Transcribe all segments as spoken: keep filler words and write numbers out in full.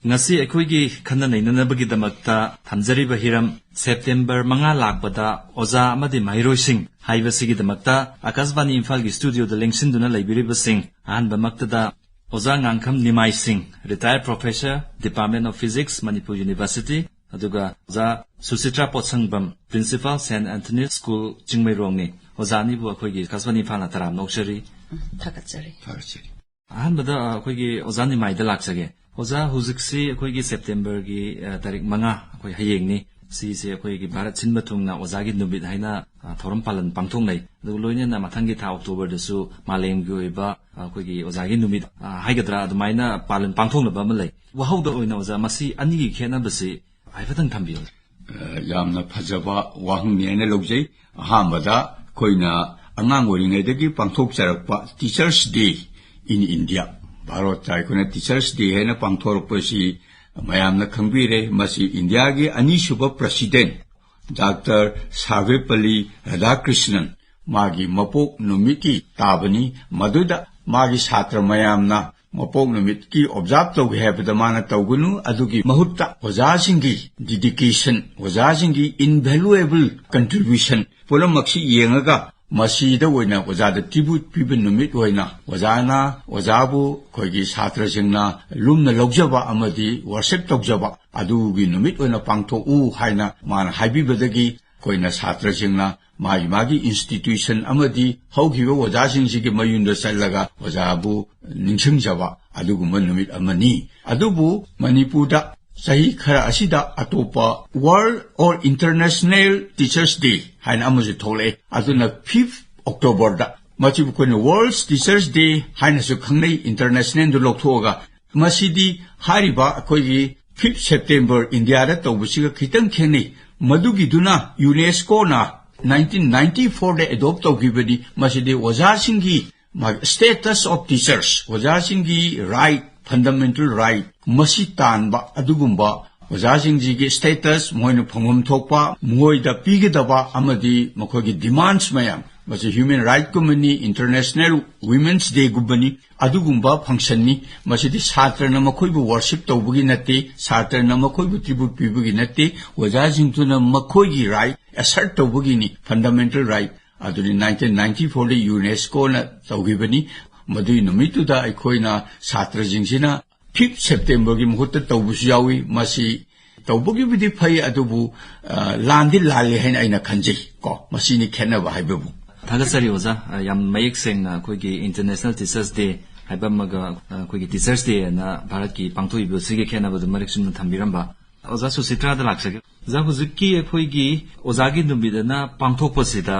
ꯉꯁꯤ ꯑꯩꯈꯣꯏꯒꯤ ꯈꯟꯅ ꯅꯩꯅꯅꯕꯒꯤꯗꯃꯛꯇ ꯊꯝꯖꯔꯤꯕ ꯍꯤꯔꯝ, ꯁꯦꯞꯇꯦꯝꯕꯔ ꯃꯉꯥ ꯂꯥꯛꯄꯗ ꯑꯣꯖꯥ ꯑꯃꯗꯤ ꯃꯍꯩꯔꯣꯏꯁꯤꯡ ꯍꯥꯏꯕꯁꯤꯒꯤꯗꯃꯛꯇ ꯑꯀꯥꯁꯕꯥꯅꯤ ꯏꯝꯐꯥꯜꯒꯤ ꯁ꯭ꯇꯨꯗꯤꯑꯣꯗ ꯂꯦꯡꯁꯤꯟꯗꯨꯅ ꯂꯩꯕꯤꯔꯤꯕꯁꯤꯡ, ꯑꯍꯥꯟꯕꯃꯛꯇꯗ ꯑꯣꯖꯥ ꯉꯥꯡꯈꯝ ꯅꯤꯃꯥꯏ ꯁꯤꯡ, retired professor, Department of Physics, Manipur University, ꯑꯗꯨꯒ ꯑꯣꯖꯥ ꯁꯨꯆꯤꯇ꯭ꯔꯥ ꯄꯣꯠꯁꯪꯕꯝ, Principal, Saint Anthony School, ꯆꯤꯡꯃꯩꯔꯣꯡꯅꯤ꯫ ꯑꯣꯖꯥ ꯑꯅꯤꯕꯨ ꯑꯩꯈꯣꯏꯒꯤ ꯑꯀꯥꯁꯕꯥꯅꯤ ꯏꯝꯐꯥꯜꯅ ꯇꯔꯥꯝꯅ ꯑꯣꯛꯆꯔꯤ꯫ ꯊꯥꯒꯠꯆꯔꯤ꯫ ꯊꯥꯒꯠꯆꯔꯤ꯫ ꯑꯍꯥꯟꯕꯗ ꯑꯩꯈꯣꯏꯒꯤ ꯑꯣꯖꯥ ꯅꯤꯃꯥꯏꯗ ꯂꯥꯛꯆꯒꯦ꯫ ꯑꯣꯖꯥ, ꯍꯧꯖꯤꯛꯁꯤ ꯑꯩꯈꯣꯏꯒꯤ ꯁꯦꯞꯇꯦꯝꯕꯔꯒꯤ, ꯑ, ꯇꯥꯔꯤꯛ ꯃꯉꯥ, ꯑꯩꯈꯣꯏ ꯍꯌꯦꯡꯅꯤ꯫ ꯁꯤꯁꯦ ꯑꯩꯈꯣꯏꯒꯤ ꯚꯥꯔꯠ ꯁꯤꯟꯕ ꯊꯨꯡꯅ ꯑꯣꯖꯥꯒꯤ ꯅꯨꯃꯤꯠ ꯍꯥꯏꯅ, ꯑ, ꯊꯧꯔꯝ ꯄꯥꯂꯟ ꯄꯥꯡꯊꯣꯛꯅꯩ꯫ ꯑꯗꯨꯒ ꯂꯣꯏꯅꯅ ꯃꯊꯪꯒꯤ ꯊꯥ ꯑꯣꯛꯇꯣꯕꯔꯗꯁꯨ ꯃꯥꯂꯦꯝꯒꯤ ꯑꯣꯏꯕ, ꯑ, ꯑꯩꯈꯣꯏꯒꯤ ꯑꯣꯖꯥꯒꯤ ꯅꯨꯃꯤꯠ, ꯑ, ꯍꯥꯏꯒꯗ꯭ꯔꯥ, ꯑꯗꯨꯃꯥꯏꯅ ꯄꯥꯂꯟ ꯄꯥꯡꯊꯣꯛꯅꯕ ꯑꯃ ꯂꯩ꯫ ꯋꯥꯍꯧꯗ ꯑꯣꯏꯅ ꯑꯣꯖꯥ, ꯃꯁꯤ ꯑꯅꯤꯒꯤ ꯈꯦꯠꯅꯕꯁꯤ ꯍꯥꯏꯐꯦꯠꯇꯪ ꯊꯝꯕꯤꯌꯨ꯫ ꯑ, ꯌꯥꯝꯅ ꯐꯖꯕ ꯋꯥꯍꯪꯅꯤ ꯍꯥꯏꯅ ꯂꯧꯖꯩ꯫ ꯑꯍꯥꯟꯕꯗ ꯑꯩꯈꯣꯏꯅ ꯑꯉꯥꯡ ꯑꯣꯏꯔꯤꯉꯩꯗꯒꯤ ꯄꯥꯡꯊꯣꯛꯆꯔꯛꯄ Teachers' Day in India, ꯚꯥꯔꯠꯇ ꯑꯩꯈꯣꯏꯅ Teachers' Day ꯍꯥꯏꯅ ꯄꯥꯡꯊꯣꯔꯛꯄꯁꯤ ꯃꯌꯥꯝꯅ ꯈꯪꯕꯤꯔꯦ꯫ ꯃꯁꯤ ꯏꯟꯗꯤꯌꯥꯒꯤ ꯑꯅꯤꯁꯨꯕ President Doctor ꯁꯥꯔꯚꯦꯄꯜꯂꯤ ꯔꯥꯙꯥꯀ꯭ꯔꯤꯁꯅꯟ ꯃꯥꯒꯤ ꯃꯄꯣꯛ ꯅꯨꯃꯤꯠꯀꯤ ꯇꯥꯕꯅꯤ꯫ ꯃꯗꯨꯗ ꯃꯥꯒꯤ ꯁꯥꯇ꯭ꯔ ꯃꯌꯥꯝꯅ ꯃꯄꯣꯛ ꯅꯨꯃꯤꯠꯀꯤ observe ꯇꯧꯒꯦ ꯍꯥꯏꯕꯗ ꯃꯥꯅ ꯇꯧꯒꯅꯨ, ꯑꯗꯨꯒꯤ ꯃꯍꯨꯠꯇ ꯑꯣꯖꯥꯁꯤꯡꯒꯤ dedication, ꯑꯣꯖꯥꯁꯤꯡꯒꯤ invaluable contribution ꯄꯨꯝꯅꯃꯛꯁꯤ ꯌꯦꯡꯉꯒ ꯃꯁꯤꯗ ꯑꯣꯏꯅ ꯑꯣꯖꯥꯗ tribute ꯄꯤꯕ ꯅꯨꯃꯤꯠ ꯑꯣꯏꯅ ꯑꯣꯖꯥꯅ, ꯑꯣꯖꯥꯕꯨ ꯑꯩꯈꯣꯏꯒꯤ ꯁꯥꯇ꯭ꯔꯁꯤꯡꯅ ꯂꯨꯝꯅ ꯂꯧꯖꯕ ꯑꯃꯗꯤ worship ꯇꯧꯖꯕ ꯑꯗꯨꯒꯤ ꯅꯨꯃꯤꯠ ꯑꯣꯏꯅ ꯄꯥꯡꯊꯣꯛꯎ ꯍꯥꯏꯅ ꯃꯥꯅ ꯍꯥꯏꯕꯤꯕꯗꯒꯤ ꯑꯩꯈꯣꯏꯅ ꯁꯥꯇ꯭ꯔꯁꯤꯡꯅ ꯃꯥꯒꯤ ꯃꯥꯒꯤ institution ꯑꯃꯗꯤ ꯍꯧꯈꯤꯕ ꯑꯣꯖꯥꯁꯤꯡꯁꯤꯒꯤ ꯃꯌꯨꯝꯗ ꯆꯠꯂꯒ ꯑꯣꯖꯥꯕꯨ ꯅꯤꯡꯁꯤꯡꯖꯕ ꯑꯗꯨꯒꯨꯝꯕ ꯅꯨꯃꯤꯠ ꯑꯃꯅꯤ꯫ ꯑꯗꯨꯕꯨ ꯃꯅꯤꯄꯨꯔꯗ ꯆꯍꯤ ꯈꯔ ꯑꯁꯤꯗ ꯑꯇꯣꯞꯄ World or International Teachers' Day ꯍꯥꯏꯅ ꯑꯃꯁꯨ ꯊꯣꯛꯂꯛꯑꯦ꯫ ꯑꯗꯨꯅ fifth Octoberꯗ, ꯃꯁꯤꯕꯨ ꯑꯩꯈꯣꯏꯅ World Teachers' Day ꯍꯥꯏꯅꯁꯨ ꯈꯪꯅꯩ, internationalꯗꯨ ꯂꯧꯊꯣꯛꯑꯒ꯫ ꯃꯁꯤꯗꯤ ꯍꯥꯏꯔꯤꯕ ꯑꯩꯈꯣꯏꯒꯤ fifth September ꯏꯟꯗꯤꯌꯥꯗ ꯇꯧꯕꯁꯤꯒ ꯈꯤꯇꯪ ꯈꯦꯠꯅꯩ꯫ ꯃꯗꯨꯒꯤꯗꯨꯅ UNESCOꯅ nineteen ninety fourꯗ adopt ꯇꯧꯈꯤꯕꯅꯤ꯫ ꯃꯁꯤꯗꯤ ꯑꯣꯖꯥꯁꯤꯡꯒꯤ ꯃꯥꯒꯤ status of teachers, ꯑꯣꯖꯥꯁꯤꯡꯒꯤ right, fundamental right, ꯃꯁꯤ ꯇꯥꯟꯕ ꯑꯗꯨꯒꯨꯝꯕ ꯑꯣꯖꯥꯁꯤꯡꯁꯤꯒꯤ status, ꯃꯈꯣꯏꯅ ꯐꯪꯐꯝ ꯊꯣꯛꯄ, ꯃꯈꯣꯏꯗ ꯄꯤꯒꯗꯕ ꯑꯃꯗꯤ ꯃꯈꯣꯏꯒꯤ demands ꯃꯌꯥꯝ, ꯃꯁꯤ ꯍ꯭ꯌꯨꯃꯦꯟ ꯔꯥꯏꯠꯀꯨꯝꯕꯅꯤ, ꯏꯟꯇꯔꯅꯦꯁꯅꯦꯜ ꯋꯤꯃꯦꯟꯁ ꯗꯦꯒꯨꯝꯕꯅꯤ, ꯑꯗꯨꯒꯨꯝꯕ ꯐꯪꯁꯟꯅꯤ꯫ ꯃꯁꯤꯗꯤ ꯁꯥꯇ꯭ꯔꯅ ꯃꯈꯣꯏꯕꯨ ꯋꯥꯔꯁꯤꯞ ꯇꯧꯕꯒꯤ ꯅꯠꯇꯦ, ꯁꯥꯇ꯭ꯔꯅ ꯃꯈꯣꯏꯕꯨ ꯇ꯭ꯔꯤꯕ꯭ꯌꯨꯠ ꯄꯤꯕꯒꯤ ꯅꯠꯇꯦ, ꯑꯣꯖꯥꯁꯤꯡꯗꯨꯅ ꯃꯈꯣꯏꯒꯤ ꯔꯥꯏꯠ ꯑꯦꯁꯔꯠ ꯇꯧꯕꯒꯤꯅꯤ, ꯐꯟꯗꯥꯃꯦꯟꯇꯦꯜ ꯔꯥꯏꯠ꯫ ꯑꯗꯨꯅꯤ ꯅꯥꯏꯟꯇꯤꯟ ꯅꯥꯏꯟꯇꯤ ꯐꯣꯔꯗ ꯌꯨꯅꯦꯁꯀꯣꯅ ꯇꯧꯈꯤꯕꯅꯤ꯫ ꯃꯗꯨꯒꯤ ꯅꯨꯃꯤꯠꯇꯨꯗ ꯑꯩꯈꯣꯏꯅ ꯁꯥꯇ꯭ꯔꯁꯤꯡꯁꯤꯅ ꯐꯤꯐ ꯁꯦꯞꯇꯦꯝꯕꯔꯒꯤ ꯃꯍꯨꯠꯇ ꯇꯧꯕꯁꯨ ꯌꯥꯎꯏ꯫ ꯃꯁꯤ ꯇꯧꯕꯒꯤꯕꯨꯗꯤ ꯐꯩ, ꯑꯗꯨꯕꯨ, ꯑ, ꯂꯥꯟꯗꯤ ꯂꯥꯜꯂꯤ ꯍꯥꯏꯅ ꯑꯩꯅ ꯈꯟꯖꯩ ꯀꯣ꯫ ꯃꯁꯤꯅꯤ ꯈꯦꯠꯅꯕ ꯍꯥꯏꯕꯕꯨ꯫ ꯊꯥꯒꯠꯆꯔꯤ ꯑꯣꯖꯥ꯫ ꯑ, ꯌꯥꯝ ꯃꯌꯦꯛ ꯁꯦꯡꯅ ꯑꯩꯈꯣꯏꯒꯤ ꯏꯟꯇꯔꯅꯦꯁꯅꯦꯜ ꯇꯤꯆꯔꯁ ꯗꯦ ꯍꯥꯏꯕ ꯑꯃꯒ, ꯑ, ꯑꯩꯈꯣꯏꯒꯤ ꯇꯤꯆꯔꯁ ꯗꯦ ꯑꯅ ꯚꯥꯔꯠꯀꯤ ꯄꯥꯡꯊꯣꯛꯏꯕ ꯁꯤꯒꯤ ꯈꯦꯠꯅꯕꯗꯨ ꯃꯔꯤꯛ ꯆꯨꯝꯅ ꯊꯝꯕꯤꯔꯝꯕ꯫ ꯑꯣꯖꯥ ꯁꯨꯁꯤꯇ꯭ꯔꯥꯗ ꯂꯥꯛꯆꯒꯦ꯫ ꯑꯣꯖꯥ, ꯍꯧꯖꯤꯛꯀꯤ ꯑꯩꯈꯣꯏꯒꯤ ꯑꯣꯖꯥꯒꯤ ꯅꯨꯃꯤꯠ ꯑꯅ ꯄꯥꯡꯊꯣꯛꯄꯁꯤꯗ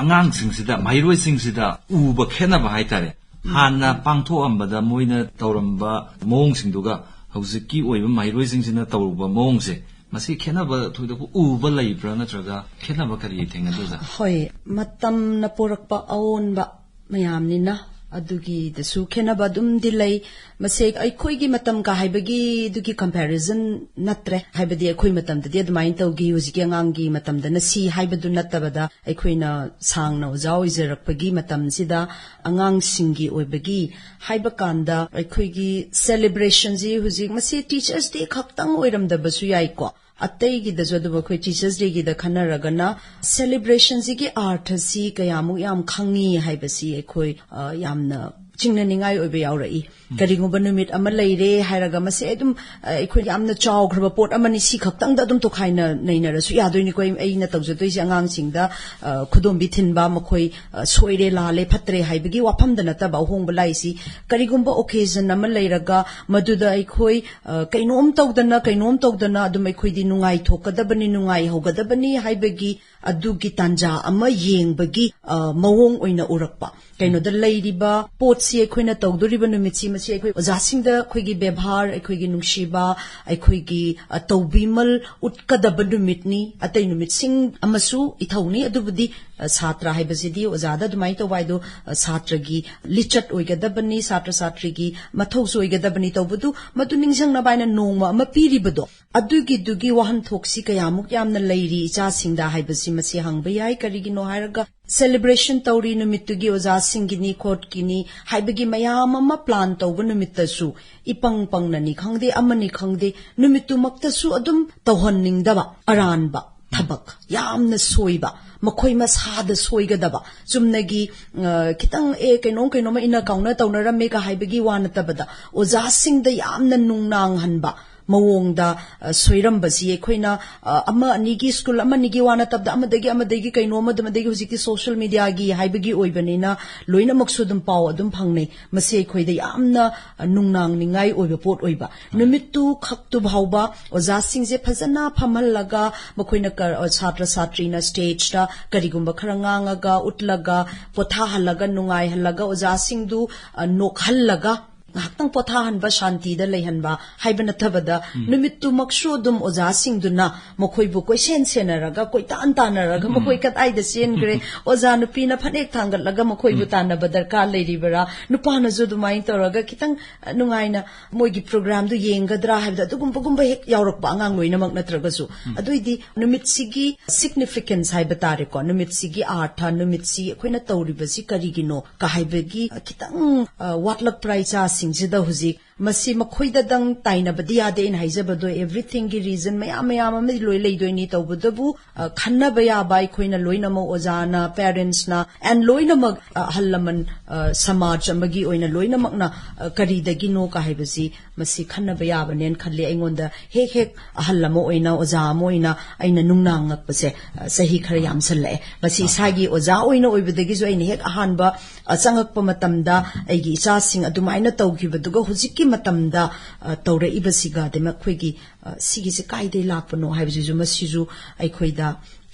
ꯑꯉꯥꯡꯁꯤꯡꯁꯤꯗ, ꯃꯍꯩꯔꯣꯏꯁꯤꯡꯁꯤꯗ ꯎꯕ ꯈꯦꯠꯅꯕ ꯍꯥꯏꯇꯥꯔꯦ꯫ ꯍꯥꯟꯅ ꯄꯥꯡꯊꯣꯛꯑꯝꯕꯗ ꯃꯣꯏꯅ ꯇꯧꯔꯝꯕ ꯃꯑꯣꯡꯁꯤꯡꯗꯨꯒ ꯍꯧꯖꯤꯛꯀꯤ ꯑꯣꯏꯕ ꯃꯍꯩꯔꯣꯏꯁꯤꯡꯁꯤꯅ ꯇꯧꯔꯨꯕ ꯃꯑꯣꯡꯁꯦ, ꯃꯁꯤ ꯈꯦꯠꯅꯕ ꯊꯣꯏꯗꯣꯛꯄ ꯎꯕ ꯂꯩꯕ꯭ꯔꯥ, ꯅꯠꯇ꯭ꯔꯒ ꯈꯦꯠꯅꯕ ꯀꯔꯤ ꯊꯦꯡꯅꯒꯦ, ꯑꯣꯖꯥ? ꯍꯣꯏ, ꯃꯇꯝꯅ ꯄꯨꯔꯛꯄ ꯑꯑꯣꯟꯕ ꯃꯌꯥꯝꯅꯤꯅ ꯑꯗꯨꯒꯤꯗꯁꯨ ꯈꯦꯠꯅꯕ ꯑꯗꯨꯝꯗꯤ ꯂꯩ꯫ ꯃꯁꯦ ꯑꯩꯈꯣꯏꯒꯤ ꯃꯇꯝꯒ ꯍꯥꯏꯕꯒꯤ ꯑꯗꯨꯒꯤ ꯀꯝꯄꯦꯔꯤꯖꯟ ꯅꯠꯇ꯭ꯔꯦ, ꯍꯥꯏꯕꯗꯤ ꯑꯩꯈꯣꯏ ꯃꯇꯝꯗꯗꯤ ꯑꯗꯨꯃꯥꯏꯅ ꯇꯧꯈꯤ, ꯍꯧꯖꯤꯛꯀꯤ ꯑꯉꯥꯡꯒꯤ ꯃꯇꯝꯗꯅ ꯁꯤ ꯍꯥꯏꯕꯗꯨ ꯅꯠꯇꯕꯗ, ꯑꯩꯈꯣꯏꯅ ꯁꯥꯡꯅ ꯑꯣꯖꯥ ꯑꯣꯏꯖꯔꯛꯄꯒꯤ ꯃꯇꯝꯁꯤꯗ ꯑꯉꯥꯡꯁꯤꯡꯒꯤ ꯑꯣꯏꯕꯒꯤ ꯍꯥꯏꯕ ꯀꯥꯟꯗ ꯑꯩꯈꯣꯏꯒꯤ ꯁꯦꯂꯦꯕ꯭ꯔꯦꯁꯟꯁꯤ ꯍꯧꯖꯤꯛ ꯃꯁꯤ ꯇꯤꯆꯔꯁ ꯗꯦ ꯈꯛꯇꯪ ꯑꯣꯏꯔꯝꯗꯕꯁꯨ ꯌꯥꯏꯀꯣ꯫ ꯑꯇꯩꯒꯤꯗꯁꯨ, ꯑꯗꯨꯕꯨ ꯑꯩꯈꯣꯏ ꯇꯤꯆꯔꯁ ꯗꯦꯒꯤꯗ ꯈꯟꯅꯔꯒꯅ ꯁꯦꯂꯦꯕ꯭ꯔꯦꯁꯟꯁꯤꯒꯤ ꯑꯥꯔꯊꯁꯤ ꯀꯌꯥꯃꯨꯛ ꯌꯥꯝ ꯈꯪꯉꯤ ꯍꯥꯏꯕꯁꯤ ꯑꯩꯈꯣꯏ, ꯑ, ꯌꯥꯝꯅ ꯆꯤꯡꯅꯅꯤꯡꯉꯥꯏ ꯑꯣꯏꯕ ꯌꯥꯎꯔꯛꯏ꯫ ꯀꯔꯤꯒꯨꯝꯕ ꯅꯨꯃꯤꯠ ꯑꯃ ꯂꯩꯔꯦ ꯍꯥꯏꯔꯒ ꯃꯁꯤ ꯑꯗꯨꯝ, ꯑ, ꯑꯩꯈꯣꯏ ꯌꯥꯝꯅ ꯆꯥꯎꯈ꯭ꯔꯕ ꯄꯣꯠ ꯑꯃꯅꯤ, ꯁꯤ ꯈꯛꯇꯪꯗ ꯑꯗꯨꯝ ꯇꯣꯈꯥꯏꯅ ꯅꯩꯅꯔꯁꯨ ꯌꯥꯗꯣꯏꯅꯤꯀꯣ꯫ ꯑꯩ-, ꯑꯩꯅ ꯇꯧꯖꯗꯣꯏꯁꯦ ꯑꯉꯥꯡꯁꯤꯡꯗ, ꯑ, ꯈꯨꯗꯣꯝꯕꯤ ꯊꯤꯟꯕ, ꯃꯈꯣꯏ, ꯑ, ꯁꯣꯏꯔꯦ, ꯂꯥꯜꯂꯦ, ꯐꯠꯇ꯭ꯔꯦ ꯍꯥꯏꯕꯒꯤ ꯋꯥꯐꯝꯗ ꯅꯠꯇꯕ, ꯑꯍꯣꯡꯕ ꯂꯥꯛꯏꯁꯤ ꯀꯔꯤꯒꯨꯝꯕ ꯑꯣꯀꯦꯖꯟ ꯑꯃ ꯂꯩꯔꯒ ꯃꯗꯨꯗ ꯑꯩꯈꯣꯏ, ꯑ, ꯀꯩꯅꯣꯝ ꯇꯧꯗꯅ, ꯀꯩꯅꯣꯝ ꯇꯧꯗꯅ ꯑꯗꯨꯝ ꯑꯩꯈꯣꯏꯗꯤ ꯅꯨꯡꯉꯥꯏꯊꯣꯛꯀꯗꯕꯅꯤ, ꯅꯨꯡꯉꯥꯏꯍꯧꯒꯗꯕꯅꯤ ꯍꯥꯏꯕꯒꯤ ꯑꯗꯨꯒꯤ ꯇꯥꯟꯖꯥ ꯑꯃ ꯌꯦꯡꯕꯒꯤ, ꯑ, ꯃꯑꯣꯡ ꯑꯣꯏꯅ ꯎꯔꯛꯄ꯫ ꯀꯩꯅꯣꯗ ꯂꯩꯔꯤꯕ ꯄꯣꯠꯁꯤ, ꯑꯩꯈꯣꯏꯅ ꯇꯧꯗꯣꯔꯤꯕ ꯅꯨꯃꯤꯠꯁꯤ, ꯃꯁꯤ ꯑꯩꯈꯣꯏ ꯑꯣꯖꯥꯁꯤꯡꯗ ꯑꯩꯈꯣꯏꯒꯤ ꯕꯦꯕꯥꯔ, ꯑꯩꯈꯣꯏꯒꯤ ꯅꯨꯡꯁꯤꯕ, ꯑꯩꯈꯣꯏꯒꯤ, ꯑ, ꯇꯧꯕꯤꯃꯜ ꯎꯠꯀꯗꯕ ꯅꯨꯃꯤꯠꯅꯤ꯫ ꯑꯇꯩ ꯅꯨꯃꯤꯠꯁꯤꯡ ꯑꯃꯁꯨ ꯏꯊꯧꯅꯤ, ꯑꯗꯨꯕꯨꯗꯤ, ꯑ, ꯁꯥꯇ꯭ꯔ ꯍꯥꯏꯕꯁꯤꯗꯤ ꯑꯣꯖꯥꯗ ꯑꯗꯨꯃꯥꯏꯅ ꯇꯧꯕ ꯍꯥꯏꯗꯣ, ꯑ, ꯁꯥꯇ꯭ꯔꯒꯤ ꯂꯤꯆꯠ ꯑꯣꯏꯒꯗꯕꯅꯤ, ꯁꯥꯇ꯭ꯔ ꯁꯥꯇ꯭ꯔꯤꯒꯤ ꯃꯊꯧꯁꯨ ꯑꯣꯏꯒꯗꯕꯅꯤ꯫ ꯇꯧꯕꯗꯨ ꯃꯗꯨ ꯅꯤꯡꯁꯤꯡꯅꯕ ꯍꯥꯏꯅ ꯅꯣꯡꯃ ꯑꯃ ꯄꯤꯔꯤꯕꯗꯣ, ꯑꯗꯨꯒꯤꯗꯨꯒꯤ ꯋꯥꯍꯟꯊꯣꯛꯁꯤ ꯀꯌꯥꯃꯨꯛ ꯌꯥꯝꯅ ꯂꯩꯔꯤ ꯏꯆꯥꯁꯤꯡꯗ ꯍꯥꯏꯕꯁꯤ ꯃꯁꯤ ꯍꯪꯕ ꯌꯥꯏ꯫ ꯀꯔꯤꯒꯤꯅꯣ ꯍꯥꯏꯔꯒ celebration ꯇꯧꯔꯤ, ꯅꯨꯃꯤꯠꯇꯨꯒꯤ ꯑꯣꯖꯥꯁꯤꯡꯒꯤꯅꯤ ꯈꯣꯠꯀꯤꯅꯤ ꯍꯥꯏꯕꯒꯤ ꯃꯌꯥꯝ ꯑꯃ plan ꯇꯧꯕ ꯅꯨꯃꯤꯠꯇꯁꯨ ꯏꯄꯪ ꯄꯪꯅꯅꯤ ꯈꯪꯗꯦ, ꯑꯃꯅꯤ ꯈꯪꯗꯦ, ꯅꯨꯃꯤꯠꯇꯨꯃꯛꯇꯁꯨ ꯑꯗꯨꯝ ꯇꯧꯍꯟꯅꯤꯡꯗꯕ ꯑꯔꯥꯟꯕ ꯊꯕꯛ, ꯌꯥꯝꯅ ꯁꯣꯏꯕ, ꯃꯈꯣꯏ ꯃꯁꯥꯗ ꯁꯣꯏꯒꯗꯕ, ꯆꯨꯝꯅꯒꯤ, ꯑ, ꯈꯤꯇꯪ, "ꯑꯦ, ꯀꯩꯅꯣꯝ ꯀꯩꯅꯣꯝꯃ ꯏꯟꯅ ꯀꯥꯎꯅ ꯇꯧꯅꯔꯝꯃꯦꯒ" ꯍꯥꯏꯕꯒꯤ ꯋꯥ ꯅꯠꯇꯕꯗ, ꯑꯣꯖꯥꯁꯤꯡꯗ ꯌꯥꯝꯅ ꯅꯨꯡꯅꯥꯡꯍꯟꯕ ꯃꯑꯣꯡꯗ, ꯑ, ꯁꯣꯏꯔꯝꯕꯁꯤ ꯑꯩꯈꯣꯏꯅ, ꯑ, ꯑꯃ ꯑꯅꯤꯒꯤ, school ꯑꯃ ꯑꯅꯤꯒꯤ ꯋꯥ ꯅꯠꯇꯕꯗ, ꯑꯃꯗꯒꯤ ꯑꯃꯗꯒꯤ ꯀꯩꯅꯣꯝꯃ ꯑꯗꯨꯝ, ꯑꯗꯒꯤ ꯍꯧꯖꯤꯛꯇꯤ social mediaꯒꯤ ꯍꯥꯏꯕꯒꯤ ꯑꯣꯏꯕꯅꯤꯅ ꯂꯣꯏꯅꯃꯛꯁꯨ ꯑꯗꯨꯝ ꯄꯥꯎ ꯑꯗꯨꯝ ꯐꯪꯅꯩ꯫ ꯃꯁꯤ ꯑꯩꯈꯣꯏꯗ ꯌꯥꯝꯅ, ꯑ, ꯅꯨꯡꯅꯥꯡꯅꯤꯡꯉꯥꯏ ꯑꯣꯏꯕ ꯄꯣꯠ ꯑꯣꯏꯕ꯫ ꯅꯨꯃꯤꯠꯇꯨ ꯈꯛꯇꯨ ꯐꯥꯎꯕ ꯑꯣꯖꯥꯁꯤꯡꯁꯦ ꯐꯖꯅ ꯐꯝꯍꯜꯂꯒ, ꯃꯈꯣꯏꯅ ꯀ-, ꯑ, ꯁꯥꯇ꯭ꯔ ꯁꯥꯇ꯭ꯔꯤꯅ stageꯇ ꯀꯔꯤꯒꯨꯝꯕ ꯈꯔ ꯉꯥꯡꯉꯒ, ꯎꯠꯂꯒ, ꯄꯣꯊꯥꯍꯜꯂꯒ, ꯅꯨꯡꯉꯥꯏꯍꯜꯂꯒ, ꯑꯣꯖꯥꯁꯤꯡꯗꯨ, ꯑ, ꯅꯣꯛꯍꯜꯂꯒ, ꯉꯥꯏꯍꯥꯛꯇꯪ ꯄꯣꯊꯥꯍꯟꯕ, ꯁꯥꯟꯇꯤꯗ ꯂꯩꯍꯟꯕ ꯍꯥꯏꯕ ꯅꯠꯇꯕꯗ, ꯅꯨꯃꯤꯠꯇꯨꯃꯛꯁꯨ ꯑꯗꯨꯝ ꯑꯣꯖꯥꯁꯤꯡꯗꯨꯅ ꯃꯈꯣꯏꯕꯨ ꯀꯣꯏꯁꯦꯟ ꯁꯦꯟꯅꯔꯒ, ꯀꯣꯏꯇꯥꯟ ꯇꯥꯟꯅꯔꯒ, ꯃꯈꯣꯏ ꯀꯗꯥꯏꯗ ꯆꯦꯟꯈ꯭ꯔꯦ, ꯑꯣꯖꯥ ꯅꯨꯄꯤꯅ ꯐꯅꯦꯛ ꯊꯥꯡꯒꯠꯂꯒ ꯃꯈꯣꯏꯕꯨ ꯇꯥꯟꯅꯕ ꯗꯔꯀꯥꯔ ꯂꯩꯔꯤꯕꯔꯥ, ꯅꯨꯄꯥꯅꯁꯨ ꯑꯗꯨꯃꯥꯏꯅ ꯇꯧꯔꯒ ꯈꯤꯇꯪ, ꯑ, ꯅꯨꯡꯉꯥꯏꯅ ꯃꯣꯏꯒꯤ programꯗꯨ ꯌꯦꯡꯒꯗ꯭ꯔꯥ ꯍꯥꯏꯕꯗ, ꯑꯗꯨꯒꯨꯝꯕꯒꯨꯝꯕ ꯍꯦꯛ ꯌꯥꯎꯔꯛꯄ, ꯑꯉꯥꯡ ꯂꯣꯏꯅꯃꯛ ꯅꯠꯇ꯭ꯔꯒꯁꯨ꯫ ꯑꯗꯨꯏꯗꯤ ꯅꯨꯃꯤꯠꯁꯤꯒꯤ significance ꯍꯥꯏꯕ ꯇꯥꯔꯦꯀꯣ, ꯅꯨꯃꯤꯠꯁꯤꯒꯤ ꯑꯥꯔꯊ, ꯅꯨꯃꯤꯠꯁꯤ ꯑꯩꯈꯣꯏꯅ ꯇꯧꯔꯤꯕꯁꯤ ꯀꯔꯤꯒꯤꯅꯣ ꯀ ꯍꯥꯏꯕꯒꯤ ꯈꯤꯇꯪ, ꯑ, ꯋꯥꯠꯂꯛꯄ꯭ꯔꯥ ꯏꯆꯥꯁꯤꯡꯁꯤꯗ ꯍꯧꯖꯤꯛ? ꯃꯁꯤ ꯃꯈꯣꯏꯗꯗꯪ ꯇꯥꯏꯅꯕꯗꯤ ꯌꯥꯗꯦ, ꯑꯩꯅ ꯍꯥꯏꯖꯕꯗꯣ everythingꯒꯤ reason ꯃꯌꯥꯝ ꯃꯌꯥꯝ ꯑꯃꯗꯤ ꯂꯣꯏ ꯂꯩꯗꯣꯏꯅꯤ꯫ ꯇꯧꯕꯇꯕꯨ, ꯑ, ꯈꯟꯅꯕ ꯌꯥꯕ ꯑꯩꯈꯣꯏꯅ ꯂꯣꯏꯅꯃꯛ, ꯑꯣꯖꯥꯅ, parentsꯅ, and ꯂꯣꯏꯅꯃꯛ, ꯑ, ꯑꯍꯜ ꯂꯃꯟ, ꯑ, ꯁꯃꯥꯖ ꯑꯃꯒꯤ ꯑꯣꯏꯅ ꯂꯣꯏꯅꯃꯛꯅ, ꯑ, ꯀꯔꯤꯗꯒꯤꯅꯣ ꯀ ꯍꯥꯏꯕꯁꯤ ꯃꯁꯤ ꯈꯟꯅꯕ ꯌꯥꯕꯅꯦꯅ ꯈꯜꯂꯤ꯫ ꯑꯩꯉꯣꯟꯗ ꯍꯦꯛ ꯍꯦꯛ ꯑꯍꯜ ꯑꯃ ꯑꯣꯏꯅ, ꯑꯣꯖꯥ ꯑꯃ ꯑꯣꯏꯅ ꯑꯩꯅ ꯅꯨꯡꯅꯥꯡꯉꯛꯄꯁꯦ, ꯑ, ꯆꯍꯤ ꯈꯔ ꯌꯥꯝꯁꯜꯂꯛꯑꯦ꯫ ꯃꯁꯤ ꯏꯁꯥꯒꯤ ꯑꯣꯖꯥ ꯑꯣꯏꯅ ꯑꯣꯏꯕꯗꯒꯤꯁꯨ ꯑꯩꯅ ꯍꯦꯛ ꯑꯍꯥꯟꯕ, ꯑ, ꯆꯪꯉꯛꯄ ꯃꯇꯝꯗ ꯑꯩꯒꯤ ꯏꯆꯥꯁꯤꯡ ꯑꯗꯨꯃꯥꯏꯅ ꯇꯧꯈꯤꯕꯗꯨꯒ ꯍꯧꯖꯤꯛꯀꯤ ꯃꯇꯝꯗ, ꯑ, ꯇꯧꯔꯛꯏꯕꯁꯤꯒ, ꯑꯗꯩ ꯃꯈꯣꯏꯒꯤ, ꯑ, ꯁꯤꯒꯤꯁꯦ ꯀꯥꯏꯗꯩ ꯂꯥꯛꯄꯅꯣ ꯍꯥꯏꯕꯁꯤꯁꯨ, ꯃꯁꯤꯁꯨ ꯑꯩꯈꯣꯏꯗ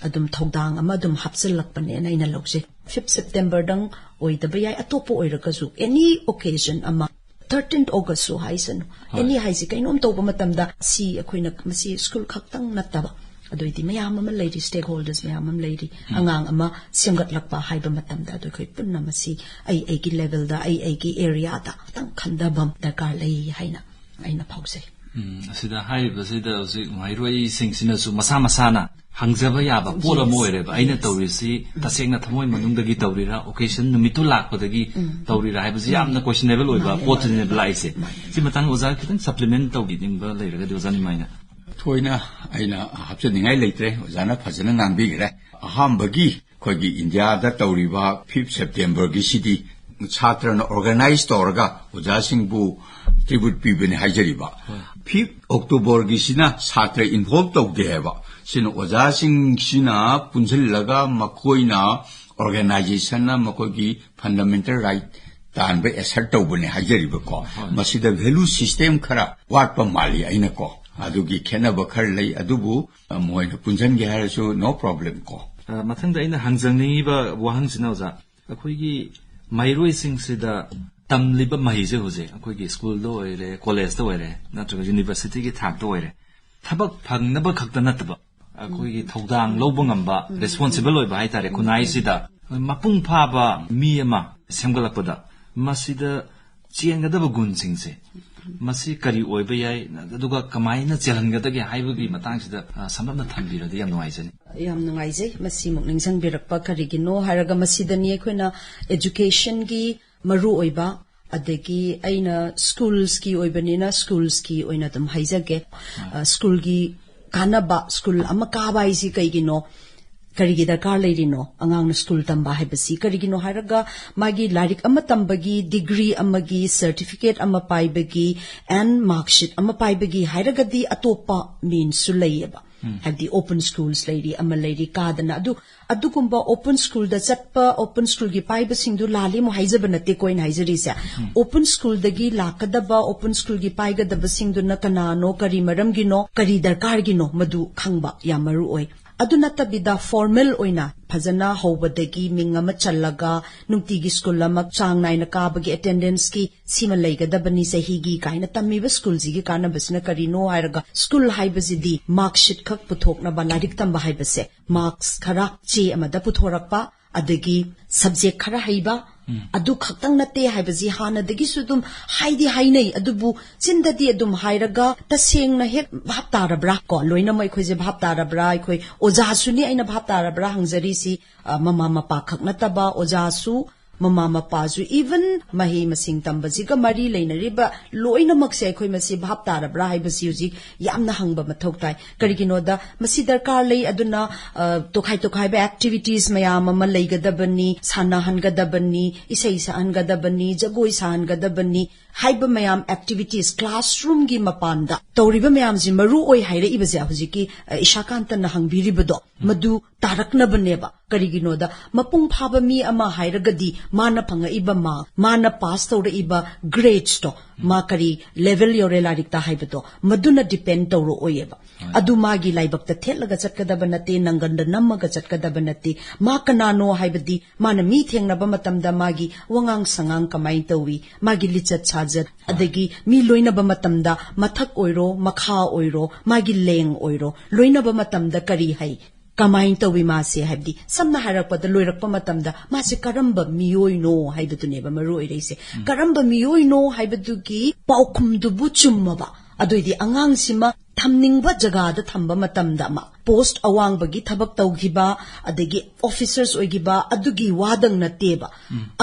ꯑꯗꯨꯝ ꯊꯧꯗꯥꯡ ꯑꯃ ꯑꯗꯨꯝ ꯍꯥꯞꯆꯤꯜꯂꯛꯄꯅꯦꯅ ꯑꯩꯅ ꯂꯧꯖꯩ꯫ Fifth Septemberꯗꯪ ꯑꯣꯏꯗꯕ ꯌꯥꯏ, ꯑꯇꯣꯞꯄ ꯑꯣꯏꯔꯒꯁꯨ, any occasion ꯑꯃ, thirteenth Augustꯁꯨ ꯍꯥꯏꯁꯅꯨ, any ꯍꯥꯏꯁꯤ, ꯀꯩꯅꯣꯝ ꯇꯧꯕ ꯃꯇꯝꯗ ꯁꯤ ꯑꯩꯈꯣꯏꯅ ꯃꯁꯤ school ꯈꯛꯇꯪ ꯅꯠꯇꯕ, ꯑꯗꯨꯏꯗꯤ ꯃꯌꯥꯝ ꯑꯃ ꯂꯩꯔꯤ, stakeholders ꯃꯌꯥꯝ ꯑꯃ ꯂꯩꯔꯤ, ꯑꯉꯥꯡ ꯑꯃ ꯁꯦꯝꯒꯠꯂꯛꯄ ꯍꯥꯏꯕ ꯃꯇꯝꯗ, ꯑꯗꯨ ꯑꯩꯈꯣꯏ ꯄꯨꯟꯅ ꯃꯁꯤ ꯑꯩ ꯑꯩꯒꯤ levelꯗ, ꯑꯩ ꯑꯩꯒꯤ areaꯗ ꯈꯤꯇꯪ ꯈꯟꯊꯕ ꯗꯔꯀꯥꯔ ꯂꯩ ꯍꯥꯏꯅ ꯑꯩꯅ ꯐꯥꯎꯖꯩ꯫ ꯎꯝ, ꯑꯁꯤꯗ ꯍꯥꯏꯔꯤꯕꯁꯤꯗ ꯍꯧꯖꯤꯛ ꯃꯍꯩꯔꯣꯏꯁꯤꯡꯁꯤꯅꯁꯨ ꯃꯁꯥ ꯃꯁꯥꯅ ꯍꯪꯖꯕ ꯌꯥꯕ ꯄꯣꯠ ꯑꯃ ꯑꯣꯏꯔꯦꯕ꯫ ꯑꯩꯅ ꯇꯧꯔꯤꯁꯤ ꯇꯁꯦꯡꯅ ꯊꯃꯣꯏ ꯃꯅꯨꯡꯗꯒꯤ ꯇꯧꯔꯤꯔꯥ, ꯑꯣꯀꯦꯖꯟ ꯅꯨꯃꯤꯠꯇꯨ ꯂꯥꯛꯄꯗꯒꯤ ꯇꯧꯔꯤꯔꯥ ꯍꯥꯏꯕꯁꯤ ꯌꯥꯝꯅ ꯀꯣꯏꯁꯟꯅꯦꯕꯜ ꯑꯣꯏꯕ ꯄꯣꯠꯇꯨꯅꯦꯕ ꯂꯥꯛꯏꯁꯦ꯫ ꯁꯤ ꯃꯇꯥꯡꯗ ꯑꯣꯖꯥ ꯈꯤꯇꯪ ꯁꯄ꯭ꯂꯤꯃꯦꯟ ꯇꯧꯕꯤꯅꯤꯡꯕ ꯂꯩꯔꯒꯗꯤ ꯑꯣꯖꯥ ꯅꯤꯃꯥꯏꯅ꯫ ꯊꯣꯏꯅ ꯑꯩꯅ ꯍꯥꯞꯆꯅꯤꯡꯉꯥꯏ ꯂꯩꯇ꯭ꯔꯦ, ꯑꯣꯖꯥꯅ ꯐꯖꯅ ꯉꯥꯡꯕꯤꯈ꯭ꯔꯦ꯫ ꯑꯍꯥꯟꯕꯒꯤ ꯑꯩꯈꯣꯏꯒꯤ ꯏꯟꯗꯤꯌꯥꯗ ꯇꯧꯔꯤꯕ ꯐꯤꯐ ꯁꯦꯞꯇꯦꯝꯕꯔꯒꯤꯁꯤꯗꯤ ꯁꯥꯇ꯭ꯔꯅ ꯑꯣꯔꯒꯅꯥꯏꯖ ꯇꯧꯔꯒ ꯑꯣꯖꯥꯁꯤꯡꯕꯨ ꯇ꯭ꯔꯤꯕ꯭ꯌꯨꯠ ꯄꯤꯕꯅꯤ ꯍꯥꯏꯖꯔꯤꯕ꯫ ꯐꯤꯐ ꯑꯣꯛꯇꯣꯕꯔꯒꯤꯁꯤꯅ ꯁꯥꯇ꯭ꯔ ꯏꯟꯚꯣꯜꯕ ꯇꯧꯗꯦ ꯍꯥꯏꯕ꯫ ꯁꯤꯅ ꯑꯣꯖꯥꯁꯤꯡꯁꯤꯅ ꯄꯨꯟꯁꯤꯜꯂꯒ ꯃꯈꯣꯏꯅ ꯑꯣꯔꯒꯅꯥꯏꯖꯦꯁꯟꯅ ꯃꯈꯣꯏꯒꯤ ꯐꯟꯗꯥꯃꯦꯟꯇꯦꯜ ꯔꯥꯏꯠ ꯇꯥꯟꯕ ꯑꯦꯁꯔꯠ ꯇꯧꯕꯅꯦ ꯍꯥꯏꯖꯔꯤꯕꯀꯣ꯫ ꯃꯁꯤꯗ ꯚꯦꯂꯨ ꯁꯤꯁꯇꯦꯝ ꯈꯔ ꯋꯥꯠꯄ ꯃꯥꯜꯂꯤ ꯑꯩꯅꯀꯣ꯫ ꯑꯗꯨꯒꯤ ꯈꯦꯠꯅꯕ ꯈꯔ ꯂꯩ, ꯑꯗꯨꯕꯨ ꯃꯣꯏꯅ ꯄꯨꯟꯁꯤꯟꯒꯦ ꯍꯥꯏꯔꯁꯨ ꯅꯣ ꯄ꯭ꯔꯣꯕ꯭ꯂꯦꯝ ꯀꯣ꯫ ꯑ, ꯃꯊꯪꯗ ꯑꯩꯅ ꯍꯪꯖꯅꯤꯡꯉꯤꯕ ꯋꯥꯍꯪꯁꯤꯅ ꯑꯣꯖꯥ, ꯑꯩꯈꯣꯏꯒꯤ ꯃꯍꯩꯔꯣꯏꯁꯤꯡꯁꯤꯗ ꯇꯝꯂꯤꯕ ꯃꯍꯩꯁꯦ ꯍꯧꯖꯤꯛ ꯑꯩꯈꯣꯏꯒꯤ ꯁ꯭ꯀꯨꯜꯗ ꯑꯣꯏꯔꯦ, ꯀꯣꯂꯦꯖꯇ ꯑꯣꯏꯔꯦ, ꯅꯠꯇ꯭ꯔꯒ ꯌꯨꯅꯤꯚꯔꯁꯤꯇꯤꯒꯤ ꯊꯥꯛꯇ ꯑꯣꯏꯔꯦ, ꯊꯕꯛ ꯐꯪꯅꯕ ꯈꯛꯇ ꯅꯠꯇꯕ ꯑꯩꯈꯣꯏꯒꯤ ꯊꯧꯗꯥꯡ ꯂꯧꯕ ꯉꯝꯕ, ꯔꯦꯁꯄꯣꯟꯁꯤꯕꯜ ꯑꯣꯏꯕ ꯍꯥꯏꯇꯥꯔꯦ, ꯈꯨꯟꯅꯥꯏꯁꯤꯗ ꯃꯄꯨꯡ ꯐꯥꯕ ꯃꯤ ꯑꯃ ꯁꯦꯝꯒꯠꯂꯛꯄꯗ ꯃꯁꯤꯗ ꯆꯦꯟꯒꯗꯕ ꯒꯨꯟꯁꯤꯡꯁꯦ ꯃꯁꯤ ꯀꯔꯤ ꯑꯣꯏꯕ ꯌꯥꯏ, ꯑꯗꯨꯒ ꯀꯃꯥꯏꯅ ꯆꯦꯜꯍꯟꯒꯗꯒꯦ ꯍꯥꯏꯕꯒꯤ ꯃꯇꯥꯡꯁꯤꯗ, ꯑ, ꯁꯝꯂꯞꯅ ꯊꯝꯕꯤꯔꯗꯤ ꯌꯥꯝ ꯅꯨꯡꯉꯥꯏꯖꯅꯤ꯫ ꯌꯥꯝ ꯅꯨꯡꯉꯥꯏꯖꯩ ꯃꯁꯤꯃꯨꯛ ꯅꯤꯡꯁꯤꯡꯕꯤꯔꯛꯄ꯫ ꯀꯔꯤꯒꯤꯅꯣ ꯍꯥꯏꯔꯒ ꯃꯁꯤꯗꯅꯤ ꯑꯩꯈꯣꯏꯅ ꯏꯗꯨꯀꯦꯁꯟꯒꯤ ꯃꯔꯨꯑꯣꯏꯕ, ꯑꯗꯒꯤ ꯑꯩꯅ ꯁ꯭ꯀꯨꯜꯁꯀꯤ ꯑꯣꯏꯕꯅꯤꯅ ꯁ꯭ꯀꯨꯜꯁꯀꯤ ꯑꯣꯏꯅ ꯑꯗꯨꯝ ꯍꯥꯏꯖꯒꯦ꯫ ꯑ, ꯁ꯭ꯀꯨꯜꯒꯤ ꯀꯥꯟꯅꯕ, ꯁ꯭ꯀꯨꯜ ꯑꯃ ꯀꯥꯕ ꯍꯥꯏꯁꯤ ꯀꯩꯒꯤꯅꯣ, ꯀꯔꯤꯒꯤ ꯗꯔꯀꯥꯔ ꯂꯩꯔꯤꯅꯣ ꯑꯉꯥꯡꯅ ꯁ꯭ꯀꯨꯜ ꯇꯝꯕ ꯍꯥꯏꯕꯁꯤ? ꯀꯔꯤꯒꯤꯅꯣ ꯍꯥꯏꯔꯒ ꯃꯥꯒꯤ ꯂꯥꯏꯔꯤꯛ ꯑꯃ ꯇꯝꯕꯒꯤ, ꯗꯤꯒ꯭ꯔꯤ ꯑꯃꯒꯤ, ꯁꯔꯇꯤꯐꯤꯀꯦꯠ ꯑꯃ ꯄꯥꯏꯕꯒꯤ, ꯑꯦꯟ ꯃꯥꯔꯛꯁꯤꯠ ꯑꯃ ꯄꯥꯏꯕꯒꯤ ꯍꯥꯏꯔꯒꯗꯤ ꯑꯇꯣꯞꯄ ꯃꯤꯟꯁꯁꯨ ꯂꯩꯌꯦꯕ꯫ ꯍꯥꯏꯕꯗꯤ ꯑꯣꯄꯟ ꯁ꯭ꯀꯨꯜꯁ ꯂꯩꯔꯤ, ꯑꯃ ꯂꯩꯔꯤ, ꯀꯥꯗꯅ꯫ ꯑꯗꯨ, ꯑꯗꯨꯒꯨꯝꯕ ꯑꯣꯄꯟ ꯁ꯭ꯀꯨꯜꯗ ꯆꯠꯄ, ꯑꯣꯄꯟ ꯁ꯭ꯀꯨꯜꯒꯤ ꯄꯥꯏꯕꯁꯤꯡꯗꯨ ꯂꯥꯜꯂꯤ ꯑꯃꯨꯛ ꯍꯥꯏꯖꯕ ꯅꯠꯇꯦꯀꯣ ꯑꯩꯅ ꯍꯥꯏꯖꯔꯤꯁꯦ꯫ ꯑꯣꯄꯟ ꯁ꯭ꯀꯨꯜꯗꯒꯤ ꯂꯥꯛꯀꯗꯕ, ꯑꯣꯄꯟ ꯁ꯭ꯀꯨꯜꯒꯤ ꯄꯥꯏꯒꯗꯕꯁꯤꯡꯗꯨꯅ ꯀꯅꯥꯅꯣ, ꯀꯔꯤ ꯃꯔꯝꯒꯤꯅꯣ, ꯀꯔꯤ ꯗꯔꯀꯥꯔꯒꯤꯅꯣ, ꯃꯗꯨ ꯈꯪꯕ ꯌꯥꯝ ꯃꯔꯨ ꯑꯣꯏ꯫ ꯑꯗꯨ ꯅꯠꯇꯕꯤꯗ ꯐꯣꯔꯃꯦꯜ ꯑꯣꯏꯅ ꯐꯖꯅ ꯍꯧꯕꯗꯒꯤ ꯃꯤꯡ ꯑꯃ ꯆꯜꯂꯒ ꯅꯨꯡꯇꯤꯒꯤ ꯁ꯭ꯀꯨꯜ ꯑꯃ ꯆꯥꯡ ꯅꯥꯏꯅ ꯀꯥꯕꯒꯤ ꯑꯦꯇꯦꯟꯗꯦꯟꯁꯀꯤ ꯁꯤꯃ ꯂꯩꯒꯗꯕꯅꯤ ꯆꯍꯤꯒꯤ ꯀꯥꯏꯅ ꯇꯝꯃꯤꯕ ꯁ꯭ꯀꯨꯜꯁꯤꯒꯤ ꯀꯥꯟꯅꯕꯁꯤꯅ ꯀꯔꯤꯅꯣ ꯍꯥꯏꯔꯒ ꯁ꯭ꯀꯨꯜ ꯍꯥꯏꯕꯁꯤꯗꯤ ꯃꯥꯔꯛꯁꯤꯠ ꯈꯛ ꯄꯨꯊꯣꯛꯅꯕ ꯂꯥꯏꯔꯤꯛ ꯇꯝꯕ ꯍꯥꯏꯕꯁꯦ ꯃꯥꯔꯛꯁ ꯈꯔ ꯆꯦ ꯑꯃꯗ ꯄꯨꯊꯣꯔꯛꯄ, ꯑꯗꯒꯤ subject ꯈꯔ ꯍꯩꯕ, ꯑꯗꯨ ꯈꯛꯇꯪ ꯅꯠꯇꯦ ꯍꯥꯏꯕꯁꯤ ꯍꯥꯟꯅꯗꯒꯤꯁꯨ ꯑꯗꯨꯝ ꯍꯥꯏꯗꯤ ꯍꯥꯏꯅꯩ, ꯑꯗꯨꯕꯨ ꯆꯤꯟꯗꯗꯤ ꯑꯗꯨꯝ ꯍꯥꯏꯔꯒ ꯇꯁꯦꯡꯅ ꯍꯦꯛ ꯚꯥꯞ ꯇꯥꯔꯕ꯭ꯔꯥ ꯀꯣ, ꯂꯣꯏꯅꯃꯛ ꯑꯩꯈꯣꯏꯁꯦ ꯚꯥꯞ ꯇꯥꯔꯕ꯭ꯔꯥ, ꯑꯩꯈꯣꯏ ꯑꯣꯖꯥꯁꯨꯅꯤ ꯑꯩꯅ ꯚꯥꯞ ꯇꯥꯔꯕ꯭ꯔꯥ ꯍꯪꯖꯔꯤꯁꯤ꯫ ꯑ, ꯃꯃꯥ ꯃꯄꯥ ꯈꯛ ꯅꯠꯇꯕ ꯑꯣꯖꯥꯁꯨ, ꯃꯃꯥ ꯃꯄꯥꯁꯨ, even ꯃꯍꯩ ꯃꯁꯤꯡ ꯇꯝꯕꯁꯤꯒ ꯃꯔꯤ ꯂꯩꯅꯔꯤꯕ ꯂꯣꯏꯅꯃꯛꯁꯦ ꯑꯩꯈꯣꯏ ꯃꯁꯤ ꯚꯥꯞ ꯇꯥꯔꯕ꯭ꯔꯥ ꯍꯥꯏꯕꯁꯤ ꯍꯧꯖꯤꯛ ꯌꯥꯝꯅ ꯍꯪꯕ ꯃꯊꯧ ꯇꯥꯏ꯫ ꯀꯔꯤꯒꯤꯅꯣꯗ ꯃꯁꯤ ꯗꯔꯀꯥꯔ ꯂꯩ꯫ ꯑꯗꯨꯅ, ꯑ, ꯇꯣꯈꯥꯏ ꯇꯣꯈꯥꯏꯕ activities ꯃꯌꯥꯝ ꯑꯃ ꯂꯩꯒꯗꯕꯅꯤ, ꯁꯥꯟꯅꯍꯟꯒꯗꯕꯅꯤ, ꯏꯁꯩ ꯁꯛꯍꯟꯒꯗꯕꯅꯤ, ꯖꯒꯣꯏ ꯁꯥꯍꯟꯒꯗꯕꯅꯤ ꯍꯥꯏꯕ ꯃꯌꯥꯝ activities classroomꯒꯤ ꯃꯄꯥꯟꯗ ꯇꯧꯔꯤꯕ ꯃꯌꯥꯝꯁꯤ ꯃꯔꯨ ꯑꯣꯏ ꯍꯥꯏꯔꯛꯏꯕꯁꯦ ꯍꯧꯖꯤꯛꯀꯤ, ꯑ, ꯏꯁꯥꯀꯥꯟꯇꯅ ꯍꯪꯕꯤꯔꯤꯕꯗꯣ, ꯃꯗꯨ ꯇꯥꯔꯛꯅꯕꯅꯦꯕ꯫ ꯀꯔꯤꯒꯤꯅꯣꯗ ꯃꯄꯨꯡ ꯐꯥꯕ ꯃꯤ ꯑꯃ ꯍꯥꯏꯔꯒꯗꯤ ꯃꯥꯅ ꯐꯪꯉꯛꯏꯕ mark, ꯃꯥꯅ pass ꯇꯧꯔꯛꯏꯕ gradesto, ꯃꯥ ꯀꯔꯤ level ꯌꯧꯔꯦ ꯂꯥꯏꯔꯤꯛꯇ ꯍꯥꯏꯕꯗꯣ, ꯃꯗꯨꯅ depend ꯇꯧꯔꯛꯑꯣꯏꯌꯦꯕ꯫ ꯑꯗꯨ ꯃꯥꯒꯤ ꯂꯥꯏꯕꯛꯇ ꯊꯦꯠꯂꯒ ꯆꯠꯀꯗꯕ ꯅꯠꯇꯦ, ꯅꯪꯒꯟꯗ ꯅꯝꯃꯒ ꯆꯠꯀꯗꯕ ꯅꯠꯇꯦ꯫ ꯃꯥ ꯀꯅꯥꯅꯣ ꯍꯥꯏꯕꯗꯤ ꯃꯥꯅ ꯃꯤ ꯊꯦꯡꯅꯕ ꯃꯇꯝꯗ ꯃꯥꯒꯤ ꯋꯥꯉꯥꯡ ꯁꯉꯥꯡ ꯀꯃꯥꯏꯅ ꯇꯧꯏ, ꯃꯥꯒꯤ ꯂꯤꯆꯠ ꯁꯥꯖꯠ, ꯑꯗꯒꯤ ꯃꯤ ꯂꯣꯏꯅꯕ ꯃꯇꯝꯗ ꯃꯊꯛ ꯑꯣꯏꯔꯣ, ꯃꯈꯥ ꯑꯣꯏꯔꯣ, ꯃꯥꯒꯤ ꯂꯦꯡ ꯑꯣꯏꯔꯣ, ꯂꯣꯏꯅꯕ ꯃꯇꯝꯗ ꯀꯔꯤ ꯍꯥꯏ, ꯀꯃꯥꯏꯅ ꯇꯧꯏ ꯃꯥꯁꯦ, ꯍꯥꯏꯕꯗꯤ ꯁꯝꯅ ꯍꯥꯏꯔꯛꯄꯗ ꯂꯣꯏꯔꯛꯄ ꯃꯇꯝꯗ ꯃꯥꯁꯦ ꯀꯔꯝꯕ ꯃꯤꯑꯣꯏꯅꯣ ꯍꯥꯏꯕꯗꯨꯅꯦꯕ ꯃꯔꯨ ꯑꯣꯏꯔꯛꯏꯁꯦ꯫ ꯀꯔꯝꯕ ꯃꯤꯑꯣꯏꯅꯣ ꯍꯥꯏꯕꯗꯨꯒꯤ ꯄꯥꯎꯈꯨꯝꯗꯨꯕꯨ ꯆꯨꯝꯃꯕ, ꯑꯗꯨꯏꯗꯤ ꯑꯉꯥꯡꯁꯤꯃ ꯊꯝꯅꯤꯡꯕ ꯖꯒꯥꯗ ꯊꯝꯕ ꯃꯇꯝꯗ ꯑꯃ post ꯑꯋꯥꯡꯕꯒꯤ ꯊꯕꯛ ꯇꯧꯈꯤꯕ, ꯑꯗꯒꯤ officers ꯑꯣꯏꯈꯤꯕ, ꯑꯗꯨꯒꯤ ꯋꯥꯗꯪ ꯅꯠꯇꯦꯕ꯫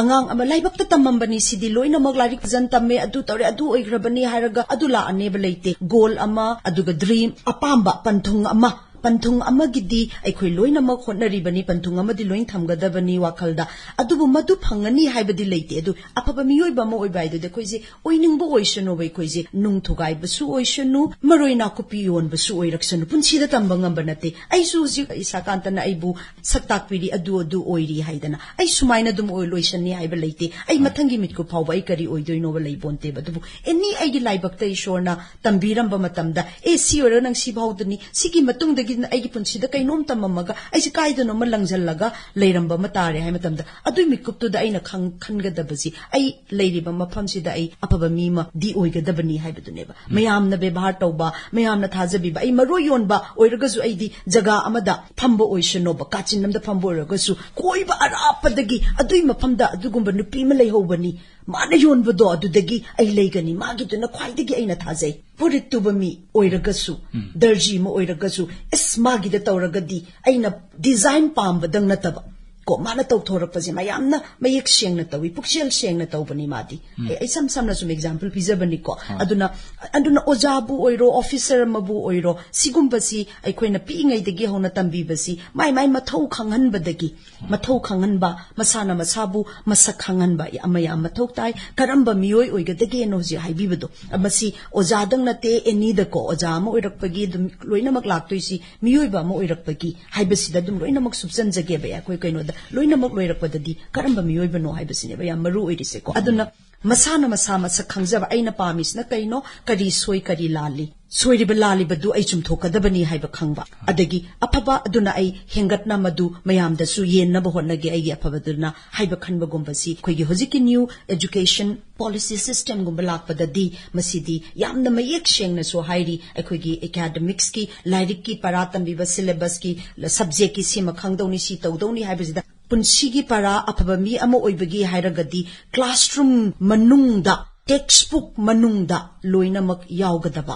ꯑꯉꯥꯡ ꯑꯃ ꯂꯥꯏꯕꯛꯇ ꯇꯝꯃꯝꯕꯅꯤ, ꯁꯤꯗꯤ ꯂꯣꯏꯅꯃꯛ ꯂꯥꯏꯔꯤꯛ ꯐꯖꯅ ꯇꯝꯃꯦ, ꯑꯗꯨ ꯇꯧꯔꯦ, ꯑꯗꯨ ꯑꯣꯏꯈ꯭ꯔꯕꯅꯤ ꯍꯥꯏꯔꯒ ꯑꯗꯨ ꯂꯥꯛꯑꯅꯦꯕ ꯂꯩꯇꯦ꯫ Goal ꯑꯃ, ꯑꯗꯨꯒ dream, ꯑꯄꯥꯝꯕ ꯄꯟꯊꯨꯡ ꯑꯃ, ꯄꯟꯊꯨꯡ ꯑꯃꯒꯤꯗꯤ ꯑꯩꯈꯣꯏ ꯂꯣꯏꯅꯃꯛ ꯍꯣꯠꯅꯔꯤꯕꯅꯤ, ꯄꯟꯊꯨꯡ ꯑꯃꯗꯤ ꯂꯣꯏꯅ ꯊꯝꯒꯗꯕꯅꯤ ꯋꯥꯈꯜꯗ꯫ ꯑꯗꯨꯕꯨ ꯃꯗꯨ ꯐꯪꯒꯅꯤ ꯍꯥꯏꯕꯗꯤ ꯂꯩꯇꯦ꯫ ꯑꯗꯨ ꯑꯐꯕ ꯃꯤꯑꯣꯏꯕ ꯑꯃ ꯑꯣꯏꯕ ꯍꯥꯏꯗꯨꯗꯤ ꯑꯩꯈꯣꯏꯁꯦ ꯑꯣꯏꯅꯤꯡꯕ ꯑꯣꯏꯁꯅꯨꯕ, ꯑꯩꯈꯣꯏꯁꯦ ꯅꯨꯡ ꯊꯨꯒꯥꯏꯕꯁꯨ ꯑꯣꯏꯁꯅꯨ, ꯃꯔꯣꯏ ꯅꯥꯀꯨꯞꯄꯤ ꯌꯣꯟꯕꯁꯨ ꯑꯣꯏꯔꯛꯁꯅꯨ, ꯄꯨꯟꯁꯤꯗ ꯇꯝꯕ ꯉꯝꯕ ꯅꯠꯇꯦ꯫ ꯑꯩꯁꯨ ꯍꯧꯖꯤꯛ ꯏꯁꯥꯀꯥꯟꯇꯅ ꯑꯩꯕꯨ ꯁꯛ ꯇꯥꯛꯄꯤꯔꯤ, ꯑꯗꯨ ꯑꯗꯨ ꯑꯣꯏꯔꯤ ꯍꯥꯏꯗꯅ꯫ ꯑꯩ ꯁꯨꯃꯥꯏꯅ ꯑꯗꯨꯝ ꯑꯣꯏ ꯂꯣꯏꯁꯟꯅꯤ ꯍꯥꯏꯕ ꯂꯩꯇꯦ꯫ ꯑꯩ ꯃꯊꯪꯒꯤ ꯃꯤꯠꯀꯨꯞ ꯐꯥꯎꯕ ꯑꯩ ꯀꯔꯤ ꯑꯣꯏꯗꯣꯏꯅꯣꯕ ꯂꯩꯕꯣꯟꯇꯦꯕ꯫ ꯑꯗꯨꯕꯨ any ꯑꯩꯒꯤ ꯂꯥꯏꯕꯛꯇ ꯏꯁꯣꯔꯅ ꯇꯝꯕꯤꯔꯝꯕ ꯃꯇꯝꯗ, ꯑꯦ, ꯁꯤ ꯑꯣꯏꯔꯒ ꯅꯪ ꯁꯤ ꯐꯥꯎꯗꯅꯤ, ꯁꯤꯒꯤ ꯃꯇꯨꯡꯗꯒꯤ ꯑꯩꯒꯤ ꯄꯨꯟꯁꯤꯗ ꯀꯩꯅꯣꯝ ꯇꯝꯃꯝꯃꯒ ꯑꯩꯁꯦ ꯀꯥꯏꯗꯅꯣꯃ ꯂꯪꯁꯤꯜꯂꯒ ꯂꯩꯔꯝꯕ ꯑꯃ ꯇꯥꯔꯦ ꯍꯥꯏ ꯃꯇꯝꯗ, ꯑꯗꯨꯏ ꯃꯤꯀꯨꯞꯇꯨꯗ ꯑꯩꯅ ꯈꯪ-, ꯈꯟꯒꯗꯕꯁꯤ, ꯑꯩ ꯂꯩꯔꯤꯕ ꯃꯐꯝꯁꯤꯗ ꯑꯩ ꯑꯐꯕ ꯃꯤ ꯑꯃꯗꯤ ꯑꯣꯏꯒꯗꯕꯅꯤ ꯍꯥꯏꯕꯗꯨꯅꯦꯕ꯫ ꯃꯌꯥꯝꯅ ꯕꯦꯕꯥꯔ ꯇꯧꯕ, ꯃꯌꯥꯝꯅ ꯊꯥꯖꯕꯤꯕ, ꯑꯩ ꯃꯔꯣꯏ ꯌꯣꯟꯕ ꯑꯣꯏꯔꯒꯁꯨ, ꯑꯩꯗꯤ ꯖꯒꯥ ꯑꯃꯗ ꯐꯝꯕ ꯑꯣꯏꯁꯅꯣꯕ, ꯀꯥꯆꯤꯟ ꯑꯃꯗ ꯐꯝꯕ ꯑꯣꯏꯔꯒꯁꯨ, ꯀꯣꯏꯕ ꯑꯔꯥꯞꯄꯗꯒꯤ ꯑꯗꯨꯏ ꯃꯐꯝꯗ ꯑꯗꯨꯒꯨꯝꯕ ꯅꯨꯄꯤ ꯑꯃ ꯂꯩꯍꯧꯕꯅꯤ, ꯃꯥꯅ ꯌꯣꯟꯕꯗꯣ ꯑꯗꯨꯗꯒꯤ ꯑꯩ ꯂꯩꯒꯅꯤ, ꯃꯥꯒꯤꯗꯨꯅ ꯈ꯭ꯋꯥꯏꯗꯒꯤ ꯑꯩꯅ ꯊꯥꯖꯩ꯫ ꯐꯨꯔꯤꯠ ꯇꯨꯕ ꯃꯤ ꯑꯣꯏꯔꯒꯁꯨ, ꯗꯔꯖꯤ ꯑꯃ ꯑꯣꯏꯔꯒꯁꯨ, ꯑꯁ, ꯃꯥꯒꯤꯗ ꯇꯧꯔꯒꯗꯤ ꯑꯩꯅ ꯗꯤꯖꯥꯏꯟ ꯄꯥꯝꯕꯗꯪ ꯅꯠꯇꯕ, ꯀꯣ, ꯃꯥꯅ ꯇꯧꯊꯣꯔꯛꯄꯁꯦ ꯃꯌꯥꯝꯅ ꯃꯌꯦꯛ ꯁꯦꯡꯅ ꯇꯧꯏ, ꯄꯨꯛꯆꯦꯜ ꯁꯦꯡꯅ ꯇꯧꯕꯅꯤ ꯃꯥꯗꯤ꯫ ꯑꯩ, ꯑꯩ ꯏꯁꯝ ꯁꯝꯅ ꯁꯨꯝ ꯑꯦꯛꯖꯥꯝꯄꯜ ꯄꯤꯖꯕꯅꯤꯀꯣ꯫ ꯑꯗꯨꯅ, ꯑꯗꯨꯅ ꯑꯣꯖꯥꯕꯨ ꯑꯣꯏꯔꯣ, ꯑꯣꯐꯤꯁꯔ ꯑꯃꯕꯨ ꯑꯣꯏꯔꯣ, ꯁꯤꯒꯨꯝꯕꯁꯤ ꯑꯩꯈꯣꯏꯅ ꯄꯤꯛꯏꯉꯩꯗꯒꯤ ꯍꯧꯅ ꯇꯝꯕꯤꯕꯁꯤ, ꯃꯥꯏ ꯃꯥꯏ ꯃꯊꯧ ꯈꯪꯍꯟꯕꯗꯒꯤ, ꯃꯊꯧ ꯈꯪꯍꯟꯕ, ꯃꯁꯥꯅ ꯃꯁꯥꯕꯨ ꯃꯁꯛ ꯈꯪꯍꯟꯕ ꯑꯃ ꯌꯥꯝ ꯃꯊꯧ ꯇꯥꯏ꯫ ꯀꯔꯝꯕ ꯃꯤꯑꯣꯏ ꯑꯣꯏꯒꯗꯒꯦꯅꯣ ꯍꯧꯖꯤꯛ ꯍꯥꯏꯕꯤꯕꯗꯣ, ꯃꯁꯤ ꯑꯣꯖꯥꯗꯪ ꯅꯠꯇꯦ, ꯑꯦꯅꯤꯗꯀꯣ, ꯑꯣꯖꯥ ꯑꯃ ꯑꯣꯏꯔꯛꯄꯒꯤ ꯑꯗꯨꯝ ꯂꯣꯏꯅꯃꯛ ꯂꯥꯛꯇꯣꯏꯁꯤ, ꯃꯤꯑꯣꯏꯕ ꯑꯃ ꯑꯣꯏꯔꯛꯄꯒꯤ ꯍꯥꯏꯕꯁꯤꯗ ꯑꯗꯨꯝ ꯂꯣꯏꯅꯃꯛ ꯁꯨꯞꯆꯟꯖꯒꯦꯕ꯫ ꯑꯩꯈꯣꯏ ꯀꯩꯅꯣꯗ ꯂꯣꯏꯅꯃꯛ ꯂꯣꯏꯔꯛꯄꯗꯗꯤ ꯀꯔꯝꯕ ꯃꯤꯑꯣꯏꯕꯅꯣ ꯍꯥꯏꯕꯁꯤꯅꯦꯕ ꯌꯥꯝ ꯃꯔꯨ ꯑꯣꯏꯔꯤꯁꯦꯀꯣ꯫ ꯑꯗꯨꯅ ꯃꯁꯥꯅ ꯃꯁꯥ ꯃꯁꯛ ꯈꯪꯖꯕ, ꯑꯩꯅ ꯄꯥꯝꯃꯤꯁꯤꯅ ꯀꯩꯅꯣ, ꯀꯔꯤ ꯁꯣꯏ, ꯀꯔꯤ ꯂꯥꯜꯂꯤ, ꯁꯣꯏꯔꯤꯕ ꯂꯥꯜꯂꯤꯕꯗꯨ ꯑꯩ ꯆꯨꯝꯊꯣꯛꯀꯗꯕꯅꯤ ꯍꯥꯏꯕ ꯈꯪꯕ, ꯑꯗꯒꯤ ꯑꯐꯕ ꯑꯗꯨꯅ ꯑꯩ ꯍꯦꯟꯒꯠꯅ ꯃꯗꯨ ꯃꯌꯥꯝꯗꯁꯨ ꯌꯦꯟꯅꯕ ꯍꯣꯠꯅꯒꯦ, ꯑꯩꯒꯤ ꯑꯐꯕꯗꯨꯅ ꯍꯥꯏꯕ ꯈꯟꯕꯒꯨꯝꯕꯁꯤ ꯑꯩꯈꯣꯏꯒꯤ ꯍꯧꯖꯤꯛꯀꯤ new education policy systemꯒꯨꯝꯕ ꯂꯥꯛꯄꯗꯗꯤ ꯃꯁꯤꯗꯤ ꯌꯥꯝꯅ ꯃꯌꯦꯛ ꯁꯦꯡꯅꯁꯨ ꯍꯥꯏꯔꯤ꯫ ꯑꯩꯈꯣꯏꯒꯤ academicsꯀꯤ, ꯂꯥꯏꯔꯤꯛꯀꯤ ꯄꯔꯥ ꯇꯝꯕꯤꯕ syllabusꯀꯤ, subjectꯀꯤ ꯁꯤꯃ ꯈꯪꯗꯧꯅꯤ, ꯁꯤ ꯇꯧꯗꯧꯅꯤ ꯍꯥꯏꯕꯁꯤꯗ ꯄꯨꯟꯁꯤꯒꯤ ꯄꯔꯥ ꯑꯐꯕ ꯃꯤ ꯑꯃ ꯑꯣꯏꯕꯒꯤ ꯍꯥꯏꯔꯒꯗꯤ classroom ꯃꯅꯨꯡꯗ, textbook ꯃꯅꯨꯡꯗ ꯂꯣꯏꯅꯃꯛ ꯌꯥꯎꯒꯗꯕ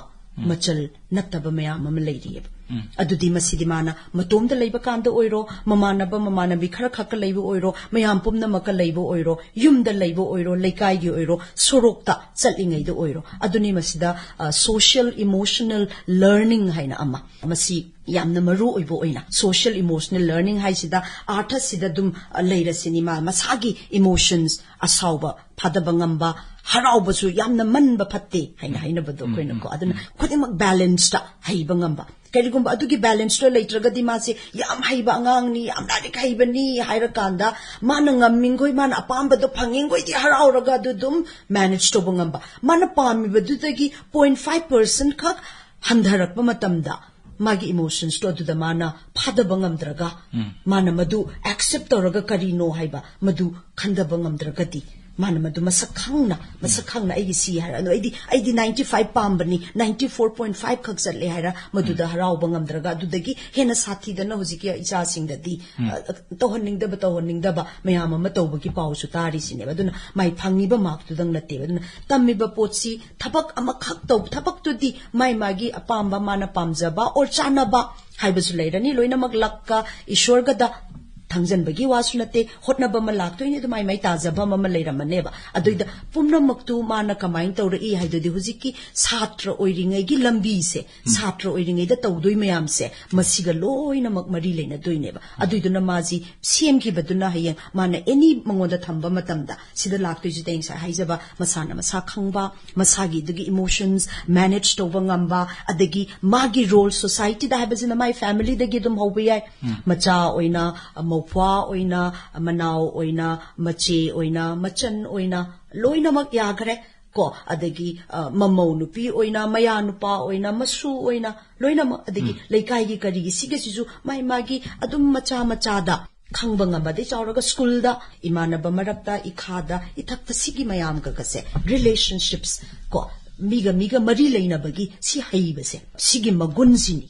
ꯃꯆꯜ ꯅꯠꯇꯕ ꯃꯌꯥꯝ ꯑꯃ ꯂꯩꯔꯤꯑꯕ꯫ ꯑꯗꯨꯗꯤ ꯃꯁꯤꯗꯤ ꯃꯥꯅ ꯃꯇꯣꯝꯗ ꯂꯩꯕ ꯀꯥꯟꯗ ꯑꯣꯏꯔꯣ, ꯃꯃꯥꯟꯅꯕ ꯃꯃꯥꯟꯅꯕꯤ ꯈꯔ ꯈꯛꯀ ꯂꯩꯕ ꯑꯣꯏꯔꯣ, ꯃꯌꯥꯝ ꯄꯨꯝꯅꯃꯛꯀ ꯂꯩꯕ ꯑꯣꯏꯔꯣ, ꯌꯨꯝꯗ ꯂꯩꯕ ꯑꯣꯏꯔꯣ, ꯂꯩꯀꯥꯏꯒꯤ ꯑꯣꯏꯔꯣ, ꯁꯣꯔꯣꯛꯇ ꯆꯠꯂꯤꯉꯩꯗ ꯑꯣꯏꯔꯣ, ꯑꯗꯨꯅꯤ ꯃꯁꯤꯗ, ꯑ, social emotional learning ꯍꯥꯏꯅ ꯑꯃ, ꯃꯁꯤ ꯌꯥꯝꯅ ꯃꯔꯨ ꯑꯣꯏꯕ ꯑꯣꯏꯅ social emotional learning ꯍꯥꯏꯁꯤꯗ ꯑꯥꯔꯊꯁꯤꯗ ꯑꯗꯨꯝ, ꯑ, ꯂꯩꯔꯁꯤꯅꯤ, ꯃꯥ ꯃꯁꯥꯒꯤ emotions, ꯑꯁꯥꯎꯕ ꯐꯥꯗꯕ ꯉꯝꯕ, ꯍꯔꯥꯎꯕꯁꯨ ꯌꯥꯝꯅ ꯃꯟꯕ ꯐꯠꯇꯦ ꯍꯥꯏꯅ ꯍꯥꯏꯅꯕꯗꯣ ꯑꯩꯈꯣꯏꯅꯀꯣ꯫ ꯑꯗꯨꯅ ꯈꯨꯗꯤꯡꯃꯛ balanceꯇ ꯍꯩꯕ ꯉꯝꯕ꯫ ꯀꯔꯤꯒꯨꯝꯕ ꯑꯗꯨꯒꯤ balanceꯇꯣ ꯂꯩꯇ꯭ꯔꯒꯗꯤ ꯃꯥꯁꯦ ꯌꯥꯝ ꯍꯩꯕ ꯑꯉꯥꯡꯅꯤ, ꯌꯥꯝ ꯂꯥꯏꯔꯤꯛ ꯍꯩꯕꯅꯤ ꯍꯥꯏꯔꯀꯥꯟꯗ ꯃꯥꯅ ꯉꯝꯃꯤꯈꯣꯏ, ꯃꯥꯅ ꯑꯄꯥꯝꯕꯗꯣ ꯐꯪꯉꯤꯈꯣꯏꯗꯤ ꯍꯔꯥꯎꯔꯒ ꯑꯗꯨ ꯑꯗꯨꯝ manage ꯇꯧꯕ ꯉꯝꯕ꯫ ꯃꯥꯅ ꯄꯥꯝꯃꯤꯕꯗꯨꯗꯒꯤ point five percent ꯈꯛ ꯍꯟꯊꯔꯛꯄ ꯃꯇꯝꯗ ꯃꯥꯒꯤ emotions ꯇꯣ ꯑꯗꯨꯗ ꯃꯥꯅ ꯐꯥꯗꯕ ꯉꯝꯗ꯭ꯔꯒ, ꯃꯥꯅ ꯃꯗꯨ accept ꯇꯧꯔꯒ ꯀꯔꯤꯅꯣ ꯍꯥꯏꯕ ꯃꯗꯨ ꯈꯟꯗꯕ ꯉꯝꯗ꯭ꯔꯒꯗꯤ, ꯃꯥꯅ ꯃꯗꯨ ꯃꯁꯛ ꯈꯪꯅ, ꯃꯁꯛ ꯈꯪꯅ "ꯑꯩꯒꯤ ꯁꯤ" ꯍꯥꯏꯔ, "ꯑꯗꯣ ꯑꯩꯗꯤ, ꯑꯩꯗꯤ ninety five ꯄꯥꯝꯕꯅꯤ, ninety four point five ꯈꯛ ꯆꯠꯂꯦ" ꯍꯥꯏꯔ, ꯃꯗꯨꯗ ꯍꯔꯥꯎꯕ ꯉꯝꯗ꯭ꯔꯒ, ꯑꯗꯨꯗꯒꯤ ꯍꯦꯟꯅ ꯁꯥꯊꯤꯗꯅ ꯍꯧꯖꯤꯛꯀꯤ ꯏꯆꯥꯁꯤꯡꯗꯗꯤ, ꯑ, ꯇꯧꯍꯟꯅꯤꯡꯗꯕ, ꯇꯧꯍꯟꯅꯤꯡꯗꯕ ꯃꯌꯥꯝ ꯑꯃ ꯇꯧꯕꯒꯤ ꯄꯥꯎꯁꯨ ꯇꯥꯔꯤꯁꯤꯅꯦꯕ꯫ ꯑꯗꯨꯅ ꯃꯥꯏ ꯐꯪꯉꯤꯕ mark ꯇꯨꯗꯪ ꯅꯠꯇꯦꯕ꯫ ꯑꯗꯨꯅ ꯇꯝꯃꯤꯕ ꯄꯣꯠꯁꯤ ꯊꯕꯛ ꯑꯃꯈꯛ ꯇꯧ, ꯊꯕꯛꯇꯨꯗꯤ ꯃꯥꯏ ꯃꯥꯒꯤ ꯑꯄꯥꯝꯕ, ꯃꯥꯅ ꯄꯥꯝꯖꯕ or ꯆꯥꯟꯅꯕ ꯍꯥꯏꯕꯁꯨ ꯂꯩꯔꯅꯤ꯫ ꯂꯣꯏꯅꯃꯛ luck ꯀ ꯏꯁꯣꯔꯒꯗ ꯊꯪꯖꯟꯕꯒꯤ ꯋꯥꯁꯨ ꯅꯠꯇꯦ, ꯍꯣꯠꯅꯕ ꯑꯃ ꯂꯥꯛꯇꯣꯏꯅꯤ, ꯑꯗꯨ ꯃꯥꯏ ꯃꯥꯏ ꯇꯥꯖꯕ ꯑꯃ ꯂꯩꯔꯝꯃꯅꯦꯕ꯫ ꯑꯗꯨꯏꯗ ꯄꯨꯝꯅꯃꯛꯇꯨ ꯃꯥꯅ ꯀꯃꯥꯏꯅ ꯇꯧꯔꯛꯏ ꯍꯥꯏꯗꯨꯗꯤ ꯍꯧꯖꯤꯛꯀꯤ ꯁꯥꯇ꯭ꯔ ꯑꯣꯏꯔꯤꯉꯩꯒꯤ ꯂꯝꯕꯤꯁꯦ, ꯁꯥꯇ꯭ꯔ ꯑꯣꯏꯔꯤꯉꯩꯗ ꯇꯧꯗꯣꯏ ꯃꯌꯥꯝꯁꯦ, ꯃꯁꯤꯒ ꯂꯣꯏꯅꯃꯛ ꯃꯔꯤ ꯂꯩꯅꯗꯣꯏꯅꯦꯕ꯫ ꯑꯗꯨꯏꯗꯨꯅ ꯃꯥꯁꯤ ꯁꯦꯝꯈꯤꯕꯗꯨꯅ ꯍꯌꯦꯡ ꯃꯥꯅ any ꯃꯉꯣꯟꯗ ꯊꯝꯕ ꯃꯇꯝꯗ ꯁꯤꯗ ꯂꯥꯛꯇꯣꯏꯁꯤꯗꯤ ꯑꯩ ꯉꯁꯥꯏ ꯍꯥꯏꯖꯕ ꯃꯁꯥꯅ ꯃꯁꯥ ꯈꯪꯕ, ꯃꯁꯥꯒꯤ ꯑꯗꯨꯒꯤ emotions manage ꯇꯧꯕ ꯉꯝꯕ, ꯑꯗꯒꯤ ꯃꯥꯒꯤ role society ꯗ ꯍꯥꯏꯕꯁꯤꯅ ꯃꯥꯏ family ꯗꯒꯤ ꯑꯗꯨꯝ ꯍꯧꯕ ꯌꯥꯏ꯫ ꯃꯆꯥ ꯑꯣꯏꯅ, ꯃꯧꯄ꯭ꯋꯥ ꯑꯣꯏꯅ, ꯃꯅꯥꯎ ꯑꯣꯏꯅ, ꯃꯆꯦ ꯑꯣꯏꯅ, ꯃꯆꯟ ꯑꯣꯏꯅ, ꯂꯣꯏꯅꯃꯛ ꯌꯥꯈ꯭ꯔꯦ꯫ ꯀꯣ, ꯑꯗꯒꯤ, ꯑ, ꯃꯃꯧ ꯅꯨꯄꯤ ꯑꯣꯏꯅ, ꯃꯌꯥ ꯅꯨꯄꯥ ꯑꯣꯏꯅ, ꯃꯁꯨ ꯑꯣꯏꯅ, ꯂꯣꯏꯅꯃꯛ, ꯑꯗꯒꯤ ꯂꯩꯀꯥꯏꯒꯤ ꯀꯔꯤꯒꯤ ꯁꯤꯒꯁꯤꯁꯨ ꯃꯥꯏ ꯃꯥꯒꯤ ꯑꯗꯨꯝ ꯃꯆꯥ ꯃꯆꯥꯗ ꯈꯪꯕ ꯉꯝꯕ, ꯑꯗꯩ ꯆꯥꯎꯔꯒ ꯁ꯭ꯀꯨꯜꯗ, ꯏꯃꯥꯟꯅꯕ ꯃꯔꯛꯇ, ꯏꯈꯥꯗ, ꯏꯊꯛꯇ, ꯁꯤꯒꯤ ꯃꯌꯥꯝꯒꯒꯁꯦ, relationships ꯀꯣ, ꯃꯤꯒ ꯃꯤꯒ ꯃꯔꯤ ꯂꯩꯅꯕꯒꯤ ꯁꯤ ꯍꯩꯕꯁꯦ, ꯁꯤꯒꯤ ꯃꯒꯨꯟꯁꯤꯅꯤ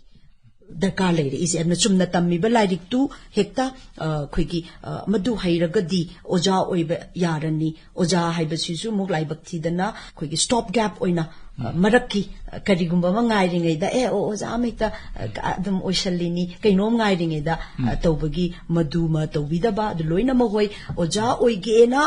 ꯗꯔꯀꯥꯔ ꯂꯩꯔꯛꯏꯁꯦ꯫ ꯑꯗꯨꯅ ꯆꯨꯝꯅ ꯇꯝꯃꯤꯕ ꯂꯥꯏꯔꯤꯛꯇꯨ ꯍꯦꯛꯇ, ꯑ, ꯑꯩꯈꯣꯏꯒꯤ, ꯑ, ꯃꯗꯨ ꯍꯩꯔꯒꯗꯤ ꯑꯣꯖꯥ ꯑꯣꯏꯕ ꯌꯥꯔꯅꯤ꯫ ꯑꯣꯖꯥ ꯍꯥꯏꯕꯁꯤꯁꯨ ꯑꯃꯨꯛ ꯂꯥꯏꯕꯛ ꯊꯤꯗꯅ ꯑꯩꯈꯣꯏꯒꯤ stop gap ꯑꯣꯏꯅ, ꯑ, ꯃꯔꯛꯀꯤ, ꯑ, ꯀꯔꯤꯒꯨꯝꯕ ꯑꯃ ꯉꯥꯏꯔꯤꯉꯩꯗ, "ꯑꯦ, ꯑꯣ, ꯑꯣꯖꯥ ꯑꯃ ꯍꯦꯛꯇ, ꯑ, ꯑꯗꯨꯝ ꯑꯣꯏꯁꯜꯂꯤꯅꯤ", ꯀꯩꯅꯣꯝ ꯉꯥꯏꯔꯤꯉꯩꯗ, ꯑ, ꯇꯧꯕꯒꯤ ꯃꯗꯨꯃ ꯇꯧꯕꯤꯗꯕ꯫ ꯑꯗꯨ ꯂꯣꯏꯅꯃꯛ ꯍꯣꯏ, ꯑꯣꯖꯥ ꯑꯣꯏꯒꯦꯅ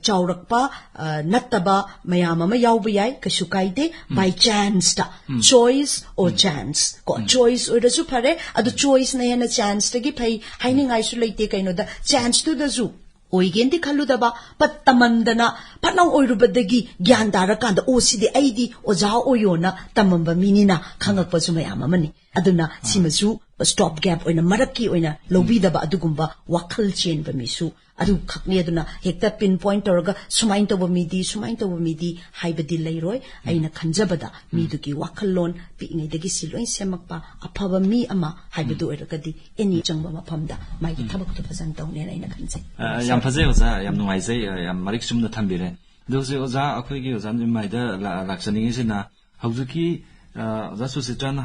ꯆꯥꯎꯔꯛꯄ, ꯑ, ꯅꯠꯇꯕ ꯃꯌꯥꯝ ꯑꯃ ꯌꯥꯎꯕ ꯌꯥꯏ, ꯀꯩꯁꯨ ꯀꯥꯏꯗꯦ꯫ By chance ꯇ, choice or chance ꯀꯣ, choice ꯑꯣꯏꯔꯁꯨ ꯐꯔꯦ, ꯑꯗꯨ choice ꯅ ꯍꯦꯟꯅ chance ꯇꯒꯤ ꯐꯩ ꯍꯥꯏꯅꯤꯡꯉꯥꯏꯁꯨ ꯂꯩꯇꯦ꯫ ꯀꯩꯅꯣꯗ, chance ꯇꯨꯗꯁꯨ ꯑꯣꯏꯒꯦꯅꯗꯤ ꯈꯜꯂꯨꯗꯕ, ꯄꯠ ꯇꯝꯃꯟꯗꯅ ꯐꯠ ꯂꯥꯎ ꯑꯣꯏꯔꯨꯕꯗꯒꯤ ꯒ꯭ꯌꯥꯟ ꯇꯥꯔꯀꯥꯟꯗ, "ꯑꯣ, ꯁꯤꯗꯤ ꯑꯩꯗꯤ ꯑꯣꯖꯥ ꯑꯣꯏꯌꯣꯅ ꯇꯝꯃꯝꯕ ꯃꯤꯅꯤꯅ" ꯈꯪꯉꯛꯄꯁꯨ ꯃꯌꯥꯝ ꯑꯃꯅꯤ꯫ ꯑꯗꯨꯅ ꯁꯤꯃꯁꯨ stop gap ꯑꯣꯏꯅ, ꯃꯔꯛꯀꯤ ꯑꯣꯏꯅ ꯂꯧꯕꯤꯗꯕ ꯑꯗꯨꯒꯨꯝꯕ ꯋꯥꯈꯜ ꯆꯦꯟꯕ ꯃꯤꯁꯨ ꯑꯗꯨꯈꯛꯅꯤ꯫ ꯑꯗꯨꯅ ꯍꯦꯛꯇ pinpoint ꯇꯧꯔꯒ ꯁꯨꯃꯥꯏꯅ ꯇꯧꯕ ꯃꯤꯗꯤ, ꯁꯨꯃꯥꯏꯅ ꯇꯧꯕ ꯃꯤꯗꯤ ꯍꯥꯏꯕꯗꯤ ꯂꯩꯔꯣꯏ꯫ ꯑꯩꯅ ꯈꯟꯖꯕꯗ ꯃꯤꯗꯨꯒꯤ ꯋꯥꯈꯜꯂꯣꯟ ꯄꯤꯛꯏꯉꯩꯗꯒꯤ ꯁꯤ ꯂꯣꯏ ꯁꯦꯝꯃꯛꯄ ꯑꯐꯕ ꯃꯤ ꯑꯃ ꯍꯥꯏꯕꯗꯨ ꯑꯣꯏꯔꯒꯗꯤ ꯑꯦꯅꯤ ꯆꯪꯕ ꯃꯐꯝꯗ ꯃꯥꯒꯤ ꯊꯕꯛꯇꯨ ꯐꯖꯅ ꯇꯧꯅꯦꯅ ꯑꯩꯅ ꯈꯟꯖꯩ꯫ ꯑ, ꯌꯥꯝ ꯐꯖꯩ ꯑꯣꯖꯥ, ꯌꯥꯝ ꯅꯨꯡꯉꯥꯏꯖꯩ, ꯑ, ꯌꯥꯝ ꯃꯔꯤꯛ ꯆꯨꯝꯅ ꯊꯝꯕꯤꯔꯦ꯫ ꯑꯗꯣ ꯍꯧꯖꯤꯛ ꯑꯣꯖꯥ, ꯑꯩꯈꯣꯏꯒꯤ ꯑꯣꯖꯥ ꯅꯤꯔꯃꯥꯏꯗ ꯂꯥ-, ꯂꯥꯛꯆꯅꯤꯡꯉꯤꯁꯤꯅ ꯍꯧꯖꯤꯛꯀꯤ, ꯑ, ꯑꯣꯖꯥ ꯁꯨꯆꯤꯇ꯭ꯔꯅ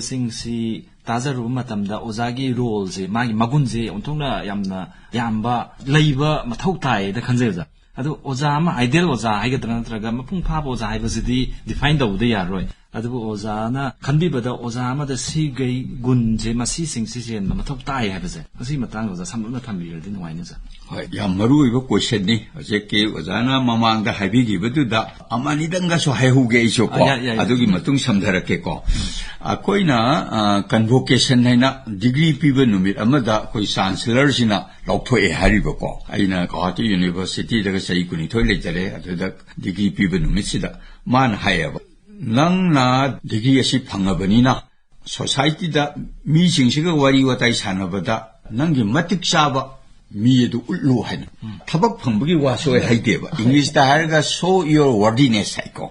ꯍꯥꯏꯕꯤꯔꯤꯕꯁꯤꯡꯁꯤ ꯇꯥꯖꯔꯨꯕ ꯃꯇꯝꯗ ꯑꯣꯖꯥꯒꯤ roleꯁꯦ, ꯃꯥꯒꯤ ꯃꯒꯨꯟꯁꯦ ꯑꯣꯟꯊꯣꯛꯅ ꯌꯥꯝꯅ ꯌꯥꯝꯕ, ꯂꯩꯕ ꯃꯊꯧ ꯇꯥꯏꯌꯦꯅ ꯈꯟꯖꯩ ꯑꯣꯖꯥ꯫ ꯑꯗꯣ ꯑꯣꯖꯥ ꯑꯃ, ideal ꯑꯣꯖꯥ ꯍꯥꯏꯒꯗ꯭ꯔꯥ ꯅꯠꯇ꯭ꯔꯒ ꯃꯄꯨꯡ ꯐꯥꯕ ꯑꯣꯖꯥ ꯍꯥꯏꯕꯁꯤꯗꯤ define ꯇꯧꯕꯗ ꯌꯥꯔꯣꯏ꯫ ꯑꯗꯨꯕꯨ ꯑꯣꯖꯥꯅ ꯈꯟꯕꯤꯕꯗ ꯑꯣꯖꯥ ꯑꯃꯗ ꯁꯤꯒꯩ ꯒꯨꯟꯁꯦ, ꯃꯁꯤꯁꯤꯡꯁꯤ ꯆꯦꯟꯕ ꯃꯊꯧ ꯇꯥꯏ ꯍꯥꯏꯕꯁꯦ, ꯃꯁꯤꯒꯤ ꯃꯇꯥꯡꯗ ꯑꯣꯖꯥ ꯁꯝꯂꯞꯅ ꯊꯝꯕꯤꯔꯗꯤ ꯅꯨꯡꯉꯥꯏꯅꯤ ꯑꯣꯖꯥ꯫ ꯍꯣꯏ, ꯌꯥꯝ ꯃꯔꯨ ꯑꯣꯏꯕ questionꯅꯤ꯫ ꯍꯧꯖꯤꯛꯀꯤ ꯑꯣꯖꯥꯅ ꯃꯃꯥꯡꯗ ꯍꯥꯏꯕꯤꯈꯤꯕꯗꯨꯗ ꯑꯃ ꯑꯅꯤꯗꯪꯒꯁꯨ ꯍꯥꯏꯍꯧꯒꯦ ꯑꯩꯁꯨ ꯀꯣ꯫ ꯑ, ꯌꯥꯏ, ꯌꯥꯏ, ꯑꯗꯨꯒꯤ ꯌꯥꯏ꯫ ꯃꯇꯨꯡ ꯁꯝꯊꯔꯛꯀꯦꯀꯣ꯫ ꯑꯩꯈꯣꯏꯅ, ꯑ, convocation ꯍꯥꯏꯅ degree ꯄꯤꯕ ꯅꯨꯃꯤꯠ ꯑꯃꯗ ꯑꯩꯈꯣꯏ Chancellorꯁꯤꯅ ꯂꯥꯎꯊꯣꯛꯑꯦ ꯍꯥꯏꯔꯤꯕꯀꯣ꯫ ꯑꯩꯅ ꯒꯧꯍꯥꯇꯤ Universityꯗꯒ ꯆꯍꯤ ꯀꯨꯟꯅꯤꯊꯣꯏ ꯂꯩꯖꯔꯦ, ꯑꯗꯨꯗ degree ꯄꯤꯕ ꯅꯨꯃꯤꯠꯁꯤꯗ ꯃꯥꯅ ꯍꯥꯏꯌꯦꯕ, "ꯅꯪꯅ degree ꯑꯁꯤ ꯐꯪꯉꯕꯅꯤꯅ societyꯗ ꯃꯤꯁꯤꯡꯁꯤꯒ ꯋꯥꯔꯤ ꯋꯥꯇꯥꯏ ꯁꯥꯟꯅꯕꯗ ꯅꯪꯒꯤ ꯃꯇꯤꯛ ꯆꯥꯕ ꯃꯤ ꯑꯗꯨ ꯎꯠꯂꯨ" ꯍꯥꯏꯅ꯫ ꯊꯕꯛ ꯐꯪꯕꯒꯤ ꯋꯥꯁꯨ ꯑꯩ ꯍꯩꯇꯦꯕ, Englishꯇ ꯍꯥꯏꯔꯒ "show your worthiness" ꯍꯥꯏꯀꯣ꯫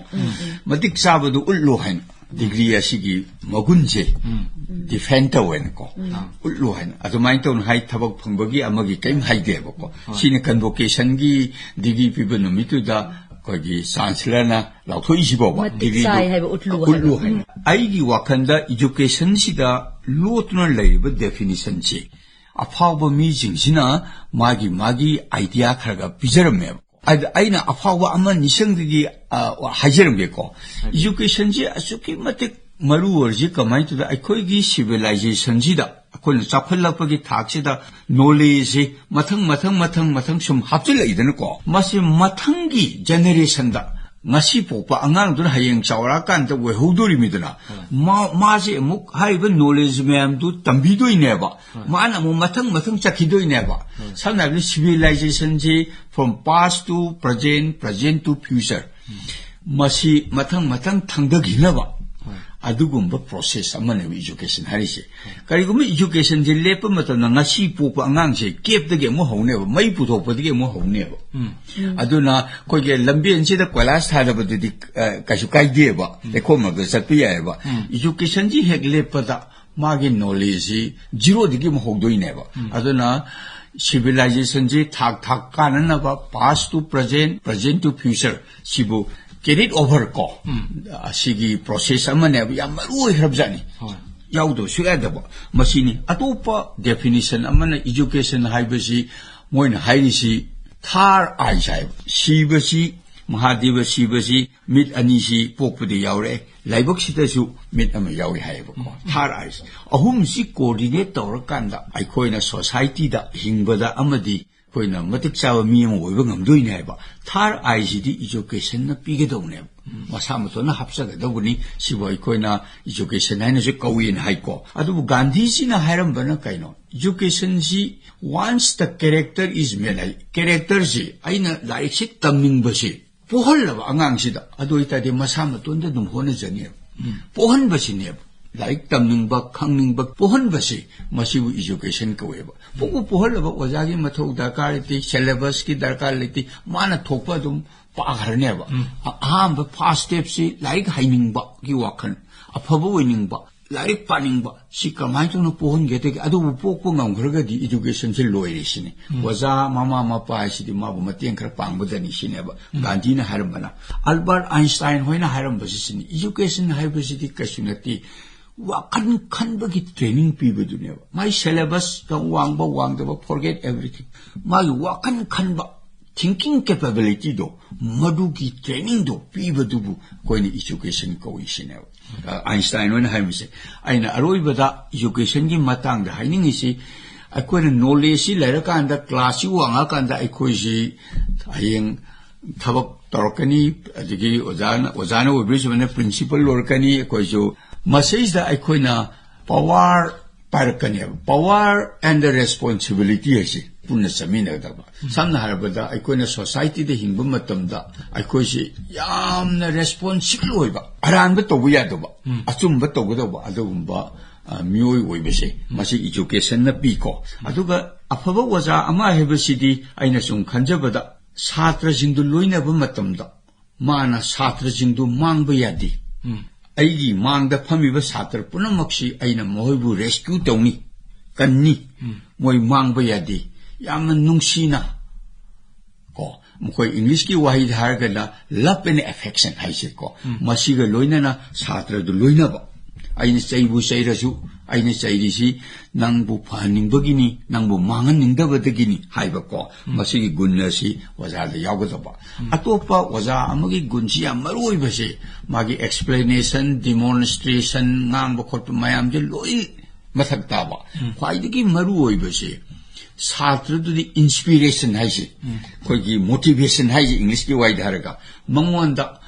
ꯃꯇꯤꯛ ꯆꯥꯕꯗꯨ ꯎꯠꯂꯨ ꯍꯥꯏꯅ, degree ꯑꯁꯤꯒꯤ ꯃꯒꯨꯟꯁꯦ defend ꯇꯧꯋꯦꯅꯀꯣ꯫ ꯎꯠꯂꯨ ꯍꯥꯏꯅ ꯑꯗꯨꯃꯥꯏꯅ ꯇꯧꯅ ꯍꯥꯏ꯫ ꯊꯕꯛ ꯐꯪꯕꯒꯤ ꯑꯃꯒꯤ ꯀꯔꯤꯝ ꯍꯥꯏꯗꯦꯕꯀꯣ꯫ ꯁꯤꯅ convocationꯒꯤ degree ꯄꯤꯕ ꯅꯨꯃꯤꯠꯇꯨꯗ ꯑꯩꯈꯣꯏꯒꯤ Chancellorꯅ ꯂꯥꯎꯊꯣꯛꯏꯁꯤꯕꯣꯕ꯫ ꯃꯇꯤꯛ ꯗꯤꯒ꯭ꯔꯤꯗꯨ ꯆꯥꯏ ꯍꯥꯏꯕ ꯎꯠꯂꯨ ꯎꯠꯂꯨ ꯍꯥꯏꯕ꯫ ꯍꯥꯏꯅ꯫ ꯑꯩꯒꯤ ꯋꯥꯈꯜꯗ educationꯁꯤꯗ ꯂꯣꯠꯇꯨꯅ ꯂꯩꯔꯤꯕ definitionꯁꯦ ꯑꯐꯥꯎꯕ ꯃꯤꯁꯤꯡꯁꯤꯅ ꯃꯥꯒꯤ ꯃꯥꯒꯤ idea ꯈꯔꯒ ꯄꯤꯖꯔꯝꯃꯦꯕ꯫ ꯑꯗ ꯑꯩꯅ ꯑꯐꯥꯎꯕ ꯑꯃ ꯅꯤꯁꯪꯗꯒꯤ, ꯑ, ꯍꯥꯏꯖꯔꯝꯒꯦꯀꯣ꯫ Educationꯁꯦ ꯑꯁꯨꯛꯀꯤ ꯃꯇꯤꯛ ꯃꯔꯨ ꯑꯣꯏꯔꯤꯁꯤ ꯀꯃꯥꯏꯅ ꯇꯧꯗ, ꯑꯩꯈꯣꯏꯒꯤ civilizationꯁꯤꯗ ꯑꯩꯈꯣꯏꯅ ꯆꯥꯎꯈꯠꯂꯛꯄꯒꯤ ꯊꯥꯛꯁꯤꯗ knowledgeꯁꯤ ꯃꯊꯪ, ꯃꯊꯪ, ꯃꯊꯪ, ꯃꯊꯪ ꯁꯨꯝ ꯍꯥꯞꯆꯤꯜꯂꯛꯏꯗꯅꯀꯣ꯫ ꯃꯁꯤ ꯃꯊꯪꯒꯤ generationꯗ, ꯉꯁꯤ ꯄꯣꯛꯄ ꯑꯉꯥꯡꯗꯨꯅ ꯍꯌꯦꯡ ꯆꯥꯎꯔꯛꯑꯀꯥꯟꯗ ꯑꯣꯏꯍꯧꯗꯣꯔꯤꯃꯤꯗꯅ꯫ ꯃꯥ-, ꯃꯥꯁꯦ ꯑꯃꯨꯛ ꯍꯥꯏꯔꯤꯕ knowledge ꯃꯌꯥꯝꯗꯨ ꯇꯝꯕꯤꯗꯣꯏꯅꯦꯕ꯫ ꯃꯥꯅ ꯑꯃꯨꯛ ꯃꯊꯪ, ꯃꯊꯪ ꯆꯠꯈꯤꯗꯣꯏꯅꯦꯕ꯫ ꯁꯝꯅ ꯍꯥꯏꯔꯕꯗ civilizationꯁꯤ from past to present, present to future꯫ ꯃꯁꯤ ꯃꯊꯪ, ꯃꯊꯪ ꯊꯪꯗꯈꯤꯅꯕ꯫ ꯑꯗꯨꯒꯨꯝꯕ ꯄ꯭ꯔꯣꯁꯦꯁ ꯑꯃꯅꯦꯕ ꯏꯖꯨꯀꯦꯁꯟ ꯍꯥꯏꯔꯤꯁꯦ꯫ ꯀꯔꯤꯒꯨꯝꯕ ꯏꯖꯨꯀꯦꯁꯟꯁꯦ ꯂꯦꯞꯄ ꯃꯇꯝꯗ ꯉꯁꯤ ꯄꯣꯛꯄ ꯑꯉꯥꯡꯁꯦ ꯀꯦꯞꯇꯒꯤ ꯑꯃꯨꯛ ꯍꯧꯅꯦꯕ, ꯃꯩ ꯄꯨꯊꯣꯛꯄꯗꯒꯤ ꯑꯃꯨꯛ ꯍꯧꯅꯦꯕ꯫ ꯑꯗꯨꯅ ꯑꯩꯈꯣꯏꯒꯤ ꯂꯝꯕꯦꯟꯁꯤꯗ ꯀꯣꯏꯂꯥꯁ ꯊꯥꯗꯕꯗꯨꯗꯤ ꯑ, ꯀꯩꯁꯨ ꯀꯥꯏꯗꯦꯕ, ꯂꯩꯈꯣꯝ ꯃꯔꯛꯇ ꯆꯠꯄ ꯌꯥꯏꯑꯕ꯫ ꯏꯖꯨꯀꯦꯁꯟꯁꯤ ꯍꯦꯛ ꯂꯦꯞꯄꯗ ꯃꯥꯒꯤ ꯅꯣꯂꯦꯖꯁꯤ ꯖꯤꯔꯣꯗꯒꯤ ꯑꯃꯨꯛ ꯍꯧꯗꯣꯏꯅꯦꯕ꯫ ꯑꯗꯨꯅ ꯁꯤꯚꯤꯂꯥꯏꯖꯦꯁꯟꯁꯤ ꯊꯥꯛ ꯊꯥꯛ ꯀꯥꯟꯅꯅꯕ, past to present, present to future, ꯁꯤꯕꯨ ꯀꯦꯔꯤꯠ ꯑꯣꯚꯔ ꯀꯣ, ꯑꯁꯤꯒꯤ ꯄ꯭ꯔꯣꯁꯦꯁ ꯑꯃꯅꯦꯕ, ꯌꯥꯝ ꯃꯔꯨ ꯑꯣꯏꯈ꯭ꯔꯕꯖꯥꯠꯅꯤ꯫ ꯍꯣꯏ꯫ ꯌꯥꯎꯗꯕ ꯁꯨꯡꯌꯥ ꯌꯥꯗꯕ꯫ ꯃꯁꯤꯅꯤ꯫ ꯑꯇꯣꯞꯄ ꯗꯦꯐꯤꯅꯤꯁꯟ ꯑꯃꯅ ꯏꯖꯨꯀꯦꯁꯟ ꯍꯥꯏꯕꯁꯤ ꯃꯣꯏꯅ ꯍꯥꯏꯔꯤꯁꯤ ꯊꯥꯔ ꯑꯥꯏꯁ ꯍꯥꯏꯕ꯫ ꯁꯤꯕꯁꯤ, ꯃꯍꯥꯗꯦꯕ ꯁꯤꯕꯁꯤ ꯃꯤꯠ ꯑꯅꯤꯁꯤ ꯄꯣꯛꯄꯗ ꯌꯥꯎꯔꯛꯑꯦ, ꯂꯥꯏꯕꯛꯁꯤꯗꯁꯨ ꯃꯤꯠ ꯑꯃ ꯌꯥꯎꯏ ꯍꯥꯏꯌꯦꯕꯀꯣ꯫ ꯊꯥꯔ ꯑꯥꯏꯁ ꯑꯍꯨꯝꯁꯤ ꯀꯣꯑꯣꯔꯗꯤꯅꯦꯠ ꯇꯧꯔꯀꯥꯟꯗ ꯑꯩꯈꯣꯏꯅ ꯁꯣꯁꯥꯏꯇꯤꯗ ꯍꯤꯡꯕꯗ ꯑꯃꯗꯤ ꯑꯩꯈꯣꯏꯅ ꯃꯇꯤꯛ ꯆꯥꯕ ꯃꯤ ꯑꯃ ꯑꯣꯏꯕ ꯉꯝꯗꯣꯏꯅꯦ ꯍꯥꯏꯕ꯫ ꯊꯥꯔ ꯑꯥꯏꯁꯤꯗꯤ ꯏꯖꯨꯀꯦꯁꯟꯅ ꯄꯤꯒꯗꯧꯅꯦꯕ, ꯃꯁꯥ ꯃꯇꯣꯟꯅ ꯍꯥꯞꯆꯒꯗꯧꯕꯅꯤ꯫ ꯁꯤꯕꯨ ꯑꯩꯈꯣꯏꯅ ꯏꯖꯨꯀꯦꯁꯟ ꯍꯥꯏꯅꯁꯨ ꯀꯧꯏꯅ ꯍꯥꯏꯀꯣ꯫ ꯑꯗꯨꯕꯨ ꯒꯥꯟꯙꯤꯖꯤꯅ ꯍꯥꯏꯔꯝꯕꯅ ꯀꯩꯅꯣ? ꯏꯖꯨꯀꯦꯁꯟꯁꯤ, once the character is made ꯍꯥꯏ, ꯀꯦꯔꯦꯛꯇꯔꯁꯤ, ꯑꯩꯅ ꯂꯥꯏꯔꯤꯛꯁꯤ ꯇꯝꯅꯤꯡꯕꯁꯤ ꯄꯣꯛꯍꯜꯂꯕ ꯑꯉꯥꯡꯁꯤꯗ, ꯑꯗꯨ ꯑꯣꯏꯇꯥꯔꯗꯤ ꯃꯁꯥ ꯃꯇꯣꯟꯗ ꯑꯗꯨꯝ ꯍꯣꯠꯅꯖꯅꯦꯕ꯫ ꯄꯣꯛꯍꯟꯕꯁꯤꯅꯦꯕ꯫ ꯂꯥꯏꯔꯤꯛ ꯇꯝꯅꯤꯡꯕ, ꯈꯪꯅꯤꯡꯕ ꯄꯣꯛꯍꯟꯕꯁꯤ, ꯃꯁꯤꯕꯨ ꯏꯖꯨꯀꯦꯁꯟ ꯀꯧꯋꯦꯕ꯫ ꯄꯣꯛꯄꯨ ꯄꯣꯛꯍꯜꯂꯕ ꯑꯣꯖꯥꯒꯤ ꯃꯊꯧ ꯗꯔꯀꯥꯔ ꯂꯩꯇꯦ, ꯁꯦꯂꯦꯕꯁꯀꯤ ꯗꯔꯀꯥꯔ ꯂꯩꯇꯦ, ꯃꯥꯅ ꯊꯣꯛꯄ ꯑꯗꯨꯝ ꯄꯥꯈ꯭ꯔꯅꯦꯕ꯫ ꯑ-, ꯑꯍꯥꯟꯕ ꯐꯥꯔꯁ ꯁ꯭ꯇꯦꯞꯁꯤ ꯂꯥꯏꯔꯤꯛ ꯍꯩꯅꯤꯡꯕꯒꯤ ꯋꯥꯈꯜ, ꯑꯐꯕ ꯑꯣꯏꯅꯤꯡꯕ, ꯂꯥꯏꯔꯤꯛ ꯄꯥꯅꯤꯡꯕ, ꯁꯤ ꯀꯃꯥꯏꯅ ꯇꯧꯅ ꯄꯣꯛꯍꯟꯒꯦ? ꯑꯗꯨꯕꯨ ꯄꯣꯛꯄ ꯉꯝꯈ꯭ꯔꯒꯗꯤ ꯏꯖꯨꯀꯦꯁꯟꯁꯤ ꯂꯣꯏꯔꯦ ꯁꯤꯅꯤ꯫ ꯑꯣꯖꯥ, ꯃꯃꯥ ꯃꯄꯥ ꯍꯥꯏꯁꯤꯗꯤ ꯃꯥꯕꯨ ꯃꯇꯦꯡ ꯈꯔ ꯄꯥꯡꯕꯗꯅꯤ ꯁꯤꯅꯦꯕ ꯒꯥꯟꯙꯤꯅ ꯍꯥꯏꯔꯝꯕꯅ꯫ ꯑꯜꯕꯥꯔꯠ ꯑꯥꯏꯟꯁꯇꯥꯏꯟ ꯍꯣꯏꯅ ꯍꯥꯏꯔꯝꯕꯁꯤꯁꯤꯅꯤ, ꯏꯖꯨꯀꯦꯁꯟ ꯍꯥꯏꯕꯁꯤꯗꯤ ꯀꯩꯁꯨ ꯅꯠꯇꯦ, ꯋꯥꯈꯜ ꯈꯟꯕꯒꯤ ꯇ꯭ꯔꯦꯅꯤꯡ ꯄꯤꯕꯗꯨꯅꯦꯕ꯫ ꯃꯥꯏ ꯁꯦꯂꯦꯕꯁ ꯌꯥꯝ ꯋꯥꯡꯕ ꯋꯥꯡꯗꯕ, forget everything, ꯃꯥꯒꯤ ꯋꯥꯈꯜ ꯈꯟꯕ, ꯊꯤꯡꯀꯤꯡ ꯀꯦꯄꯦꯕꯤꯂꯤꯇꯤꯗꯣ, ꯃꯗꯨꯒꯤ ꯇ꯭ꯔꯦꯅꯤꯡꯗꯣ ꯄꯤꯕꯗꯨꯕꯨ ꯑꯩꯈꯣꯏꯅ ꯏꯖꯨꯀꯦꯁꯟ ꯀꯧꯏ ꯁꯤꯅꯦꯕ꯫ ꯑ, ꯑꯥꯏꯟꯁꯇꯥꯏꯟ ꯍꯣꯏꯅ ꯍꯥꯏꯕꯁꯦ꯫ ꯑꯩꯅ ꯑꯔꯣꯏꯕꯗ ꯏꯖꯨꯀꯦꯁꯟꯒꯤ ꯃꯇꯥꯡꯗ ꯍꯥꯏꯅꯤꯡꯉꯤꯁꯤ, ꯑꯩꯈꯣꯏꯅ ꯅꯣꯂꯦꯖꯁꯤ ꯂꯩꯔꯀꯥꯟꯗ, ꯀ꯭ꯂꯥꯁꯁꯤ ꯋꯥꯡꯉꯀꯥꯟꯗ ꯑꯩꯈꯣꯏꯁꯤ ꯍꯌꯦꯡ ꯊꯕꯛ ꯇꯧꯔꯛꯀꯅꯤ, ꯑꯗꯒꯤ ꯑꯣꯖꯥꯅ, ꯑꯣꯖꯥꯅ ꯑꯣꯏꯕꯤꯔꯤꯁꯨ ꯄ꯭ꯔꯤꯟꯁꯤꯄꯜ ꯑꯣꯏꯔꯛꯀꯅꯤ꯫ ꯑꯩꯈꯣꯏꯁꯨ ꯃꯁꯤꯗꯩꯁꯤꯗ ꯑꯩꯈꯣꯏꯅ power ꯄꯥꯏꯔꯛꯀꯅꯦꯕ, power and the responsibility ꯍꯥꯏꯁꯦ꯫ ꯄꯨꯟꯅ ꯆꯠꯃꯤꯟꯅꯒꯗꯕ꯫ ꯁꯝꯅ ꯍꯥꯏꯔꯕꯗ, ꯑꯩꯈꯣꯏꯅ ꯁꯣꯁꯥꯏꯇꯤꯗ ꯍꯤꯡꯕ ꯃꯇꯝꯗ ꯑꯩꯈꯣꯏꯁꯤ ꯌꯥꯝꯅ ꯔꯦꯁꯄꯣꯟꯁꯤꯕꯜ ꯑꯣꯏꯕ, ꯑꯔꯥꯟꯕ ꯇꯧꯕ ꯌꯥꯗꯕ, ꯑꯆꯨꯝꯕ ꯇꯧꯒꯗꯧꯕ ꯑꯗꯨꯒꯨꯝꯕ, ꯑ, ꯃꯤꯑꯣꯏ ꯑꯣꯏꯕꯁꯦ ꯃꯁꯤ ꯏꯖꯨꯀꯦꯁꯟꯅ ꯄꯤꯀꯣ꯫ ꯑꯗꯨꯒ ꯑꯐꯕ ꯑꯣꯖꯥ ꯑꯃ ꯍꯥꯏꯕꯁꯤꯗꯤ ꯑꯩꯅ ꯁꯨꯝ ꯈꯟꯖꯕꯗ ꯁꯥꯇ꯭ꯔꯁꯤꯡꯗꯨ ꯂꯣꯏꯅꯕ ꯃꯇꯝꯗ ꯃꯥꯅ ꯁꯥꯇ꯭ꯔꯁꯤꯡꯗꯨ ꯃꯥꯡꯕ ꯌꯥꯗꯦ꯫ ꯑꯩꯒꯤ ꯃꯥꯡꯗ ꯐꯝꯃꯤꯕ ꯁꯥꯇ꯭ꯔ ꯄꯨꯝꯅꯃꯛꯁꯤ ꯑꯩꯅ ꯃꯈꯣꯏꯕꯨ ꯔꯦꯁꯀ꯭ꯌꯨ ꯇꯧꯅꯤ, ꯀꯟꯅꯤ, ꯃꯣꯏ ꯃꯥꯡꯕ ꯌꯥꯗꯦ꯫ ꯌꯥꯝꯅ ꯅꯨꯡꯁꯤꯅ ꯀꯣ, ꯃꯈꯣꯏ ꯏꯪꯂꯤꯁꯀꯤ ꯋꯥꯍꯩꯗ ꯍꯥꯏꯔꯒꯅ love and affection ꯍꯥꯏꯁꯦ ꯀꯣ꯫ ꯃꯁꯤꯒ ꯂꯣꯏꯅꯅ ꯁꯥꯇ꯭ꯔꯗꯨ ꯂꯣꯏꯅꯕ꯫ ꯑꯩꯅ ꯆꯩꯕꯨ ꯆꯩꯔꯁꯨ, ꯑꯩꯅ ꯆꯩꯔꯤꯁꯤ ꯅꯪꯕꯨ ꯐꯍꯟꯅꯤꯡꯕꯒꯤꯅꯤ, ꯅꯪꯕꯨ ꯃꯥꯡꯍꯟꯅꯤꯡꯗꯕꯗꯒꯤꯅꯤ ꯍꯥꯏꯕ ꯀꯣ꯫ ꯃꯁꯤꯒꯤ ꯒꯨꯟ ꯑꯁꯤ ꯑꯣꯖꯥꯗ ꯌꯥꯎꯒꯗꯕ꯫ ꯑꯇꯣꯞꯄ ꯑꯣꯖꯥ ꯑꯃꯒꯤ ꯒꯨꯟꯁꯤ ꯌꯥꯝ ꯃꯔꯨ ꯑꯣꯏꯕꯁꯦ, ꯃꯥꯒꯤ ꯑꯦꯛꯁꯄ꯭ꯂꯦꯅꯦꯁꯟ, ꯗꯤꯃꯣꯟꯁꯇ꯭ꯔꯦꯁꯟ, ꯉꯥꯡꯕ ꯈꯣꯠꯄ ꯃꯌꯥꯝꯁꯦ ꯂꯣꯏ ꯃꯊꯛ ꯇꯥꯕ꯫ ꯈ꯭ꯋꯥꯏꯗꯒꯤ ꯃꯔꯨ ꯑꯣꯏꯕꯁꯦ ꯁꯥꯇ꯭ꯔꯗꯨꯗꯤ ꯏꯟꯁꯄꯤꯔꯦꯁꯟ ꯍꯥꯏꯁꯦ, ꯑꯩꯈꯣꯏꯒꯤ ꯃꯣꯇꯤꯚꯦꯁꯟ ꯍꯥꯏꯁꯦ ꯏꯪꯂꯤꯁꯀꯤ ꯋꯥꯍꯩꯗ ꯍꯥꯏꯔꯒ, ꯃꯉꯣꯟꯗ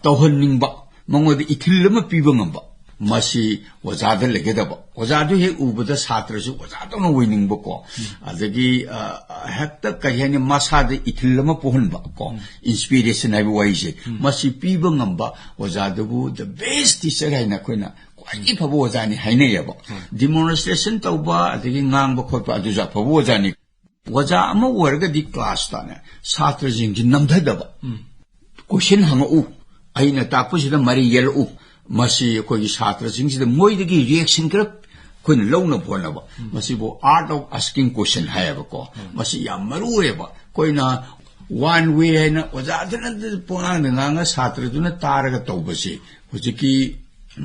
ꯇꯧꯍꯟꯅꯤꯡꯕ, ꯃꯉꯣꯟꯗ ꯏꯊꯤꯜ ꯑꯃ ꯄꯤꯕ ꯉꯝꯕ, ꯃꯁꯤ ꯑꯣꯖꯥꯗ ꯂꯩꯒꯗꯕ꯫ ꯑꯣꯖꯥꯗꯨ ꯍꯦꯛ ꯎꯕꯗ ꯁꯥꯇ꯭ꯔꯁꯨ ꯑꯣꯖꯥꯗꯧꯅ ꯑꯣꯏꯅꯤꯡꯕꯀꯣ꯫ ꯑꯗꯒꯤ, ꯑ, ꯍꯦꯛꯇ ꯀꯔꯤ ꯍꯥꯏꯅꯤ, ꯃꯁꯥꯗ ꯏꯊꯤꯜ ꯑꯃ ꯄꯣꯛꯍꯟꯕ ꯀꯣ꯫ ꯏꯟꯁꯄꯤꯔꯦꯁꯟ ꯍꯥꯏꯕ ꯋꯥꯍꯩꯁꯦ, ꯃꯁꯤ ꯄꯤꯕ ꯉꯝꯕ ꯑꯣꯖꯥꯗꯨꯕꯨ the best teacher ꯍꯥꯏꯅ ꯑꯩꯈꯣꯏꯅ ꯈ꯭ꯋꯥꯏꯗꯒꯤ ꯐꯕ ꯑꯣꯖꯥꯅꯤ ꯍꯥꯏꯅꯩꯌꯦꯕ꯫ ꯗꯤꯃꯣꯟꯁꯇ꯭ꯔꯦꯁꯟ ꯇꯧꯕ ꯑꯗꯒꯤ ꯉꯥꯡꯕ ꯈꯣꯠꯄ ꯑꯗꯨꯁꯨ ꯑꯐꯕ ꯑꯣꯖꯥꯅꯤ꯫ ꯑꯣꯖꯥ ꯑꯃ ꯑꯣꯏꯔꯒꯗꯤ ꯀ꯭ꯂꯥꯁꯇꯅꯦ, ꯁꯥꯇ꯭ꯔꯁꯤꯡꯁꯤ ꯅꯝꯊꯗꯕ, ꯀꯣꯏꯁꯟ ꯍꯪꯉꯛꯎ, ꯑꯩꯅ ꯇꯥꯛꯄꯁꯤꯗ ꯃꯔꯩ ꯌꯦꯜꯂꯛꯎ, ꯃꯁꯤ ꯑꯩꯈꯣꯏꯒꯤ ꯁꯥꯇ꯭ꯔꯁꯤꯡꯁꯤꯗ ꯃꯣꯏꯗꯒꯤ ꯔꯤꯌꯦꯛꯁꯟ ꯈꯔ ꯑꯩꯈꯣꯏꯅ ꯂꯧꯅꯕ ꯍꯣꯠꯅꯕ꯫ ꯃꯁꯤꯕꯨ art of asking question ꯍꯥꯏꯌꯦꯕꯀꯣ꯫ ꯃꯁꯤ ꯌꯥꯝ ꯃꯔꯨ ꯑꯣꯏꯌꯦꯕ꯫ ꯑꯩꯈꯣꯏꯅ ꯋꯥꯟ ꯋꯦ ꯍꯥꯏꯅ ꯑꯣꯖꯥꯗꯨꯅ ꯄꯉꯥꯡꯗ ꯉꯥꯡꯉ ꯁꯥꯇ꯭ꯔꯗꯨꯅ ꯇꯥꯔꯒ ꯇꯧꯕꯁꯤ ꯍꯧꯖꯤꯛꯀꯤ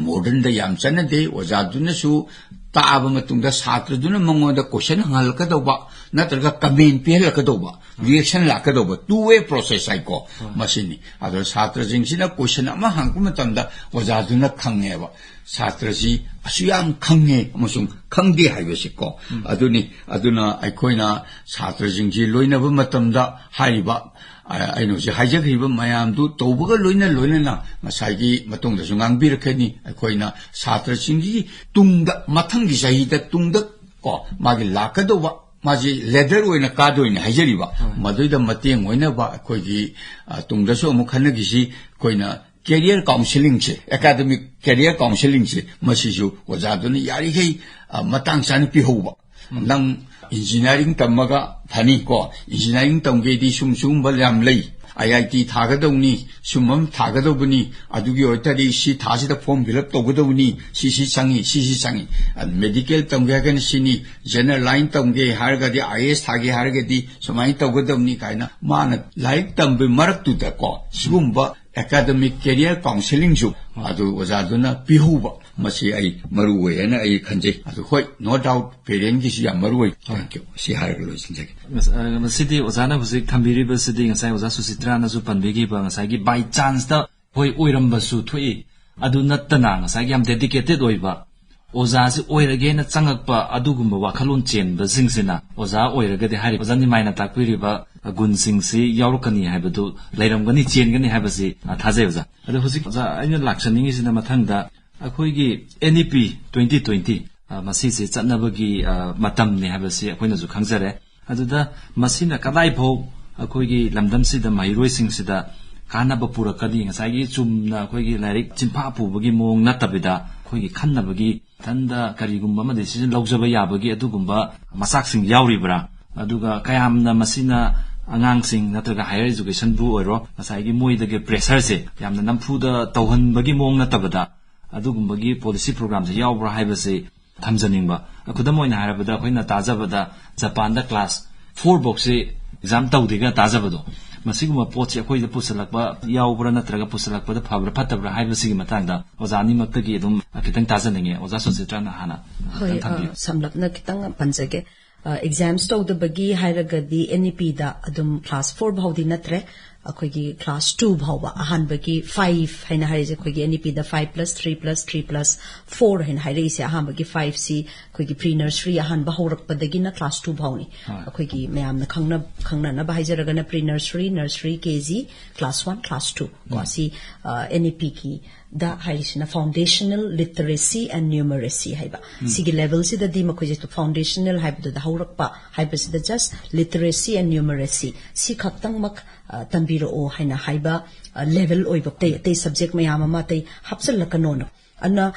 ꯃꯣꯗꯔꯟꯗ ꯌꯥꯝ ꯆꯠꯅꯗꯦ꯫ ꯑꯣꯖꯥꯗꯨꯅꯁꯨ ꯇꯥꯛꯑꯕ ꯃꯇꯨꯡꯗ ꯁꯥꯇ꯭ꯔꯗꯨꯅ ꯃꯉꯣꯟꯗ ꯀꯣꯏꯁꯟ ꯍꯪꯍꯜꯂꯛꯀꯗꯧꯕ ꯅꯠꯇ꯭ꯔꯒ ꯀꯃꯦꯟ ꯄꯤꯍꯜꯂꯛꯀꯗꯧꯕ, ꯔꯤꯌꯦꯛꯁꯟ ꯂꯥꯛꯀꯗꯧꯕ, ꯇꯨ ꯋꯦ ꯄ꯭ꯔꯣꯁꯦꯁ ꯍꯥꯏꯀꯣ꯫ ꯃꯁꯤꯅꯤ꯫ ꯑꯗꯣ ꯁꯥꯇ꯭ꯔꯁꯤꯡꯁꯤꯅ ꯀꯣꯏꯁꯟ ꯑꯃ ꯍꯪꯉꯛꯄ ꯃꯇꯝꯗ ꯑꯣꯖꯥꯗꯨꯅ ꯈꯪꯉꯦꯕ, ꯁꯥꯇ꯭ꯔꯁꯤ ꯑꯁꯨ ꯌꯥꯝ ꯈꯪꯉꯦ ꯑꯃꯁꯨꯡ ꯈꯪꯗꯦ ꯍꯥꯏꯕꯁꯤꯀꯣ꯫ ꯑꯗꯨꯅꯤ꯫ ꯑꯗꯨꯅ ꯑꯩꯈꯣꯏꯅ ꯁꯥꯇ꯭ꯔꯁꯤꯡꯁꯤ ꯂꯣꯏꯅꯕ ꯃꯇꯝꯗ ꯍꯥꯏꯔꯤꯕ, ꯑ, ꯑꯩꯅ ꯍꯧꯖꯤꯛ ꯍꯥꯏꯖꯈ꯭ꯔꯤꯕ ꯃꯌꯥꯝꯗꯨ ꯇꯧꯕꯒ ꯂꯣꯏꯅ ꯂꯣꯏꯅꯅ ꯉꯁꯥꯏꯒꯤ ꯃꯇꯨꯡꯗꯁꯨ ꯉꯥꯡꯕꯤꯔꯛꯀꯅꯤ꯫ ꯑꯩꯈꯣꯏꯅ ꯁꯥꯇ꯭ꯔꯁꯤꯡꯒꯤ ꯇꯨꯡꯗ, ꯃꯊꯪꯒꯤ ꯆꯍꯤꯗ ꯇꯨꯡꯗ ꯀꯣ, ꯃꯥꯒꯤ ꯂꯥꯛꯀꯗꯧꯕ ꯃꯥꯁꯤ ꯂꯦꯗꯔ ꯑꯣꯏꯅ ꯀꯥꯗꯣꯏꯅꯦ ꯍꯥꯏꯖꯔꯤꯕ꯫ ꯃꯗꯨꯏꯗ ꯃꯇꯦꯡ ꯑꯣꯏꯅꯕ ꯑꯩꯈꯣꯏꯒꯤ, ꯑ, ꯇꯨꯡꯗꯁꯨ ꯑꯃꯨꯛ ꯈꯟꯅꯈꯤꯁꯤ꯫ ꯑꯩꯈꯣꯏꯅ ꯀꯦꯔꯤꯌꯔ ꯀꯥꯎꯟꯁꯤꯂꯤꯡꯁꯦ, ꯑꯦꯀꯥꯗꯃꯤꯛ ꯀꯦꯔꯤꯌꯔ ꯀꯥꯎꯟꯁꯤꯂꯤꯡꯁꯦ, ꯃꯁꯤꯁꯨ ꯑꯣꯖꯥꯗꯨꯅ ꯌꯥꯔꯤꯈꯩ, ꯑ, ꯃꯇꯥꯡ ꯆꯥꯅ ꯄꯤꯍꯧꯕ꯫ ꯅꯪ ꯏꯟꯖꯤꯅꯤꯌꯥꯔꯤꯡ ꯇꯝꯃꯒ ꯐꯅꯤ ꯀꯣ, ꯏꯟꯖꯤꯅꯤꯌꯥꯔꯤꯡ ꯇꯝꯒꯦꯗꯤ ꯁꯨꯝ ꯁꯨꯝꯕ ꯌꯥꯝ ꯂꯩ, ꯑꯥꯏ ꯑꯥꯏ ꯇꯤ ꯊꯥꯒꯗꯧꯅꯤ, ꯁꯨꯝꯕ ꯑꯃ ꯊꯥꯒꯗꯧꯕꯅꯤ, ꯑꯗꯨꯒꯤ ꯑꯣꯏꯇꯥꯔꯗꯤ ꯁꯤ ꯊꯥꯁꯤꯗ ꯐꯣꯔꯝ ꯐꯤꯜ ꯑꯞ ꯇꯧꯒꯗꯧꯕꯅꯤ, ꯁꯤ ꯁꯤ ꯆꯪꯉꯤ, ꯁꯤ ꯁꯤ ꯆꯪꯉꯤ꯫ ꯑ, ꯃꯦꯗꯤꯀꯦꯜ ꯇꯝꯒꯦ ꯍꯥꯏꯔꯒꯅ ꯁꯤꯅꯤ, ꯖꯦꯅꯔꯦꯜ ꯂꯥꯏꯟ ꯇꯝꯒꯦ ꯍꯥꯏꯔꯒꯗꯤ, ꯑꯥꯏ ꯑꯦ ꯑꯦꯁ ꯊꯥꯒꯦ ꯍꯥꯏꯔꯒꯗꯤ ꯁꯨꯃꯥꯏꯅ ꯇꯧꯒꯗꯧꯅꯤ ꯀꯥꯏꯅ ꯃꯥꯅ ꯂꯥꯏꯔꯤꯛ ꯇꯝꯕꯒꯤ ꯃꯔꯛꯇꯨꯗꯀꯣ, ꯁꯤꯒꯨꯝꯕ ꯑꯦꯀꯥꯗꯃꯤꯛ ꯀꯦꯔꯤꯌꯔ ꯀꯥꯎꯟꯁꯤꯂꯤꯡꯁꯨ ꯑꯗꯨ ꯑꯣꯖꯥꯗꯨꯅ ꯄꯤꯍꯧꯕ, ꯃꯁꯤ ꯑꯩ ꯃꯔꯨ ꯑꯣꯏ ꯍꯥꯏꯅ ꯑꯩ ꯈꯟꯖꯩ꯫ ꯑꯗꯨ ꯍꯣꯏ, no doubt, ꯄꯦꯔꯦꯟꯒꯤꯁꯨ ꯌꯥꯝ ꯃꯔꯨ ꯑꯣꯏ꯫ Thank you꯫ ꯁꯤ ꯍꯥꯏꯔꯒ ꯂꯣꯏꯁꯤꯟꯖꯒꯦ꯫ ꯃꯁ-, ꯑ, ꯃꯁꯤꯗꯤ ꯑꯣꯖꯥꯅ ꯍꯧꯖꯤꯛ ꯊꯝꯕꯤꯔꯤꯕꯁꯤꯗꯤ ꯉꯁꯥꯏ ꯑꯣꯖꯥ ꯁꯨꯆꯤꯇ꯭ꯔꯥꯅꯁꯨ ꯄꯟꯕꯤꯈꯤꯕ ꯉꯁꯥꯏꯒꯤ by chance ꯇ ꯍꯣꯏ ꯑꯣꯏꯔꯝꯕꯁꯨ ꯊꯣꯛꯏ꯫ ꯑꯗꯨ ꯅꯠꯇꯅ ꯉꯁꯥꯏꯒꯤ ꯌꯥꯝ dedicated ꯑꯣꯏꯕ ꯑꯣꯖꯥꯁꯤ ꯑꯣꯏꯔꯒꯦꯅ ꯆꯪꯉꯛꯄ ꯑꯗꯨꯒꯨꯝꯕ ꯋꯥꯈꯜꯂꯣꯟ ꯆꯦꯟꯕꯁꯤꯡꯁꯤꯅ ꯑꯣꯖꯥ ꯑꯣꯏꯔꯒꯗꯤ ꯍꯥꯏꯔꯤꯕ ꯑꯣꯖꯥ ꯅꯤꯃꯥꯏꯅ ꯇꯥꯛꯄꯤꯔꯤꯕ ꯒꯨꯟꯁꯤꯡꯁꯤ ꯌꯥꯎꯔꯛꯀꯅꯤ ꯍꯥꯏꯕꯗꯨ ꯂꯩꯔꯝꯒꯅꯤ, ꯆꯦꯟꯒꯅꯤ ꯍꯥꯏꯕꯁꯤ, ꯑ, ꯊꯥꯖꯩ ꯑꯣꯖꯥ꯫ ꯑꯗꯣ ꯍꯧꯖꯤꯛ ꯑꯣꯖꯥ ꯑꯩꯅ ꯂꯥꯛꯆꯅꯤꯡꯉꯤꯁꯤꯅ ꯃꯊꯪꯗ ꯑꯩꯈꯣꯏꯒꯤ N E P twenty twenty, ꯑ, ꯃꯁꯤꯁꯦ ꯆꯠꯅꯕꯒꯤ, ꯑ, ꯃꯇꯝꯅꯤ ꯍꯥꯏꯕꯁꯤ ꯑꯩꯈꯣꯏꯅꯁꯨ ꯈꯪꯖꯔꯦ꯫ ꯑꯗꯨꯗ ꯃꯁꯤꯅ ꯀꯗꯥꯏꯐꯥꯎ ꯑꯩꯈꯣꯏꯒꯤ ꯂꯝꯗꯝꯁꯤꯗ ꯃꯍꯩꯔꯣꯏꯁꯤꯡꯁꯤꯗ ꯀꯥꯟꯅꯕ ꯄꯨꯔꯛꯀꯅꯤ? ꯉꯁꯥꯏꯒꯤ ꯆꯨꯝꯅ ꯑꯩꯈꯣꯏꯒꯤ ꯂꯥꯏꯔꯤꯛ ꯆꯤꯟꯐꯥ ꯄꯨꯕꯒꯤ ꯃꯑꯣꯡ ꯅꯠꯇꯕꯤꯗ ꯑꯩꯈꯣꯏꯒꯤ ꯈꯟꯅꯕꯒꯤ, ꯏꯊꯟꯗ ꯀꯔꯤꯒꯨꯝꯕ ꯑꯃ decision ꯂꯧꯖꯕ ꯌꯥꯕꯒꯤ ꯑꯗꯨꯒꯨꯝꯕ ꯃꯆꯥꯛꯁꯤꯡ ꯌꯥꯎꯔꯤꯕ꯭ꯔꯥ? ꯑꯗꯨꯒ ꯀꯌꯥꯝꯅ ꯃꯁꯤꯅ ꯑꯉꯥꯡꯁꯤꯡ ꯅꯠꯇ꯭ꯔꯒ higher education ꯕꯨ ꯑꯣꯏꯔꯣ, ꯉꯁꯥꯏꯒꯤ ꯃꯣꯏꯗꯒꯤ pressure ꯁꯦ ꯌꯥꯝꯅ ꯅꯝꯐꯨꯗ ꯇꯧꯍꯟꯕꯒꯤ ꯃꯑꯣꯡ ꯅꯠꯇꯕꯗ ꯑꯗꯨꯒꯨꯝꯕꯒꯤ policy program ꯁꯦ ꯌꯥꯎꯕ꯭ꯔꯥ ꯍꯥꯏꯕꯁꯤ ꯊꯝꯖꯅꯤꯡꯕ꯫ ꯈꯨꯗꯝ ꯑꯣꯏꯅ ꯍꯥꯏꯔꯕꯗ, ꯑꯩꯈꯣꯏꯅ ꯇꯥꯖꯕꯗ ꯖꯄꯥꯟꯗ class four ꯐꯥꯎꯁꯤ exam ꯇꯧꯗꯦꯒ ꯇꯥꯖꯕꯗꯣ, ꯃꯁꯤꯒꯨꯝꯕ ꯄꯣꯠꯁꯤ ꯑꯩꯈꯣꯏꯗ ꯄꯨꯁꯤꯜꯂꯛꯄ ꯌꯥꯎꯕ꯭ꯔꯥ ꯅꯠꯇ꯭ꯔꯒ ꯄꯨꯁꯤꯜꯂꯛꯄꯗ ꯐꯕ꯭ꯔꯥ ꯐꯠꯇꯕ꯭ꯔꯥ ꯍꯥꯏꯕꯁꯤꯒꯤ ꯃꯇꯥꯡꯗ ꯑꯣꯖꯥ ꯑꯅꯤꯃꯛꯇꯒꯤ ꯑꯗꯨꯝ ꯈꯤꯇꯪ ꯇꯥꯖꯅꯤꯡꯉꯦ꯫ ꯑꯣꯖꯥ ꯁꯨꯆꯤꯇ꯭ꯔꯥꯅ ꯍꯥꯟꯅ ꯍꯣꯏ, ꯈꯤꯇꯪ ꯊꯝꯕꯤꯌꯨ꯫ ꯑ, ꯁꯝꯂꯞꯅ ꯈꯤꯇꯪ ꯄꯟꯖꯒꯦ꯫ ꯑ, exams ꯇꯧꯗꯕꯒꯤ ꯍꯥꯏꯔꯒꯗꯤ N E P ꯗ ꯑꯗꯨꯝ class four ꯐꯥꯎꯗꯤ ꯅꯠꯇ꯭ꯔꯦ, ꯑꯩꯈꯣꯏꯒꯤ class two ꯐꯥꯎꯕ, ꯑꯍꯥꯟꯕꯒꯤ five ꯍꯥꯏꯅ ꯍꯥꯏꯔꯤꯁꯦ, ꯑꯩꯈꯣꯏꯒꯤ N E P ꯗ five plus three plus three plus four ꯍꯥꯏꯅ ꯍꯥꯏꯔꯛꯏꯁꯦ, ꯑꯍꯥꯟꯕꯒꯤ five ꯁꯤ ꯑꯩꯈꯣꯏꯒꯤ pre nursery ꯑꯍꯥꯟꯕ ꯍꯧꯔꯛꯄꯗꯒꯤꯅ class two ꯐꯥꯎꯅꯤ꯫ ꯍꯣꯏ꯫ ꯑꯩꯈꯣꯏꯒꯤ ꯃꯌꯥꯝꯅ ꯈꯪꯅ-, ꯈꯪꯅꯅꯕ ꯍꯥꯏꯖꯔꯒꯅ pre nursery, nursery, K G, class one, class two ꯀꯣ, ꯎꯝ꯫ ꯁꯤ, ꯑ, N E P ꯒꯤ ꯗ ꯍꯥꯏꯔꯤꯁꯤꯅ foundational literacy and numeracy ꯍꯥꯏꯕ꯫ ꯁꯤꯒꯤ level ꯁꯤꯗꯗꯤ ꯃꯈꯣꯏꯁꯦ foundational ꯍꯥꯏꯕꯗꯨꯗ ꯍꯧꯔꯛꯄ ꯍꯥꯏꯕꯁꯤꯗ just literacy and numeracy ꯁꯤ ꯈꯛꯇꯪꯃꯛ, ꯑ, ꯇꯝꯕꯤꯔꯛꯑꯣ ꯍꯥꯏꯅ ꯍꯥꯏꯕ, ꯑ, level ꯑꯣꯏꯕ ꯑꯇꯩ, ꯑꯇꯩ subject ꯃꯌꯥꯝ ꯑꯃ ꯑꯇꯩ ꯍꯥꯞꯆꯤꯜꯂꯛꯀꯅꯣꯅ꯫ ꯑꯗꯨꯅ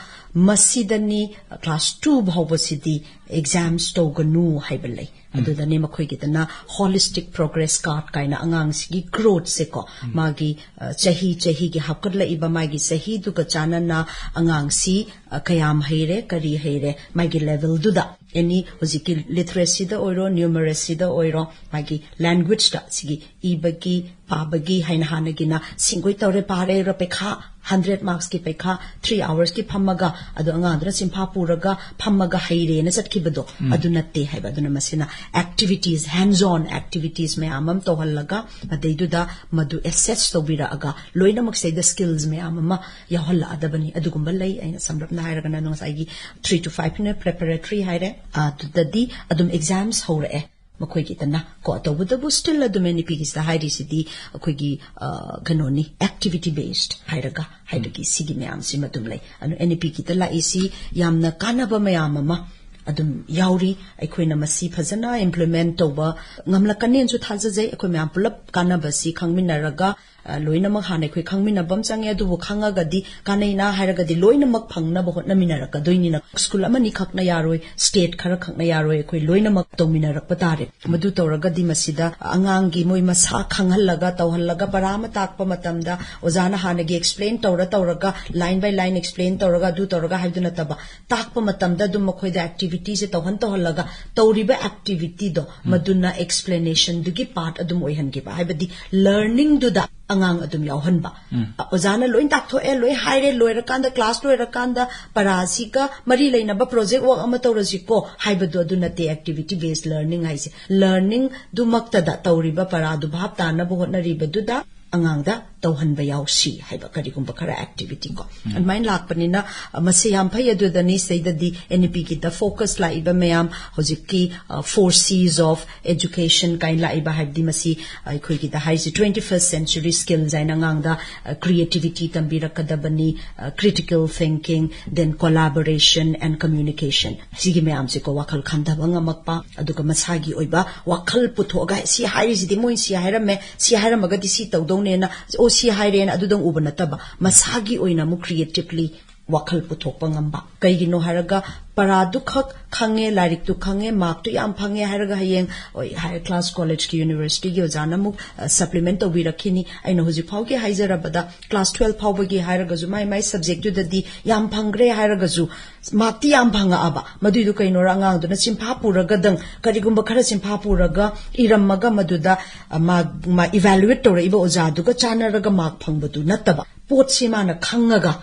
ꯃꯁꯤꯗꯅꯤ class two ꯐꯥꯎꯕꯁꯤꯗꯤ exams ꯇꯧꯒꯅꯨ ꯍꯥꯏꯕ ꯂꯩ꯫ ꯑꯗꯨꯗꯅꯦ ꯃꯈꯣꯏꯒꯤꯗꯅ holistic progress card ꯀꯥꯏꯅ ꯑꯉꯥꯡꯁꯤꯒꯤ growth ꯁꯦꯀꯣ, ꯃꯥꯒꯤ, ꯑ, ꯆꯍꯤ ꯆꯍꯤꯒꯤ ꯍꯥꯞꯀꯠꯂꯛꯏꯕ ꯃꯥꯒꯤ ꯆꯍꯤꯗꯨꯒ ꯆꯥꯟꯅꯅ ꯑꯉꯥꯡꯁꯤ, ꯑ, ꯀꯌꯥꯝ ꯍꯩꯔꯦ, ꯀꯔꯤ ꯍꯩꯔꯦ, ꯃꯥꯒꯤ level ꯗꯨꯗ any ꯍꯧꯖꯤꯛꯀꯤ literacy ꯗ ꯑꯣꯏꯔꯣ, numeracy ꯗ ꯑꯣꯏꯔꯣ, ꯃꯥꯒꯤ language ꯇ ꯁꯤꯒꯤ ꯏꯕꯒꯤ, ꯄꯥꯕꯒꯤ ꯍꯥꯏꯅ ꯍꯥꯟꯅꯒꯤꯅ ꯁꯤꯡꯒꯣꯏ ꯇꯧꯔꯦ, ꯄꯥꯔꯦ, ꯔ-, ꯄꯩꯈꯥ hundred marks ꯀꯤ ꯄꯩꯈꯥ three hours ꯀꯤ ꯐꯝꯃꯒ, ꯑꯗꯣ ꯑꯉꯥꯡꯗꯨꯅ ꯆꯤꯟꯐꯥ ꯄꯨꯔꯒ ꯐꯝꯃꯒ ꯍꯩꯔꯦꯅ ꯆꯠꯈꯤꯕꯗꯣ, ꯑꯗꯨ ꯅꯠꯇꯦ ꯍꯥꯏꯕ꯫ ꯑꯗꯨꯅ ꯃꯁꯤꯅ activities, hands on activities ꯃꯌꯥꯝ ꯑꯃ ꯇꯧꯍꯜꯂꯒ, ꯃꯗꯩꯗꯨꯗ ꯃꯗꯨ assess ꯇꯧꯕꯤꯔꯛꯑꯒ, ꯂꯣꯏꯅꯃꯛ ꯁꯤꯗꯩꯗ skills ꯃꯌꯥꯝ ꯑꯃ ꯌꯥꯎꯍꯜꯂꯛꯑꯗꯕꯅꯤ꯫ ꯑꯗꯨꯒꯨꯝꯕ ꯂꯩ꯫ ꯑꯩꯅ ꯁꯝꯂꯞꯅ ꯍꯥꯏꯔꯒꯅ, ꯉꯁꯥꯏꯒꯤ three to five ꯅ preparatory ꯍꯥꯏꯔꯦ, ꯑꯗꯨꯗꯗꯤ ꯑꯗꯨꯝ exams ꯍꯧꯔꯛꯑꯦ ꯃꯈꯣꯏꯒꯤꯗꯅ ꯀꯣ꯫ ꯇꯧꯕꯇꯕꯨ still ꯑꯗꯨꯝ N E P ꯒꯤꯁꯤꯗ ꯍꯥꯏꯔꯤꯁꯤꯗꯤ ꯑꯩꯈꯣꯏꯒꯤ, ꯑ, ꯀꯩꯅꯣꯅꯤ, activity based ꯍꯥꯏꯔꯒ ꯍꯥꯏꯕꯒꯤ ꯁꯤꯒꯤ ꯃꯌꯥꯝꯁꯤꯃ ꯑꯗꯨꯝ ꯂꯩ꯫ ꯑꯗꯨ N E P ꯒꯤꯗ ꯂꯥꯛꯏꯁꯤ ꯌꯥꯝꯅ ꯀꯥꯟꯅꯕ ꯃꯌꯥꯝ ꯑꯃ ꯑꯗꯨꯝ ꯌꯥꯎꯔꯤ꯫ ꯑꯩꯈꯣꯏꯅ ꯃꯁꯤ ꯐꯖꯅ implement ꯇꯧꯕ ꯉꯝꯂꯛꯀꯅꯦꯅꯁꯨ ꯊꯥꯖꯖꯩ꯫ ꯑꯩꯈꯣꯏ ꯃꯌꯥꯝ ꯄꯨꯂꯞ ꯀꯥꯟꯅꯕꯁꯤ ꯈꯪꯃꯤꯟꯅꯔꯒ, ꯑ, ꯂꯣꯏꯅꯃꯛ ꯍꯥꯟꯅ ꯑꯩꯈꯣꯏ ꯈꯪꯃꯤꯟꯅꯕ ꯑꯃ ꯆꯪꯉꯦ꯫ ꯑꯗꯨꯕꯨ ꯈꯪꯉꯒꯗꯤ, ꯀꯥꯟꯅꯩꯅ ꯍꯥꯏꯔꯒꯗꯤ ꯂꯣꯏꯅꯃꯛ ꯐꯪꯅꯕ ꯍꯣꯠꯅꯃꯤꯟꯅꯔꯛꯀꯗꯣꯏꯅꯤꯅ, school ꯑꯃꯅꯤ ꯈꯛꯅ ꯌꯥꯔꯣꯏ, state ꯈꯔ ꯈꯛꯅ ꯌꯥꯔꯣꯏ, ꯑꯩꯈꯣꯏ ꯂꯣꯏꯅꯃꯛ ꯇꯧꯃꯤꯟꯅꯔꯛꯄ ꯇꯥꯔꯦ꯫ ꯃꯗꯨ ꯇꯧꯔꯒꯗꯤ ꯃꯁꯤꯗ ꯑꯉꯥꯡꯒꯤ ꯃꯣꯏ ꯃꯁꯥ ꯈꯪꯍꯜꯂꯒ, ꯇꯧꯍꯜꯂꯒ, ꯄꯔꯥ ꯑꯃ ꯇꯥꯛꯄ ꯃꯇꯝꯗ ꯑꯣꯖꯥꯅ ꯍꯥꯟꯅꯒꯤ explain ꯇꯧꯔ ꯇꯧꯔꯒ, line by line explain ꯇꯧꯔꯒ, ꯑꯗꯨ ꯇꯧꯔꯒ ꯍꯥꯏꯕꯗꯨ ꯅꯠꯇꯕ, ꯇꯥꯛꯄ ꯃꯇꯝꯗ ꯑꯗꯨꯝ ꯃꯈꯣꯏꯗ activity ꯁꯦ ꯇꯧꯍꯟ ꯇꯧꯍꯜꯂꯒ, ꯇꯧꯔꯤꯕ activity ꯗꯣ, ꯃꯗꯨꯅ explanation ꯗꯨꯒꯤ part ꯑꯗꯨꯝ ꯑꯣꯏꯍꯟꯈꯤꯕ, ꯍꯥꯏꯕꯗꯤ learning ꯗꯨꯗ ꯑꯉꯥꯡ ꯑꯗꯨꯝ ꯌꯥꯎꯍꯟꯕ꯫ ꯑꯣꯖꯥꯅ ꯂꯣꯏ ꯇꯥꯛꯊꯣꯛꯑꯦ, ꯂꯣꯏ ꯍꯥꯏꯔꯦ, ꯂꯣꯏꯔꯀꯥꯟꯗ, class ꯂꯣꯏꯔꯀꯥꯟꯗ ꯄꯔꯥꯁꯤꯒ ꯃꯔꯤ ꯂꯩꯅꯕ project work ꯑꯃ ꯇꯧꯔꯁꯤꯀꯣ ꯍꯥꯏꯕꯗꯣ, ꯑꯗꯨ ꯅꯠꯇꯦ activity based learning ꯍꯥꯏꯁꯦ꯫ Learning ꯗꯨꯃꯛꯇꯗ ꯇꯧꯔꯤꯕ ꯄꯔꯥꯗꯨ ꯚꯥꯞ ꯇꯥꯅꯕ ꯍꯣꯠꯅꯔꯤꯕꯗꯨꯗ ꯑꯉꯥꯡꯗ ꯇꯧꯍꯟꯕ ꯌꯥꯎꯁꯤ ꯍꯥꯏꯕ ꯀꯔꯤꯒꯨꯝꯕ ꯈꯔ activity ꯀꯣ꯫ ꯑꯗꯨꯃꯥꯏꯅ ꯂꯥꯛꯄꯅꯤꯅ, ꯑ, ꯃꯁꯤ ꯌꯥꯝ ꯐꯩ꯫ ꯑꯗꯨꯗꯅꯤ ꯁꯤꯗꯩꯗꯗꯤ NEPꯒꯤꯗ focus ꯂꯥꯛꯏꯕ ꯃꯌꯥꯝ ꯍꯧꯖꯤꯛꯀꯤ, ꯑ, four C's of education ꯀꯥꯏꯅ ꯂꯥꯛꯏꯕ, ꯍꯥꯏꯕꯗꯤ ꯃꯁꯤ ꯑꯩꯈꯣꯏꯒꯤꯗ ꯍꯥꯏꯔꯤꯁꯤ twenty first century skills ꯍꯥꯏꯅ ꯑꯉꯥꯡꯗ, ꯑ, creativity ꯇꯝꯕꯤꯔꯛꯀꯗꯕꯅꯤ, ꯑ, critical thinking, then collaboration and communication꯫ ꯁꯤꯒꯤ ꯃꯌꯥꯝꯁꯦꯀꯣ, ꯋꯥꯈꯜ ꯈꯟꯊꯕ ꯉꯝꯃꯛꯄ, ꯑꯗꯨꯒ ꯃꯁꯥꯒꯤ ꯑꯣꯏꯕ ꯋꯥꯈꯜ ꯄꯨꯊꯣꯛꯑꯒ ꯁꯤ ꯍꯥꯏꯔꯤꯁꯤꯗꯤ ꯃꯣꯏ ꯁꯤ ꯍꯥꯏꯔꯝꯃꯦ, ꯁꯤ ꯍꯥꯏꯔꯝꯃꯒꯗꯤ ꯁꯤ ꯇꯧꯗꯧꯅꯦꯅ, ꯑꯣ ꯁꯤ ꯍꯥꯏꯔꯦꯅ ꯑꯗꯨꯗꯪ ꯎꯕ ꯅꯠꯇꯕ, ꯃꯁꯥꯒꯤ ꯑꯣꯏꯅ ꯑꯃꯨꯛ creatively ꯋꯥꯈꯜ ꯄꯨꯊꯣꯛꯄ ꯉꯝꯕ꯫ ꯀꯩꯒꯤꯅꯣ ꯍꯥꯏꯔꯒ ꯄꯔꯥꯗꯨ ꯈꯛ ꯈꯪꯉꯦ, ꯂꯥꯏꯔꯤꯛꯇꯨ ꯈꯪꯉꯦ, ꯃꯥꯔꯛꯇꯨ ꯌꯥꯝ ꯐꯪꯉꯦ ꯍꯥꯏꯔꯒ ꯍꯌꯦꯡ, ꯍꯣꯏ, higher class collegeꯀꯤ universityꯒꯤ ꯑꯣꯖꯥꯅ ꯑꯃꯨꯛ, ꯑ, supplement ꯇꯧꯕꯤꯔꯛꯈꯤꯅꯤ꯫ ꯑꯩꯅ ꯍꯧꯖꯤꯛ ꯐꯥꯎꯒꯤ ꯍꯥꯏꯖꯔꯕꯗ class twelve ꯐꯥꯎꯕꯒꯤ ꯍꯥꯏꯔꯒꯁꯨ ꯃꯥꯏ ꯃꯥꯏ subjectꯇꯨꯗꯗꯤ ꯌꯥꯝ ꯐꯪꯈ꯭ꯔꯦ ꯍꯥꯏꯔꯒꯁꯨ ꯃꯥꯔꯛꯇꯤ ꯌꯥꯝ ꯐꯪꯉꯛꯑꯕ꯫ ꯃꯗꯨꯏꯗꯨ ꯀꯩꯅꯣꯔ, ꯑꯉꯥꯡꯗꯨꯅ ꯆꯤꯟꯐꯥ ꯄꯨꯔꯒꯗꯪ, ꯀꯔꯤꯒꯨꯝꯕ ꯈꯔ ꯆꯤꯟꯐꯥ ꯄꯨꯔꯒ ꯏꯔꯝꯃꯒ ꯃꯗꯨꯗ, ꯑ, ꯃꯥ, ꯃꯥ evaluate ꯇꯧꯔꯛꯏꯕ ꯑꯣꯖꯥꯗꯨꯒ ꯆꯥꯟꯅꯔꯒ ꯃꯥꯔꯛ ꯐꯪꯕꯗꯨ ꯅꯠꯇꯕ, ꯄꯣꯠꯁꯤ ꯃꯥꯅ ꯈꯪꯉꯒ,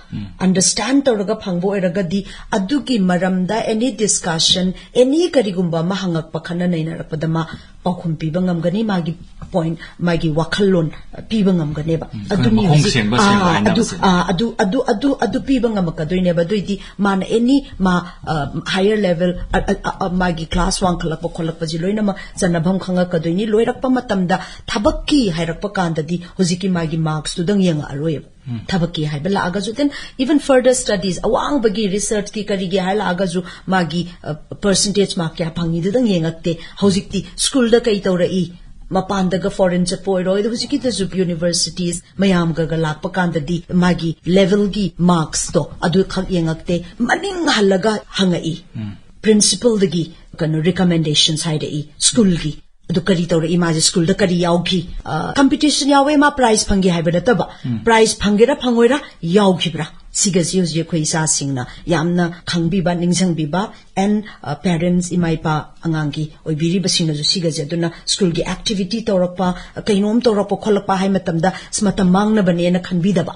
understand ꯇꯧꯔꯒ ꯐꯪꯕ ꯑꯣꯏꯔꯒꯗꯤ, ꯑꯗꯨꯒꯤ ꯃꯔꯝꯗ any discussion, any ꯀꯔꯤꯒꯨꯝꯕ ꯑꯃ ꯍꯪꯉꯛꯄ, ꯈꯟꯅ ꯅꯩꯅꯔꯛꯄꯗ ꯃꯥ ꯄꯥꯎꯈꯨꯝ ꯄꯤꯕ ꯉꯝꯒꯅꯤ, ꯃꯥꯒꯤ point, ꯃꯥꯒꯤ ꯋꯥꯈꯜꯂꯣꯟ ꯄꯤꯕ ꯉꯝꯒꯅꯦꯕ꯫ ꯑꯗꯨꯅꯤ ꯃꯈꯣꯡ ꯍꯧꯖꯤꯛ, ꯁꯦꯡꯕ, ꯑꯥ, ꯁꯦꯡꯕ ꯑꯗꯨ, ꯍꯥꯏꯅꯕꯁꯦ꯫ ꯑꯥ, ꯑꯗꯨ, ꯑꯗꯨ, ꯑꯗꯨ, ꯑꯗꯨ ꯄꯤꯕ ꯉꯝꯃꯛꯀꯗꯣꯏꯅꯦꯕ꯫ ꯑꯗꯨꯏꯗꯤ ꯃꯥꯅ any ꯃꯥ, ꯑ, higher level, ꯑ, ꯑ, ꯑ, ꯃꯥꯒꯤ class ꯋꯥꯡꯈꯠꯂꯛꯄ ꯈꯣꯠꯂꯛꯄꯁꯤ ꯂꯣꯏꯅꯃꯛ ꯆꯟꯅꯐꯝ ꯈꯪꯉꯛꯀꯗꯣꯏꯅꯤ꯫ ꯂꯣꯏꯔꯛꯄ ꯃꯇꯝꯗ ꯊꯕꯛꯀꯤ ꯍꯥꯏꯔꯛꯄ ꯀꯥꯟꯗꯗꯤ ꯍꯧꯖꯤꯛꯀꯤ ꯃꯥꯒꯤ marksꯇꯨꯗꯪ ꯌꯦꯡꯉꯛꯑꯔꯣꯏꯕ꯫ ꯊꯕꯛꯀꯤ ꯍꯥꯏꯕ ꯂꯥꯛꯑꯒꯁꯨ, then even further studies, ꯑꯋꯥꯡꯕꯒꯤ researchꯀꯤ ꯀꯔꯤꯒꯤ ꯍꯥꯏ ꯂꯥꯛꯑꯒꯁꯨ ꯃꯥꯒꯤ, ꯑ, percentage mark ꯀꯌꯥ ꯐꯪꯉꯤꯗꯨꯗꯪ ꯌꯦꯡꯉꯛꯇꯦ꯫ ꯍꯧꯖꯤꯛꯇꯤ ꯁ꯭ꯀꯨꯜꯗ ꯀꯩ ꯇꯧꯔꯛꯏ, ꯃꯄꯥꯟꯗꯒ foreign ꯆꯠꯄ ꯑꯣꯏꯔꯣ, ꯑꯗꯣ ꯍꯧꯖꯤꯛꯀꯤꯗꯁꯨ universities ꯃꯌꯥꯝꯒꯒ ꯂꯥꯛꯄ ꯀꯥꯟꯗꯗꯤ ꯃꯥꯒꯤ levelꯒꯤ marksꯇꯣ ꯑꯗꯨ ꯈꯛ ꯌꯦꯡꯉꯛꯇꯦ, ꯃꯅꯤꯡ ꯍꯜꯂꯒ ꯍꯪꯉꯛꯏ꯫ Principalꯗꯒꯤ ꯀꯩꯅꯣ recommendations ꯍꯥꯏꯔꯛꯏ ꯁ꯭ꯀꯨꯜꯒꯤ꯫ ꯑꯗꯨ ꯀꯔꯤ ꯇꯧꯔꯛꯏ, ꯃꯥꯁꯦ ꯁ꯭ꯀꯨꯜꯗ ꯀꯔꯤ ꯌꯥꯎꯈꯤ? ꯑ, competition ꯌꯥꯎꯋꯦ, ꯃꯥ prize ꯐꯪꯒꯦ ꯍꯥꯏꯕ ꯅꯠꯇꯕ, prize ꯐꯪꯒꯦꯔꯥ ꯐꯪꯉꯣꯏꯔꯥ, ꯌꯥꯎꯈꯤꯕ꯭ꯔꯥ? ꯁꯤꯒꯁꯤ ꯍꯧꯖꯤꯛ ꯑꯩꯈꯣꯏ ꯏꯆꯥꯁꯤꯡꯅ ꯌꯥꯝꯅ ꯈꯪꯕꯤꯕ, ꯅꯤꯡꯁꯤꯡꯕꯤꯕ, and parents, ꯏꯃꯥ ꯏꯄꯥ, ꯑꯉꯥꯡꯒꯤ ꯑꯣꯏꯕꯤꯔꯤꯕꯁꯤꯡꯅꯁꯨ ꯁꯤꯒꯁꯦ꯫ ꯑꯗꯨꯅ ꯁ꯭ꯀꯨꯜꯒꯤ ꯑꯦꯛꯇꯤꯚꯤꯇꯤ ꯇꯧꯔꯛꯄ, ꯀꯩꯅꯣꯝ ꯇꯧꯔꯛꯄ ꯈꯣꯠꯂꯛꯄ ꯍꯥꯏ ꯃꯇꯝꯗ ꯑꯁ, ꯃꯇꯝ ꯃꯥꯡꯅꯕꯅꯦꯅ ꯈꯟꯕꯤꯗꯕ꯫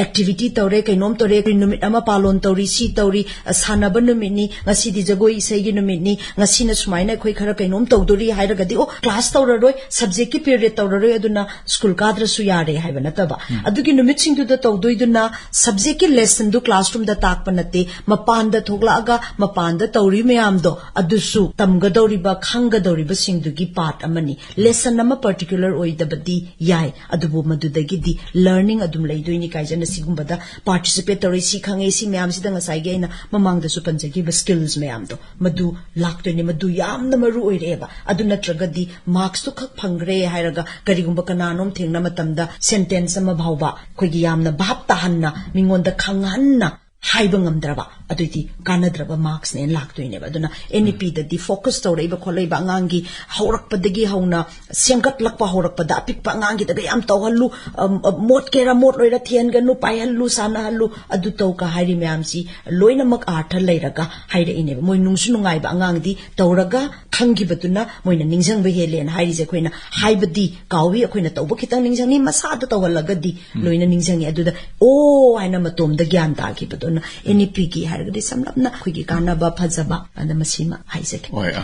ꯑꯦꯛꯇꯤꯚꯤꯇꯤ ꯇꯧꯔꯦ, ꯀꯩꯅꯣꯝ ꯇꯧꯔꯦ, ꯅꯨꯃꯤꯠ ꯑꯃ ꯄꯥꯂꯣꯟ ꯇꯧꯔꯤ, ꯁꯤ ꯇꯧꯔꯤ, ꯑ, ꯁꯥꯟꯅꯕ ꯅꯨꯃꯤꯠꯅꯤ, ꯉꯁꯤꯗꯤ ꯖꯒꯣꯏ ꯏꯁꯩꯒꯤ ꯅꯨꯃꯤꯠꯅꯤ, ꯉꯁꯤꯅ ꯁꯨꯃꯥꯏꯅ ꯑꯩꯈꯣꯏ ꯈꯔ ꯀꯩꯅꯣꯝ ꯇꯧꯗꯣꯔꯤ ꯍꯥꯏꯔꯒꯗꯤ, ꯑꯣ, ꯀ꯭ꯂꯥꯁ ꯇꯧꯔꯔꯣꯏ, ꯁꯕꯖꯦꯛꯀꯤ ꯄꯤꯔꯤꯌꯗ ꯇꯧꯔꯔꯣꯏ, ꯑꯗꯨꯅ ꯁ꯭ꯀꯨꯜ ꯀꯥꯗ꯭ꯔꯁꯨ ꯌꯥꯔꯦ ꯍꯥꯏꯕ ꯅꯠꯇꯕ꯫ ꯑꯗꯨꯒꯤ ꯅꯨꯃꯤꯠꯁꯤꯡꯗꯨꯗ ꯇꯧꯗꯣꯏꯗꯨꯅ ꯁꯕꯖꯦꯛꯀꯤ ꯂꯦꯁꯟꯗꯨ ꯀ꯭ꯂꯥꯁꯔꯨꯝꯗ ꯇꯥꯛꯄ ꯅꯠꯇꯦ, ꯃꯄꯥꯟꯗ ꯊꯣꯛꯂꯛꯑꯒ ꯃꯄꯥꯟꯗ ꯇꯧꯔꯤ ꯃꯌꯥꯝꯗꯣ ꯑꯗꯨꯁꯨ ꯇꯝꯒꯗꯧꯔꯤꯕ, ꯈꯪꯒꯗꯧꯔꯤꯕꯁꯤꯡꯗꯨꯒꯤ ꯄꯥꯔꯠ ꯑꯃꯅꯤ꯫ ꯂꯦꯁꯟ ꯑꯃ ꯄꯥꯔꯇꯤꯀꯨꯂꯔ ꯑꯣꯏꯗꯕꯗꯤ ꯌꯥꯏ, ꯑꯗꯨꯕꯨ ꯃꯗꯨꯗꯒꯤꯗꯤ ꯂꯔꯅꯤꯡ ꯑꯗꯨꯝ ꯂꯩꯗꯣꯏꯅꯤ꯫ ꯀꯥꯏꯖꯅ ꯁꯤꯒꯨꯝꯕꯗ ꯄꯥꯔꯇꯤꯁꯤꯄꯦꯠ ꯇꯧꯔꯤ, ꯁꯤ ꯈꯪꯉꯦ, ꯁꯤ ꯃꯌꯥꯝꯁꯤꯗ ꯉꯁꯥꯏꯒꯤ ꯑꯩꯅ ꯃꯃꯥꯡꯗꯁꯨ ꯄꯟꯖꯈꯤꯕ ꯁ꯭ꯀꯤꯜꯁ ꯃꯌꯥꯝꯗꯣ ꯃꯗꯨ ꯂꯥꯛꯇꯣꯏꯅꯦ꯫ ꯃꯗꯨ ꯌꯥꯝꯅ ꯃꯔꯨ ꯑꯣꯏꯔꯛꯑꯦꯕ꯫ ꯑꯗꯨ ꯅꯠꯇ꯭ꯔꯒꯗꯤ ꯃꯥꯔꯛꯁꯇꯨ ꯈꯛ ꯐꯪꯈ꯭ꯔꯦ ꯍꯥꯏꯔꯒ ꯀꯔꯤꯒꯨꯝꯕ ꯀꯅꯥꯅꯣꯝ ꯊꯦꯡꯅ ꯃꯇꯝꯗ ꯁꯦꯟꯇꯦꯟꯁ ꯑꯃ ꯐꯥꯎꯕ ꯑꯩꯈꯣꯏꯒꯤ ꯌꯥꯝꯅ ꯚꯥꯞ ꯇꯥꯍꯟꯅ ꯃꯤꯉꯣꯟꯗ ꯈꯪꯍꯟꯅ ꯍꯥꯏꯕ ꯉꯝꯗ꯭ꯔꯕ, ꯑꯗꯨꯏꯗꯤ ꯀꯥꯟꯅꯗ꯭ꯔꯕ ꯃꯥꯔꯛꯁꯅꯦꯅ ꯂꯥꯛꯇꯣꯏꯅꯦꯕ꯫ ꯑꯗꯨꯅ ꯑꯦꯟ ꯏ ꯄꯤꯗꯗꯤ ꯐꯣꯀꯁ ꯇꯧꯔꯛꯏꯕ ꯈꯣꯠꯂꯛꯏꯕ ꯑꯉꯥꯡꯒꯤ ꯍꯧꯔꯛꯄꯗꯒꯤ ꯍꯧꯅ ꯁꯦꯝꯒꯠꯂꯛꯄ ꯍꯧꯔꯛꯄꯗ ꯑꯄꯤꯛꯄ ꯑꯉꯥꯡꯒꯤꯗꯒ ꯌꯥꯝ ꯇꯧꯍꯜꯂꯨ, ꯑꯝ, ꯑꯝ, ꯃꯣꯠꯀꯦꯔꯥ ꯃꯣꯠꯂꯣꯏꯔꯥ ꯊꯦꯟꯒꯅꯨ, ꯄꯥꯏꯍꯜꯂꯨ, ꯁꯥꯟꯅꯍꯜꯂꯨ, ꯑꯗꯨ ꯇꯧ ꯀ ꯍꯥꯏꯔꯤ ꯃꯌꯥꯝꯁꯤ ꯂꯣꯏꯅꯃꯛ ꯑꯥꯔꯊ ꯂꯩꯔꯒ ꯍꯥꯏꯔꯛꯏꯅꯦꯕ꯫ ꯃꯣꯏ ꯅꯨꯡꯁꯨ ꯅꯨꯡꯉꯥꯏꯕ ꯑꯉꯥꯡꯗꯤ ꯇꯧꯔꯒ ꯈꯪꯈꯤꯕꯗꯨꯅ ꯃꯣꯏꯅ ꯅꯤꯡꯁꯤꯡꯕ ꯍꯦꯜꯂꯦꯅ ꯍꯥꯏꯔꯤꯁꯦ꯫ ꯑꯩꯈꯣꯏꯅ ꯍꯥꯏꯕꯗꯤ ꯀꯥꯎꯏ, ꯑꯩꯈꯣꯏꯅ ꯇꯧꯕ ꯈꯤꯇꯪ ꯅꯤꯡꯁꯤꯡꯉꯤ, ꯃꯁꯥꯗ ꯇꯧꯍꯜꯂꯒꯗꯤ ꯂꯣꯏꯅ ꯅꯤꯡꯁꯤꯡꯉꯤ꯫ ꯑꯗꯨꯗ "ꯑꯣ" ꯍꯥꯏꯅ ꯃꯇꯣꯝꯗ ꯒ꯭ꯌꯥꯟ ꯇꯥꯈꯤꯕꯗꯣ꯫ ꯑꯗꯨꯅ ꯑꯦꯟ ꯏ ꯄꯤꯒꯤ ꯍꯥꯏꯔꯒꯗꯤ ꯁꯝꯂꯞꯅ ꯑꯩꯈꯣꯏꯒꯤ ꯀꯥꯟꯅꯕ ꯐꯖꯕ ꯑꯗ ꯃꯁꯤꯃ ꯍꯥꯏꯖꯒꯦ꯫ ꯍꯣꯏ, ꯑ,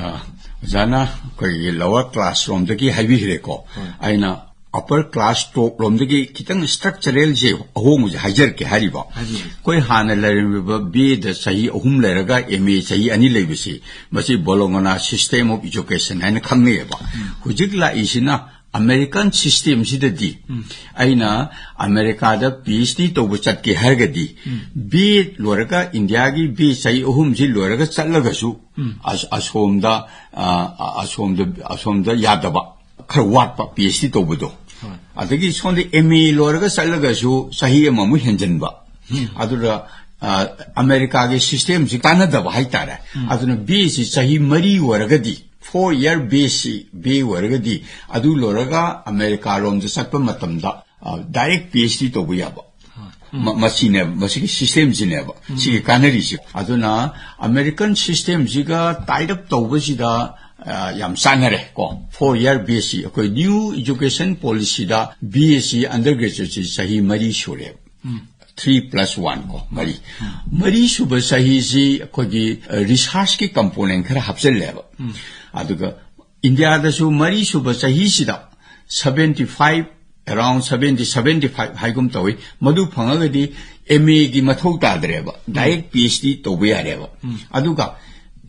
ꯑꯣꯖꯥꯅ ꯑꯩꯈꯣꯏꯒꯤ ꯂꯋꯔ ꯀ꯭ꯂꯥꯁ ꯔꯣꯝꯗꯒꯤ ꯍꯥꯏꯕꯤꯈ꯭ꯔꯦꯀꯣ꯫ ꯑꯩꯅ ꯑꯄꯔ ꯀ꯭ꯂꯥꯁ ꯇꯣꯞ ꯂꯣꯝꯗꯒꯤ ꯈꯤꯇꯪ ꯁ꯭ꯇ꯭ꯔꯛꯆꯔꯦꯜꯁꯦ ꯑꯍꯣꯡꯕꯁꯦ ꯍꯥꯏꯖꯔꯛꯀꯦ ꯍꯥꯏꯔꯤꯕ꯫ ꯍꯥꯏꯕꯤꯌꯨ꯫ ꯑꯩꯈꯣꯏ ꯍꯥꯟꯅ ꯂꯩꯔꯝꯃꯤꯕ ꯕꯤ ꯑꯦꯗ ꯆꯍꯤ ꯑꯍꯨꯝ ꯂꯩꯔꯒ ꯑꯦꯝ ꯑꯦ ꯆꯍꯤ ꯑꯅꯤ ꯂꯩꯕꯁꯤ, ꯃꯁꯤ ꯕꯣꯂꯣꯉꯥꯅꯥ ꯁꯤꯁꯇꯦꯝ ꯑꯣꯐ ꯏꯖꯨꯀꯦꯁꯟ ꯍꯥꯏꯅ ꯈꯪꯅꯩꯌꯦꯕ꯫ ꯍꯧꯖꯤꯛ ꯂꯥꯛꯏꯁꯤꯅ ꯑꯃꯦꯔꯤꯀꯥꯟ ꯁꯤꯁꯇꯦꯝꯁꯤꯗꯗꯤ ꯑꯩꯅ ꯑꯃꯦꯔꯤꯀꯥꯗ ꯄꯤ ꯑꯩꯆ ꯗꯤ ꯇꯧꯕ ꯆꯠꯀꯦ ꯍꯥꯏꯔꯒꯗꯤ, ꯕꯤ ꯑꯦ ꯂꯣꯏꯔꯒ, ꯏꯟꯗꯤꯌꯥꯒꯤ ꯕꯤ ꯑꯦ ꯆꯍꯤ ꯑꯍꯨꯝꯁꯤ ꯂꯣꯏꯔꯒ ꯆꯠꯂꯒꯁꯨ ꯑꯁ-, ꯑꯁꯣꯝꯗ, ꯑ, ꯑꯁꯣꯝꯗ, ꯑꯁꯣꯝꯗ ꯌꯥꯗꯕ, ꯈꯔ ꯋꯥꯠꯄ ꯄꯤ ꯑꯩꯆ ꯗꯤ ꯇꯧꯕꯗꯣ꯫ ꯑꯗꯒꯤ ꯁꯣꯝꯗ ꯑꯦꯝ ꯑꯦ ꯂꯣꯏꯔꯒ ꯆꯠꯂꯒꯁꯨ ꯆꯍꯤ ꯑꯃꯃꯨꯛ ꯍꯦꯟꯖꯤꯟꯕ꯫ ꯑꯗꯨꯗ, ꯑ, ꯑꯃꯦꯔꯤꯀꯥꯒꯤ ꯁꯤꯁꯇꯦꯝꯁꯤ ꯀꯥꯟꯅꯗꯕ ꯍꯥꯏꯇꯥꯔꯦ꯫ ꯑꯗꯨꯅ ꯕꯤ ꯑꯦꯁꯤ ꯆꯍꯤ ꯃꯔꯤ ꯑꯣꯏꯔꯒꯗꯤ, four year B AC B A ꯑꯣꯏꯔꯒꯗꯤ, ꯑꯗꯨ ꯂꯣꯏꯔꯒ ꯑꯃꯦꯔꯤꯀꯥꯔꯣꯝꯗ ꯆꯠꯄ ꯃꯇꯝꯗ, ꯑ, ꯗꯥꯏꯔꯦꯛ ꯄꯤ ꯑꯩꯆ ꯗꯤ ꯇꯧꯕ ꯌꯥꯕ꯫ ꯃ- ꯃꯁꯤꯅꯦꯕ, ꯃꯁꯤꯒꯤ system ꯁꯤꯅꯦꯕ ꯁꯤꯒꯤ ꯀꯥꯟꯅꯔꯤꯁꯤ꯫ ꯑꯗꯨꯅ American system ꯁꯤꯒ tie up ꯇꯧꯕꯁꯤꯗ, ꯑ, ꯌꯥꯝ ꯆꯥꯟꯅꯔꯦ ꯀꯣ꯫ Four year B S C, ꯑꯩꯈꯣꯏ new education policy ꯗ B S C undergraduate ꯁꯤ ꯆꯍꯤ ꯃꯔꯤ ꯁꯨꯔꯦꯕ꯫ Three plus one ꯀꯣ, ꯃꯔꯤ꯫ ꯃꯔꯤ ꯁꯨꯕ ꯆꯍꯤꯁꯤ ꯑꯩꯈꯣꯏꯒꯤ, ꯑ, research ꯀꯤ component ꯈꯔ ꯍꯥꯞꯆꯤꯜꯂꯦꯕ꯫ ꯑꯗꯨꯒ ꯏꯟꯗꯤꯌꯥꯗꯁꯨ ꯃꯔꯤ ꯁꯨꯕ ꯆꯍꯤꯁꯤꯗ seventy five, around seventy, seventy five ꯍꯥꯏꯒꯨꯝ ꯇꯧꯏ꯫ ꯃꯗꯨ ꯐꯪꯉꯒꯗꯤ M A ꯒꯤ ꯃꯊꯧ ꯇꯥꯗ꯭ꯔꯦꯕ, direct P H D ꯇꯧꯕ ꯌꯥꯔꯦꯕ꯫ ꯑꯗꯨꯒ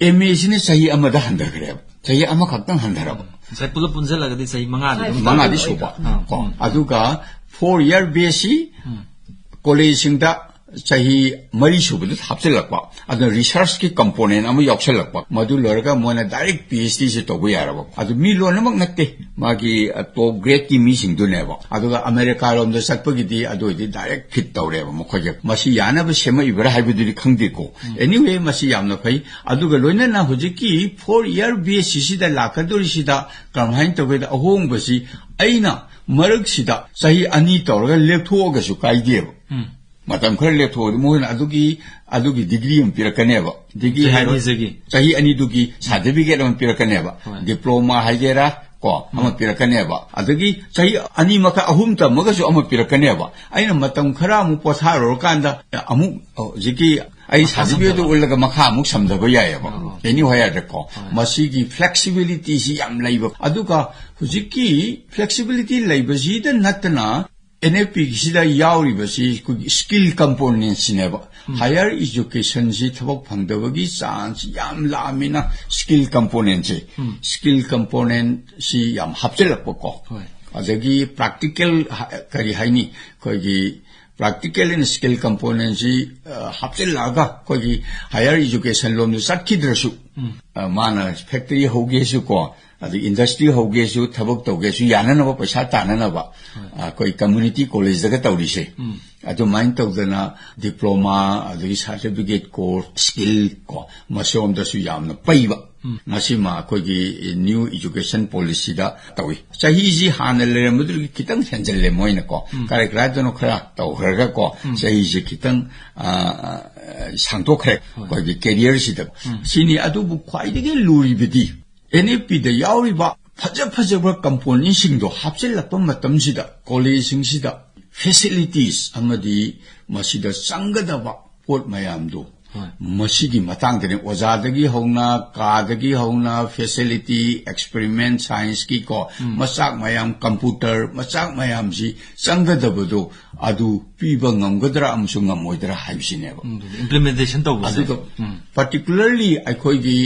M A ꯁꯤꯅ ꯆꯍꯤ ꯑꯃꯗ ꯍꯟꯊꯈ꯭ꯔꯦꯕ, ꯆꯍꯤ ꯑꯃꯈꯛꯇꯪ ꯍꯟꯊꯔꯕ꯫ ꯉꯁꯥꯏ ꯄꯨꯂꯞ ꯄꯨꯟꯁꯤꯜꯂꯒꯗꯤ ꯆꯍꯤ ꯃꯉꯥꯗꯤ ꯑꯗꯨꯝ ꯃꯉꯥꯗꯤ ꯇꯧꯕ ꯁꯨꯕ ꯑꯣꯏꯕ꯫ ꯑꯥ, ꯀꯣ꯫ ꯎꯝ. ꯑꯗꯨꯒ four year B S C ꯀꯣꯂꯦꯖꯁꯤꯡꯗ ꯆꯍꯤ ꯃꯔꯤ ꯁꯨꯕꯗ ꯍꯥꯞꯆꯤꯜꯂꯛꯄ, ꯑꯗꯨꯅ research ꯀꯤ component ꯑꯃ ꯌꯥꯎꯁꯜꯂꯛꯄ, ꯃꯗꯨ ꯂꯣꯏꯔꯒ ꯃꯣꯏꯅ direct P H D ꯁꯦ ꯇꯧꯕ ꯌꯥꯔꯕ꯫ ꯑꯗꯨ ꯃꯤ ꯂꯣꯏꯅꯃꯛ ꯅꯠꯇꯦ, ꯃꯥꯒꯤ, ꯑ, top grade ꯀꯤ ꯃꯤꯁꯤꯡꯗꯨꯅꯦꯕ꯫ ꯑꯗꯨꯒ ꯑꯃꯦꯔꯤꯀꯥ ꯂꯣꯝꯗ ꯆꯠꯄꯒꯤꯗꯤ ꯑꯗꯨ ꯑꯣꯏꯗꯤ direct fit ꯇꯧꯔꯦꯕ ꯃꯈꯣꯏꯁꯦ꯫ ꯃꯁꯤ ꯌꯥꯅꯕ ꯁꯦꯝꯃꯛꯏꯕ꯭ꯔꯥ ꯍꯥꯏꯕꯗꯨꯗꯤ ꯈꯪꯗꯦꯀꯣ꯫ Anyway, ꯃꯁꯤ ꯌꯥꯝꯅ ꯐꯩ꯫ ꯑꯗꯨꯒ ꯂꯣꯏꯅꯅ ꯍꯧꯖꯤꯛꯀꯤ four year B S C ꯁꯤꯗ ꯂꯥꯛꯀꯗꯧꯔꯤꯁꯤꯗ ꯀꯔꯝꯍꯥꯏꯅ ꯇꯧꯒꯦꯗ, ꯑꯍꯣꯡꯕꯁꯤ ꯑꯩꯅ ꯃꯔꯛꯁꯤꯗ ꯆꯍꯤ ꯑꯅꯤ ꯇꯧꯔꯒ ꯂꯦꯞꯊꯣꯛꯑꯒꯁꯨ ꯀꯥꯏꯗꯦꯕ꯫ ꯃꯇꯝ ꯈꯔ ꯂꯦꯞꯊꯣꯛꯑꯗꯤ ꯃꯣꯏꯅ ꯑꯗꯨꯒꯤ, ꯑꯗꯨꯒꯤ degree ꯑꯃ ꯄꯤꯔꯛꯀꯅꯦꯕ꯫ Degree ꯆꯍꯤ ꯍꯥꯏꯕ ꯑꯅꯤꯁꯤꯒꯤ꯫ ꯆꯍꯤ ꯑꯅꯤꯗꯨꯒꯤ certificate ꯑꯃ ꯄꯤꯔꯛꯀꯅꯦꯕ꯫ ꯍꯣꯏ. Diploma ꯍꯥꯏꯒꯦꯔꯥ ꯀꯣ, ꯑꯃ ꯄꯤꯔꯛꯀꯅꯦꯕ꯫ ꯑꯗꯒꯤ ꯆꯍꯤ ꯑꯅꯤ ꯃꯈꯥꯏ, ꯑꯍꯨꯝ ꯇꯝꯃꯒꯁꯨ ꯑꯃ ꯄꯤꯔꯛꯀꯅꯦꯕ꯫ ꯑꯩꯅ ꯃꯇꯝ ꯈꯔ ꯑꯃꯨꯛ ꯄꯣꯊꯥꯔꯨꯔꯀꯥꯟꯗ ꯑꯃꯨꯛ ꯍꯧꯖꯤꯛꯀꯤ ꯑꯩ ꯃꯈꯥ certificate ꯇꯨ ꯁꯝꯊꯕ꯫ ꯎꯠꯂꯒ ꯃꯈꯥ ꯑꯃꯨꯛ ꯁꯝꯊꯕ ꯌꯥꯏꯑꯕ꯫ ꯑꯣ. Anywhere ꯗꯀꯣ꯫ ꯍꯣꯏ. ꯃꯁꯤꯒꯤ flexibility ꯁꯤ ꯌꯥꯝ ꯂꯩꯕ꯫ ꯑꯗꯨꯒ ꯍꯧꯖꯤꯛꯀꯤ flexibility ꯂꯩꯕꯁꯤꯗ ꯅꯠꯇꯅ N F P ꯁꯤꯗ ꯌꯥꯎꯔꯤꯕꯁꯤ ꯑꯩꯈꯣꯏꯒꯤ skill component ꯁꯤꯅꯦꯕ꯫ Higher education ꯁꯤ ꯊꯕꯛ ꯐꯪꯗꯕꯒꯤ chance ꯌꯥꯝ ꯂꯥꯛꯑꯃꯤꯅ skill component ꯁꯦ, skill component ꯁꯤ ꯌꯥꯝ ꯍꯥꯞꯆꯤꯜꯂꯛꯄꯀꯣ꯫ ꯍꯣꯏ. ꯑꯗꯒꯤ practical ꯍ-, ꯀꯔꯤ ꯍꯥꯏꯅꯤ, ꯑꯩꯈꯣꯏꯒꯤ practical and skill component ꯁꯤ, ꯑ, ꯍꯥꯞꯆꯤꯜꯂꯛꯑꯒ ꯑꯩꯈꯣꯏꯒꯤ higher education ꯂꯣꯝꯗ ꯆꯠꯈꯤꯗ꯭ꯔꯁꯨ, ꯑ, ꯃꯥꯅ factory ꯍꯧꯒꯦꯁꯨ ꯀꯣ, ꯑꯗꯩ industry ꯍꯧꯒꯦꯁꯨ, ꯊꯕꯛ ꯇꯧꯒꯦꯁꯨ ꯌꯥꯅꯅꯕ, ꯄꯩꯁꯥ ꯇꯥꯅꯅꯕ, ꯑ, ꯑꯩꯈꯣꯏ community college ꯇꯒ ꯇꯧꯔꯤꯁꯦ꯫ ꯑꯗꯨꯃꯥꯏꯅ ꯇꯧꯗꯅ diploma, ꯑꯗꯒꯤ certificate course, skill ꯀꯣ, ꯃꯁꯣꯝꯗꯁꯨ ꯌꯥꯝꯅ ꯄꯩꯕ꯫ ꯎꯝ꯫ ꯃꯁꯤꯃ ꯑꯩꯈꯣꯏꯒꯤ new education policyꯗ ꯇꯧꯏ꯫ ꯆꯍꯤꯁꯤ ꯍꯥꯟꯅ ꯂꯩꯔꯝꯕꯗꯨꯗꯒꯤ ꯈꯤꯇꯪ ꯍꯦꯟꯖꯜꯂꯦ ꯃꯣꯏꯅꯀꯣ꯫ ꯎꯝ꯫ ꯀꯔꯥꯏ ꯀꯔꯥꯏꯗꯅꯣ ꯈꯔ ꯇꯧꯈ꯭ꯔꯒꯀꯣ, ꯎꯝ꯫ ꯆꯍꯤꯁꯦ ꯈꯤꯇꯪ, ꯑ, ꯁꯥꯡꯗꯣꯛꯈ꯭ꯔꯦ꯫ ꯍꯣꯏ꯫ ꯑꯩꯈꯣꯏꯒꯤ careerꯁꯤꯗ꯫ ꯎꯝ꯫ ꯁꯤꯅꯤ꯫ ꯑꯗꯨꯕꯨ ꯈ꯭ꯋꯥꯏꯗꯒꯤ ꯂꯨꯔꯤꯕꯗꯤ NEPꯗ ꯌꯥꯎꯔꯤꯕ ꯐꯖ ꯐꯖꯕ componentꯁꯤꯡꯗꯣ ꯍꯥꯞꯆꯤꯜꯂꯛꯄ ꯃꯇꯝꯁꯤꯗ collegeꯁꯤꯡꯁꯤꯗ facilities ꯑꯃꯗꯤ ꯃꯁꯤꯗ ꯆꯪꯒꯗꯕ ꯄꯣꯠ ꯃꯌꯥꯝꯗꯣ, ꯍꯣꯏ꯫ ꯃꯁꯤꯒꯤ ꯃꯇꯥꯡꯗꯅꯤ꯫ ꯑꯣꯖꯥꯗꯒꯤ ꯍꯧꯅ, ꯀꯥꯗꯒꯤ ꯍꯧꯅ, facility, experiment scienceꯀꯤꯀꯣ, ꯎꯝ꯫ ꯃꯆꯥꯛ ꯃꯌꯥꯝ, computer, ꯃꯆꯥꯛ ꯃꯌꯥꯝꯁꯤ ꯆꯪꯒꯗꯕꯗꯣ ꯑꯗꯨ ꯄꯤꯕ ꯉꯝꯒꯗ꯭ꯔꯥ ꯑꯃꯁꯨꯡ ꯉꯝꯃꯣꯏꯗ꯭ꯔꯥ ꯍꯥꯏꯕꯁꯤꯅꯦꯕ꯫ ꯎꯝ, implementation ꯇꯧꯕꯁꯦ꯫ ꯑꯗꯨꯒ ꯎꯝ꯫ Particularly ꯑꯩꯈꯣꯏꯒꯤ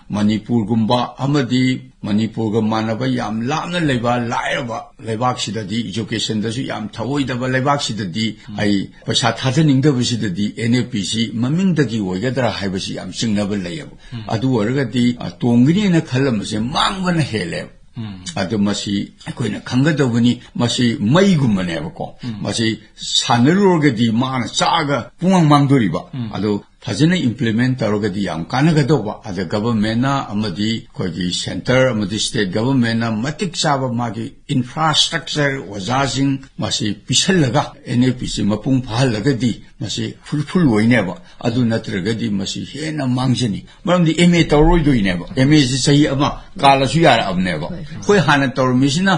ꯃꯅꯤꯄꯨꯔꯒꯨꯝꯕ ꯑꯃꯗꯤ ꯃꯅꯤꯄꯨꯔꯒ ꯃꯥꯟꯅꯕ ꯌꯥꯝ ꯂꯥꯞꯅ ꯂꯩꯕ ꯂꯥꯏꯔꯕ ꯂꯩꯕꯥꯛꯁꯤꯗꯗꯤ, educationꯗꯁꯨ ꯌꯥꯝ ꯊꯑꯣꯏꯗꯕ ꯂꯩꯕꯥꯛꯁꯤꯗꯗꯤ, ꯎꯝ꯫ ꯑꯩ ꯄꯩꯁꯥ ꯊꯥꯗꯅꯤꯡꯗꯕꯁꯤꯗꯗꯤ NEPꯁꯤ ꯃꯃꯤꯡꯗꯒꯤ ꯑꯣꯏꯒꯗ꯭ꯔꯥ ꯍꯥꯏꯕꯁꯤ ꯌꯥꯝ ꯆꯤꯡꯅꯕ ꯂꯩꯌꯦꯕ꯫ ꯎꯝ꯫ ꯑꯗꯨ ꯑꯣꯏꯔꯒꯗꯤ, ꯑ, ꯇꯣꯡꯒꯅꯤꯅ ꯈꯜꯂꯝꯕꯁꯦ ꯃꯥꯡꯕꯅ ꯍꯦꯜꯂꯦꯕ꯫ ꯎꯝ꯫ ꯑꯗꯨ ꯃꯁꯤ ꯑꯩꯈꯣꯏꯅ ꯈꯪꯒꯗꯧꯕꯅꯤ꯫ ꯃꯁꯤ ꯃꯩꯒꯨꯝꯕꯅꯦꯕꯀꯣ꯫ ꯎꯝ꯫ ꯃꯁꯤ ꯁꯥꯟꯅꯔꯨꯔꯒꯗꯤ ꯃꯥꯅ ꯆꯥꯛꯑꯒ ꯄꯨꯡꯃꯥꯡ ꯃꯥꯡꯗꯣꯔꯤꯕ꯫ ꯎꯝ꯫ ꯑꯗꯨ ꯐꯖꯅ implement ꯇꯧꯔꯒꯗꯤ ꯌꯥꯝ ꯀꯥꯟꯅꯒꯗꯧꯕ꯫ ꯑꯗ governmentꯅ ꯑꯃꯗꯤ ꯑꯩꯈꯣꯏꯒꯤ centre ꯑꯃꯗꯤ state governmentꯅ ꯃꯇꯤꯛ ꯆꯥꯕ ꯃꯥꯒꯤ infrastructure, ꯑꯣꯖꯥꯁꯤꯡ ꯃꯁꯤ ꯄꯤꯁꯜꯂꯒ NEPꯁꯤ ꯃꯄꯨꯡ ꯐꯥꯍꯜꯂꯒꯗꯤ ꯃꯁꯤ fruitful ꯑꯣꯏꯅꯦꯕ꯫ ꯑꯗꯨ ꯅꯠꯇ꯭ꯔꯒꯗꯤ ꯃꯁꯤ ꯍꯦꯟꯅ ꯃꯥꯡꯖꯅꯤ꯫ ꯃꯔꯝꯗꯤ MA ꯇꯧꯔꯔꯣꯏꯗꯣꯏꯅꯦꯕ꯫ MAꯁꯤ ꯆꯍꯤ ꯑꯃ ꯀꯥꯜꯂꯁꯨ ꯌꯥꯔꯛꯑꯕꯅꯦꯕ꯫ ꯍꯣꯏ꯫ ꯑꯩꯈꯣꯏ ꯍꯥꯟꯅ ꯇꯧꯔꯝꯃꯤꯁꯤꯅ,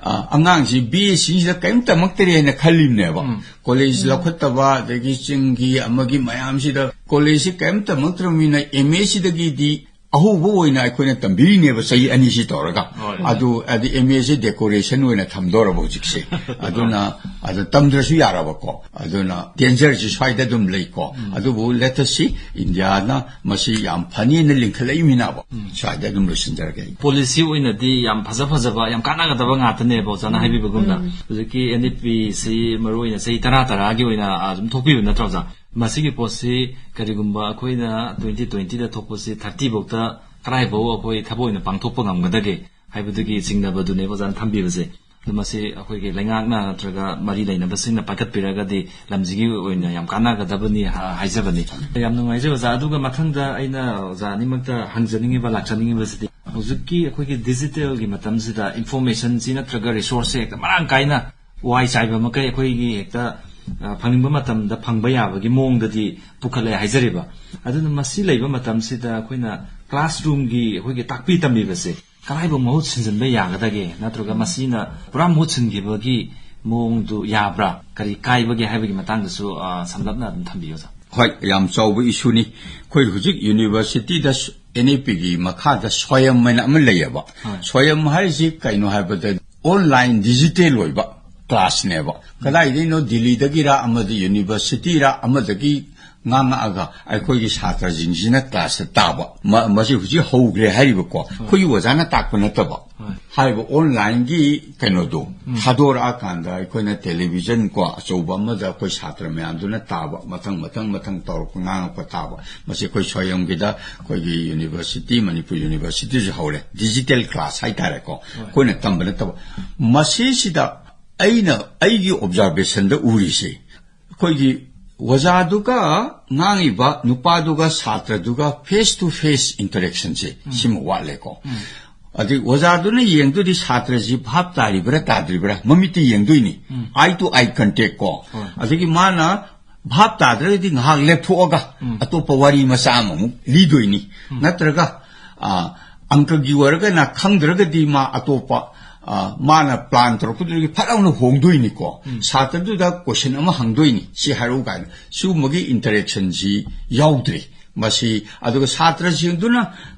ꯑ, ꯑꯉꯥꯡꯁꯤ BSCꯁꯤꯗ ꯀꯔꯤꯝ ꯇꯝꯃꯛꯇꯔꯦꯅ ꯈꯜꯂꯤꯕꯅꯦꯕ꯫ ꯎꯝ꯫ College ꯂꯧꯈꯠꯇꯕ, ꯑꯗꯒꯤ ꯆꯤꯡꯒꯤ ꯑꯃꯒꯤ ꯃꯌꯥꯝꯁꯤꯗ collegeꯁꯤ ꯀꯔꯤꯝ ꯇꯝꯃꯛꯇ꯭ꯔꯕꯅꯤꯅ MAꯁꯤꯗꯒꯤꯗꯤ ꯑꯍꯧꯕ ꯑꯣꯏꯅ ꯑꯩꯈꯣꯏꯅ ꯇꯝꯕꯤꯔꯤꯅꯦꯕ ꯆꯍꯤ ꯑꯅꯤꯁꯤ ꯇꯧꯔꯒ꯫ ꯍꯣꯏ꯫ ꯑꯗꯨ, ꯑꯗꯨ MAꯁꯤ decoration ꯑꯣꯏꯅ ꯊꯝꯗꯧꯔꯕ ꯍꯧꯖꯤꯛꯁꯦ꯫ ꯑꯗꯨꯅ, ꯑꯗꯨ ꯇꯝꯗ꯭ꯔꯁꯨ ꯌꯥꯔꯕꯀꯣ꯫ ꯑꯗꯨꯅ dangerꯁꯤ ꯁ꯭ꯋꯥꯏꯗ ꯑꯗꯨꯝ ꯂꯩꯀꯣ꯫ ꯎꯝ꯫ ꯑꯗꯨꯕꯨ let us see, Indiaꯅ ꯃꯁꯤ ꯌꯥꯝ ꯐꯅꯤꯅ ꯂꯤꯡꯈꯠꯂꯛꯏꯃꯤꯅꯕ꯫ ꯎꯝ꯫ ꯁ꯭ꯋꯥꯏꯗ ꯑꯗꯨꯝ ꯂꯣꯏꯁꯤꯟꯖꯔꯒꯦ ꯑꯩ꯫ Policy ꯑꯣꯏꯅꯗꯤ ꯌꯥꯝ ꯐꯖ ꯐꯖꯕ, ꯌꯥꯝ ꯀꯥꯟꯅꯒꯗꯕ ꯉꯥꯛꯇꯅꯦꯕ, ꯑꯣꯖꯥꯅ ꯎꯝ꯫ ꯍꯥꯏꯕꯤꯕꯒꯨꯝꯅ꯫ ꯎꯝ꯫ ꯍꯧꯖꯤꯛꯀꯤ NEPꯁꯤ ꯃꯔꯨ ꯑꯣꯏꯅ ꯆꯍꯤ ꯇꯔꯥ ꯇꯔꯥꯒꯤ ꯑꯣꯏꯅ, ꯑ, ꯑꯗꯨꯝ ꯊꯣꯛꯄꯤꯕ ꯅꯠꯇ꯭ꯔꯣ, ꯑꯣꯖꯥ? ꯃꯁꯤꯒꯤ ꯄꯣꯠꯁꯤ ꯀꯔꯤꯒꯨꯝꯕ ꯑꯩꯈꯣꯏꯅ twenty twentyꯗ ꯊꯣꯛꯄꯁꯤ thirty ꯐꯥꯎꯗ ꯀꯗꯥꯏꯐꯥꯎ ꯑꯩꯈꯣꯏ ꯊꯕꯛ ꯑꯣꯏꯅ ꯄꯥꯡꯊꯣꯛꯄ ꯉꯝꯒꯗꯒꯦ ꯍꯥꯏꯕꯗꯨꯒꯤ ꯆꯤꯡꯅꯕꯗꯨꯅꯦꯕ ꯑꯣꯖꯥꯅ ꯊꯝꯕꯤꯕꯁꯦ꯫ ꯑꯗꯨ ꯃꯁꯤ ꯑꯩꯈꯣꯏꯒꯤ ꯂꯩꯉꯥꯛꯅ ꯅꯠꯇ꯭ꯔꯒ ꯃꯔꯤ ꯂꯩꯅꯕꯁꯤꯡꯅ ꯄꯥꯏꯈꯠꯄꯤꯔꯒꯗꯤ ꯂꯝꯁꯤꯒꯤ ꯑꯣꯏꯅ ꯌꯥꯝ ꯀꯥꯟꯅꯒꯗꯕꯅꯤ ꯍꯥꯏꯖꯕꯅꯤ꯫ ꯌꯥꯝ ꯅꯨꯡꯉꯥꯏꯖꯩ ꯑꯣꯖꯥ꯫ ꯑꯗꯨꯒ ꯃꯊꯪꯗ ꯑꯩꯅ ꯑꯣꯖꯥ ꯑꯅꯤꯃꯛꯇ ꯍꯪꯖꯅꯤꯡꯉꯤꯕ, ꯂꯥꯛꯆꯅꯤꯡꯉꯤꯕꯁꯤꯗꯤ, ꯍꯧꯖꯤꯛꯀꯤ ꯑꯩꯈꯣꯏꯒꯤ ꯗꯤꯖꯤꯇꯦꯜꯒꯤ ꯃꯇꯝꯁꯤꯗ ꯏꯟꯐꯣꯔꯃꯦꯁꯟꯁꯤ ꯅꯠꯇ꯭ꯔꯒ ꯔꯤꯁꯣꯔꯁꯁꯦ ꯍꯦꯛꯇ ꯃꯔꯥꯡ ꯀꯥꯏꯅ ꯋꯥꯏ ꯆꯥꯏꯕ ꯃꯈꯩ ꯑꯩꯈꯣꯏꯒꯤ ꯍꯦꯛꯇ, ꯑ, ꯐꯪꯅꯤꯡꯕ ꯃꯇꯝꯗ ꯐꯪꯕ ꯌꯥꯕꯒꯤ ꯃꯑꯣꯡꯗꯗꯤ ꯄꯨꯈꯠꯂꯦ ꯍꯥꯏꯖꯔꯤꯕ꯫ ꯑꯗꯨꯅ ꯃꯁꯤ ꯂꯩꯕ ꯃꯇꯝꯁꯤꯗ ꯑꯩꯈꯣꯏꯅ ꯀ꯭ꯂꯥꯁꯔꯨꯝꯒꯤ ꯑꯩꯈꯣꯏꯒꯤ ꯇꯥꯛꯄꯤ ꯇꯝꯕꯤꯕꯁꯦ ꯀꯗꯥꯏꯕꯨ ꯃꯍꯨꯠ ꯁꯤꯟꯖꯤꯟꯕ ꯌꯥꯒꯗꯒꯦ? ꯅꯠꯇ꯭ꯔꯒ ꯃꯁꯤꯅ ꯄꯨꯔꯥ ꯃꯍꯨꯠ ꯁꯤꯟꯈꯤꯕꯒꯤ ꯃꯑꯣꯡꯗꯨ ꯌꯥꯕ꯭ꯔꯥ? ꯀꯔꯤ ꯀꯥꯏꯕꯒꯦ ꯍꯥꯏꯕꯒꯤ ꯃꯇꯥꯡꯗꯁꯨ, ꯑ, ꯁꯝꯂꯞꯅ ꯑꯗꯨꯝ ꯊꯝꯕꯤꯌꯨ, ꯑꯣꯖꯥ꯫ ꯍꯣꯏ, ꯌꯥꯝ ꯆꯥꯎꯕ ꯏꯁꯨꯅꯤ꯫ ꯑꯩꯈꯣꯏ ꯍꯧꯖꯤꯛ ꯌꯨꯅꯤꯚꯔꯁꯤꯇꯤꯗ, ꯑꯦꯟ ꯑꯦ ꯄꯤꯒꯤ ꯃꯈꯥꯗ ꯁ꯭ꯋꯥꯌꯝ ꯍꯥꯏꯅ ꯑꯃ ꯂꯩꯌꯦꯕ꯫ ꯍꯣꯏ꯫ ꯁ꯭ꯋꯥꯌꯝ ꯍꯥꯏꯔꯤꯁꯤ ꯀꯩꯅꯣ ꯍꯥꯏꯕꯗ, ꯑꯣꯟꯂꯥꯏꯟ ꯗꯤꯖꯤꯇꯦꯜ ꯑꯣꯏꯕ ꯀ꯭ꯂꯥꯁꯅꯦꯕ꯫ ꯀꯗꯥꯏꯗꯩꯅꯣ, ꯗꯤꯜꯂꯤꯗꯒꯤꯔ ꯑꯃꯗꯤ ꯌꯨꯅꯤꯚꯔꯁꯤꯇꯤꯔ ꯑꯃꯗꯒꯤ ꯉꯥꯡꯉꯛꯑꯒ ꯑꯩꯈꯣꯏꯒꯤ ꯁꯥꯇ꯭ꯔꯁꯤꯡꯁꯤꯅ ꯀ꯭ꯂꯥꯁꯇ ꯇꯥꯕ꯫ ꯃ-, ꯃꯁꯤ ꯍꯧꯖꯤꯛ ꯍꯧꯈ꯭ꯔꯦ ꯍꯥꯏꯔꯤꯕꯀꯣ, ꯑꯩꯈꯣꯏꯒꯤ ꯑꯣꯖꯥꯅ ꯇꯥꯛꯄ ꯅꯠꯇꯕ꯫ ꯍꯣꯏ꯫ ꯍꯥꯏꯔꯤꯕ ꯑꯣꯟꯂꯥꯏꯟꯒꯤ ꯀꯩꯅꯣꯗꯣ ꯊꯥꯗꯣꯔꯛꯑꯀꯥꯟꯗ ꯑꯩꯈꯣꯏꯅ ꯇꯦꯂꯤꯚꯤꯖꯟ ꯀꯣ ꯑꯆꯧꯕ ꯑꯃꯗ ꯑꯩꯈꯣꯏ ꯁꯥꯇ꯭ꯔ ꯃꯌꯥꯝꯗꯨꯅ ꯇꯥꯕ, ꯃꯊꯪ ꯃꯊꯪ ꯃꯊꯪ ꯇꯧꯔꯛꯄ, ꯉꯥꯡꯉꯛꯄ ꯇꯥꯕ꯫ ꯃꯁꯤ ꯑꯩꯈꯣꯏ ꯁ꯭ꯋꯥꯌꯝꯒꯤꯗ ꯑꯩꯈꯣꯏꯒꯤ ꯌꯨꯅꯤꯚꯔꯁꯤꯇꯤ, ꯃꯅꯤꯄꯨꯔ ꯌꯨꯅꯤꯚꯔꯁꯤꯇꯤꯁꯨ ꯍꯧꯔꯦ, ꯗꯤꯖꯤꯇꯦꯜ ꯀ꯭ꯂꯥꯁ ꯍꯥꯏꯇꯥꯔꯦꯀꯣ꯫ ꯑꯩꯈꯣꯏꯅ ꯇꯝꯕ ꯅꯠꯇꯕ꯫ ꯃꯁꯤꯁꯤꯗ ꯑꯩꯅ ꯑꯩꯒꯤ ꯑꯣꯕꯖꯥꯔꯕꯦꯁꯟꯗ ꯎꯔꯤꯁꯦ, ꯑꯩꯈꯣꯏꯒꯤ ꯑꯣꯖꯥꯗꯨꯒ ꯉꯥꯡꯉꯤꯕ ꯅꯨꯄꯥꯗꯨꯒ ꯁꯥꯇ꯭ꯔꯗꯨꯒ ꯐꯦꯁ ꯇꯨ ꯐꯦꯁ ꯏꯟꯇꯔꯦꯛꯁꯟꯁꯦ ꯁꯤꯃ ꯋꯥꯠꯂꯦꯀꯣ꯫ ꯑꯗꯩ ꯑꯣꯖꯥꯗꯨꯅ ꯌꯦꯡꯗꯣꯏꯗꯤ ꯁꯥꯇ꯭ꯔꯁꯤ ꯚꯥꯞ ꯇꯥꯔꯤꯕ꯭ꯔꯥ ꯇꯥꯗ꯭ꯔꯤꯕ꯭ꯔꯥ ꯃꯃꯤꯠꯇ ꯌꯦꯡꯗꯣꯏꯅꯤ꯫ Eye to eye contact ꯀꯣ꯫ ꯍꯣꯏ꯫ ꯑꯗꯒꯤ ꯃꯥꯅ ꯚꯥꯞ ꯇꯥꯗ꯭ꯔꯒꯗꯤ ꯉꯥꯏꯍꯥꯛ ꯂꯦꯞꯊꯣꯛꯑꯒ ꯑꯇꯣꯞꯄ ꯋꯥꯔꯤ ꯃꯆꯥ ꯑꯃꯃꯨꯛ ꯂꯤꯗꯣꯏꯅꯤ꯫ ꯅꯠꯇ꯭ꯔꯒ, ꯑ, ꯑꯪꯀꯒꯤ ꯑꯣꯏꯔꯒꯅ ꯈꯪꯗ꯭ꯔꯒꯗꯤ ꯃꯥ ꯑꯇꯣꯞꯄ, ꯑ, ꯃꯥꯅ ꯄ꯭ꯂꯥꯟ ꯇꯧꯔꯛꯄꯗꯨꯗꯒꯤ ꯐꯠ ꯂꯥꯎꯅ ꯍꯣꯡꯗꯣꯏꯅꯤꯀꯣ꯫ ꯁꯥꯇ꯭ꯔꯗꯨꯗ ꯀꯣꯏꯁꯟ ꯑꯃ ꯍꯪꯗꯣꯏꯅꯤ, "ꯁꯤ ꯍꯥꯏꯔꯛꯎ" ꯀꯥꯏꯅ꯫ ꯁꯤꯒꯨꯝꯕꯒꯤ ꯏꯟꯇꯔꯦꯛꯁꯟꯁꯤ ꯌꯥꯎꯗ꯭ꯔꯤ꯫ ꯃꯁꯤ, ꯑꯗꯨꯒ ꯁꯥꯇ꯭ꯔꯁꯤꯡꯗꯨꯅ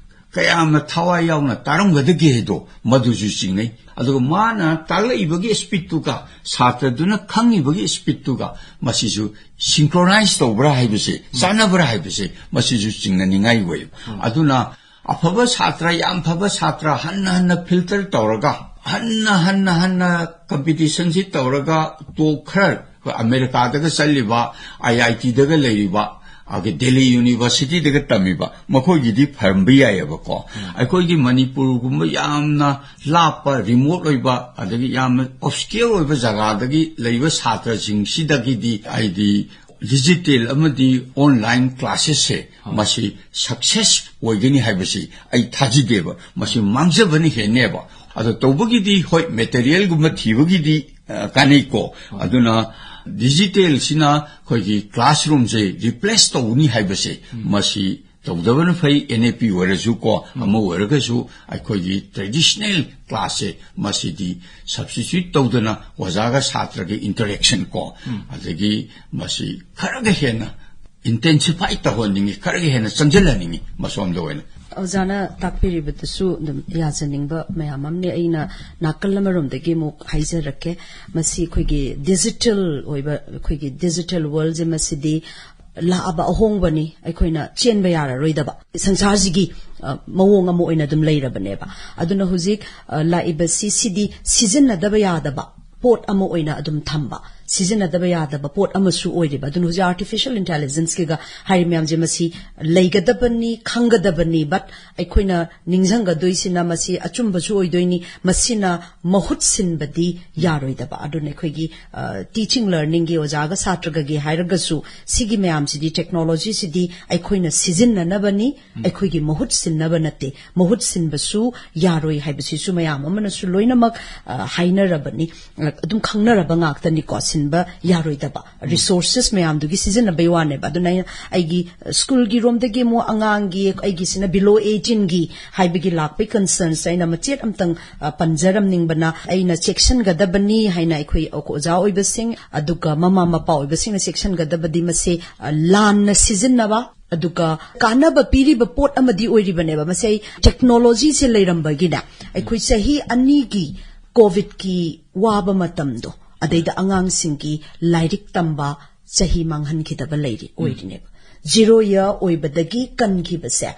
ꯀꯌꯥꯝꯅ ꯊꯋꯥꯏ ꯌꯥꯎꯅ ꯇꯥꯔꯝꯒꯗꯒꯦ ꯍꯥꯏꯗꯣ ꯃꯗꯨꯁꯨ ꯆꯤꯡꯅꯩ꯫ ꯑꯗꯨꯒ ꯃꯥꯅ ꯇꯥꯛꯂꯛꯏꯕꯒꯤ ꯁ꯭ꯄꯤꯠꯇꯨꯒ ꯁꯥꯇ꯭ꯔꯗꯨꯅ ꯈꯪꯉꯤꯕꯒꯤ ꯁ꯭ꯄꯤꯠꯇꯨꯒ ꯃꯁꯤꯁꯨ ꯁꯤꯡꯀ꯭ꯔꯣꯅꯥꯏꯖ ꯇꯧꯕ꯭ꯔꯥ ꯍꯥꯏꯕꯁꯦ, ꯆꯥꯟꯅꯕ꯭ꯔꯥ ꯍꯥꯏꯕꯁꯦ, ꯃꯁꯤꯁꯨ ꯆꯤꯡꯅꯅꯤꯡꯉꯥꯏ ꯑꯣꯏ꯫ ꯑꯗꯨꯅ ꯑꯐꯕ ꯁꯥꯇ꯭ꯔ, ꯌꯥꯝ ꯐꯕ ꯁꯥꯇ꯭ꯔ ꯍꯟꯅ ꯍꯟꯅ ꯐꯤꯜꯇꯔ ꯇꯧꯔꯒ, ꯍꯟꯅ ꯍꯟꯅ ꯍꯟꯅ ꯀꯝꯄꯤꯇꯤꯁꯟꯁꯤ ꯇꯧꯔꯒ, ꯇꯣꯞ ꯈꯔ, ꯑꯩꯈꯣꯏ ꯑꯃꯦꯔꯤꯀꯥꯗꯒ ꯆꯠꯂꯤꯕ, ꯑꯥꯏ ꯑꯥꯏ ꯇꯤꯗꯒ ꯂꯩꯔꯤꯕ, ꯑꯗꯒꯤ ꯗꯦꯜꯂꯤ ꯌꯨꯅꯤꯚꯔꯁꯤꯇꯤꯗꯒ ꯇꯝꯃꯤꯕ, ꯃꯈꯣꯏꯒꯤꯗꯤ ꯐꯔꯝꯕ ꯌꯥꯏꯑꯕꯀꯣ꯫ ꯑꯩꯈꯣꯏꯒꯤ ꯃꯅꯤꯄꯨꯔꯒꯨꯝꯕ ꯌꯥꯝꯅ ꯂꯥꯞꯄ, ꯔꯤꯃꯣꯠ ꯑꯣꯏꯕ, ꯑꯗꯒꯤ ꯌꯥꯝꯅ ꯑꯣꯕꯁꯀ꯭ꯌꯣꯔ ꯑꯣꯏꯕ ꯖꯒꯥꯗꯒꯤ ꯂꯩꯕ ꯁꯥꯇ꯭ꯔꯁꯤꯡꯁꯤꯗꯒꯤꯗꯤ ꯑꯩꯗꯤ ꯗꯤꯖꯤꯇꯦꯜ ꯑꯃꯗꯤ ꯑꯣꯟꯂꯥꯏꯟ ꯀ꯭ꯂꯥꯁꯦꯁꯁꯦ ꯃꯁꯤ ꯁꯛꯁꯦꯁ ꯑꯣꯏꯒꯅꯤ ꯍꯥꯏꯕꯁꯤ ꯑꯩ ꯊꯥꯖꯗꯦꯕ꯫ ꯃꯁꯤ ꯃꯥꯡꯖꯕꯅ ꯍꯦꯟꯅꯦꯕ꯫ ꯑꯗꯣ ꯇꯧꯕꯒꯤꯗꯤ ꯍꯣꯏ, ꯃꯦꯇꯔꯤꯌꯦꯜꯒꯨꯝꯕ ꯊꯤꯕꯒꯤꯗꯤ, ꯑ, ꯀꯥꯟꯅꯩꯀꯣ꯫ ꯑꯗꯨꯅ ꯗꯤꯖꯤꯇꯦꯜꯁꯤꯅ ꯑꯩꯈꯣꯏꯒꯤ ꯀ꯭ꯂꯥꯁꯔꯨꯝꯁꯦ ꯔꯤꯄ꯭ꯂꯦꯁ ꯇꯧꯅꯤ ꯍꯥꯏꯕꯁꯦ ꯃꯁꯤ ꯇꯧꯗꯕꯅ ꯐꯩ꯫ ꯑꯦꯟ ꯑꯦ ꯄꯤ ꯑꯣꯏꯔꯁꯨ ꯀꯣ, ꯑꯃ ꯑꯣꯏꯔꯒꯁꯨ ꯑꯩꯈꯣꯏꯒꯤ ꯇ꯭ꯔꯦꯗꯤꯁꯅꯦꯜ ꯀ꯭ꯂꯥꯁꯁꯦ ꯃꯁꯤꯗꯤ ꯁꯕꯁꯇꯤꯇ꯭ꯌꯨꯠ ꯇꯧꯗꯅ ꯑꯣꯖꯥꯒ ꯁꯥꯇ꯭ꯔꯒꯤ ꯏꯟꯇꯔꯦꯛꯁꯟ ꯀꯣ, ꯑꯗꯒꯤ ꯃꯁꯤ ꯈꯔꯒ ꯍꯦꯟꯅ ꯏꯟꯇꯦꯟꯁꯤꯐꯥꯏ ꯇꯧꯍꯟꯅꯤꯡꯉꯤ, ꯈꯔꯒ ꯍꯦꯟꯅ ꯆꯪꯁꯤꯜꯍꯟꯅꯤꯡꯉꯤ ꯃꯁꯣꯝꯗ ꯑꯣꯏꯅ꯫ ꯑꯣꯖꯥꯅ ꯇꯥꯛꯄꯤꯔꯤꯕꯗꯨꯁꯨ ꯑꯗꯨꯝ ꯌꯥꯖꯅꯤꯡꯕ ꯃꯌꯥꯝ ꯑꯃꯅꯤ꯫ ꯑꯩꯅ ꯅꯥꯀꯜ ꯑꯃꯔꯣꯝꯗꯒꯤ ꯑꯃꯨꯛ ꯍꯥꯏꯖꯔꯛꯀꯦ꯫ ꯃꯁꯤ ꯑꯩꯈꯣꯏꯒꯤ ꯗꯤꯖꯤꯇꯦꯜ ꯑꯣꯏꯕ, ꯑꯩꯈꯣꯏꯒꯤ ꯗꯤꯖꯤꯇꯦꯜ ꯋꯥꯔꯜꯁꯦ ꯃꯁꯤꯗꯤ ꯂꯥꯛꯑꯕ ꯑꯍꯣꯡꯕꯅꯤ, ꯑꯩꯈꯣꯏꯅ ꯆꯦꯟꯕ ꯌꯥꯔꯔꯣꯏꯗꯕ ꯁꯪꯁꯥꯔꯁꯤꯒꯤ, ꯑ, ꯃꯑꯣꯡ ꯑꯃ ꯑꯣꯏꯅ ꯑꯗꯨꯝ ꯂꯩꯔꯕꯅꯦꯕ꯫ ꯑꯗꯨꯅ ꯍꯧꯖꯤꯛ, ꯑ, ꯂꯥꯛꯏꯕ ꯁꯤꯁꯤꯗꯤ ꯁꯤꯖꯤꯟꯅꯗꯕ ꯌꯥꯗꯕ ꯄꯣꯠ ꯑꯃ ꯑꯣꯏꯅ ꯑꯗꯨꯝ ꯊꯝꯕ, ꯁꯤꯖꯤꯟꯅꯗꯕ ꯌꯥꯗꯕ ꯄꯣꯠ ꯑꯃꯁꯨ ꯑꯣꯏꯔꯤꯕ꯫ ꯑꯗꯨꯅ ꯍꯧꯖꯤꯛ ꯑꯥꯔꯇꯤꯐꯤꯁꯤꯌꯦꯜ ꯏꯟꯇꯦꯂꯤꯖꯦꯟꯁꯀꯤꯒ ꯍꯥꯏꯔꯤ ꯃꯌꯥꯝꯁꯦ ꯃꯁꯤ ꯂꯩꯒꯗꯕꯅꯤ, ꯈꯪꯒꯗꯕꯅꯤ, but ꯑꯩꯈꯣꯏꯅ ꯅꯤꯡꯁꯤꯡꯒꯗꯣꯏꯁꯤꯅ ꯃꯁꯤ ꯑꯆꯨꯝꯕꯁꯨ ꯑꯣꯏꯗꯣꯏꯅꯤ, ꯃꯁꯤꯅ ꯃꯍꯨꯠ ꯁꯤꯟꯕꯗꯤ ꯌꯥꯔꯣꯏꯗꯕ꯫ ꯑꯗꯨꯅ ꯑꯩꯈꯣꯏꯒꯤ, ꯑ, ꯇꯤꯆꯤꯡ ꯂꯔꯅꯤꯡꯒꯤ ꯑꯣꯖꯥꯒ ꯁꯥꯇ꯭ꯔꯒꯒꯤ ꯍꯥꯏꯔꯒꯁꯨ ꯁꯤꯒꯤ ꯃꯌꯥꯝꯁꯤꯗꯤ ꯇꯦꯛꯅꯣꯂꯣꯖꯤꯁꯤꯗꯤ ꯑꯩꯈꯣꯏꯅ ꯁꯤꯖꯤꯟꯅꯅꯕꯅꯤ, ꯑꯩꯈꯣꯏꯒꯤ ꯃꯍꯨꯠ ꯁꯤꯟꯅꯕ ꯅꯠꯇꯦ꯫ ꯃꯍꯨꯠ ꯁꯤꯟꯕꯁꯨ ꯌꯥꯔꯣꯏ ꯍꯥꯏꯕꯁꯤꯁꯨ ꯃꯌꯥꯝ ꯑꯃꯅꯁꯨ ꯂꯣꯏꯅꯃꯛ, ꯑ, ꯍꯥꯏꯅꯔꯕꯅꯤ, ꯑ, ꯑꯗꯨꯝ ꯈꯪꯅꯔꯕ ꯉꯥꯛꯇꯅꯤꯀꯣ, ꯁꯤꯟꯕ ꯌꯥꯔꯣꯏꯗꯕ ꯔꯤꯁꯣꯔꯁꯦꯁ ꯃꯌꯥꯝꯗꯨꯒꯤ ꯁꯤꯖꯤꯟꯅꯕꯩ ꯋꯥꯅꯦꯕ꯫ ꯑꯗꯨꯅ ꯑꯩꯅ ꯑꯩꯒꯤ ꯁ꯭ꯀꯨꯜꯒꯤ ꯔꯣꯝꯗꯒꯤ ꯑꯃꯨꯛ ꯑꯉꯥꯡꯒꯤ, ꯑꯩꯒꯤꯁꯤꯅ below eighteenꯒꯤ ꯍꯥꯏꯕꯒꯤ ꯂꯥꯛꯄꯒꯤ ꯀꯟꯁꯔꯟꯁꯦ ꯑꯩꯅ ꯃꯆꯦꯠ ꯑꯝꯇꯪ, ꯑ, ꯄꯟꯖꯔꯝꯅꯤꯡꯕꯅ, ꯑꯩꯅ ꯆꯦꯛꯁꯤꯟꯒꯗꯕꯅꯤ ꯍꯥꯏꯅ ꯑꯩꯈꯣꯏ ꯑꯣꯖꯥ ꯑꯣꯏꯕꯁꯤꯡ, ꯑꯗꯨꯒ ꯃꯃꯥ ꯃꯄꯥ ꯑꯣꯏꯕꯁꯤꯡꯅ ꯆꯦꯛꯁꯤꯟꯒꯗꯕꯗꯤ ꯃꯁꯤ, ꯑ, ꯂꯥꯟꯅ ꯁꯤꯖꯤꯟꯅꯕ, ꯑꯗꯨꯒ ꯀꯥꯟꯅꯕ ꯄꯤꯔꯤꯕ ꯄꯣꯠ ꯑꯃꯗꯤ ꯑꯣꯏꯔꯤꯕꯅꯦꯕ꯫ ꯃꯁꯤ ꯑꯩ ꯇꯦꯛꯅꯣꯂꯣꯖꯤꯁꯦ ꯂꯩꯔꯝꯕꯒꯤꯅꯦ, ꯑꯩꯈꯣꯏ ꯆꯍꯤ ꯑꯅꯤꯒꯤ ꯀꯣꯚꯤꯗꯀꯤ ꯋꯥꯕ ꯃꯇꯝꯗꯣ, ꯑꯗꯩꯗ ꯑꯉꯥꯡꯁꯤꯡꯒꯤ ꯂꯥꯏꯔꯤꯛ ꯇꯝꯕ ꯆꯍꯤ ꯃꯥꯡꯍꯟꯈꯤꯗꯕ ꯂꯩꯔꯤ, ꯑꯣꯏꯔꯤꯅꯦꯕ꯫ ꯖꯤꯔꯣ ꯏꯌꯥꯔ ꯑꯣꯏꯕꯗꯒꯤ ꯀꯟꯈꯤꯕꯁꯦ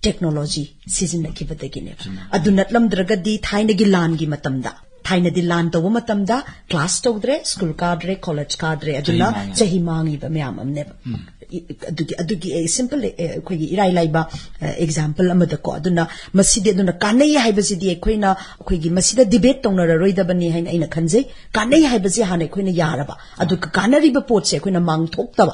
ꯇꯦꯛꯅꯣꯂꯣꯖꯤ ꯁꯤꯖꯤꯟꯅꯈꯤꯕꯗꯒꯤꯅꯦꯕ꯫ ꯑꯗꯨ ꯅꯠꯂꯝꯗ꯭ꯔꯒꯗꯤ ꯊꯥꯏꯅꯒꯤ ꯂꯥꯟꯒꯤ ꯃꯇꯝꯗ, ꯊꯥꯏꯅꯗꯤ ꯂꯥꯟ ꯇꯧꯕ ꯃꯇꯝꯗ ꯀ꯭ꯂꯥꯁ ꯇꯧꯗ꯭ꯔꯦ, ꯁ꯭ꯀꯨꯜ ꯀꯥꯗ꯭ꯔꯦ, ꯀꯣꯂꯦꯖ ꯀꯥꯗ꯭ꯔꯦ, ꯑꯗꯨꯅ ꯆꯍꯤ ꯃꯥꯡꯉꯦ꯫ ꯆꯍꯤ ꯃꯥꯡꯉꯤꯕ ꯃꯌꯥꯝ ꯑꯃꯅꯦꯕ꯫ ꯑꯗꯨꯒꯤ ꯑꯗꯨꯒꯤ simple ꯑꯩꯈꯣꯏꯒꯤ ꯏꯔꯥꯏ ꯂꯥꯏꯕ example ꯑꯃꯗꯀꯣ꯫ ꯑꯗꯨꯅ ꯃꯁꯤꯗꯤ ꯑꯗꯨꯅ ꯀꯥꯟꯅꯩ ꯍꯥꯏꯕꯁꯤꯗꯤ ꯑꯩꯈꯣꯏꯅ ꯑꯩꯈꯣꯏꯒꯤ ꯃꯁꯤꯗ debate ꯇꯧꯅꯔꯔꯣꯏꯗꯕꯅꯤ ꯍꯥꯏꯅ ꯑꯩꯅ ꯈꯟꯖꯩ꯫ ꯀꯥꯟꯅꯩ ꯍꯥꯏꯕꯁꯤ ꯍꯥꯟꯅ ꯑꯩꯈꯣꯏꯅ ꯌꯥꯔꯕ, ꯑꯗꯨꯒ ꯀꯥꯟꯅꯔꯤꯕ ꯄꯣꯠꯁꯦ ꯑꯩꯈꯣꯏꯅ ꯃꯥꯡꯊꯣꯛꯇꯕ,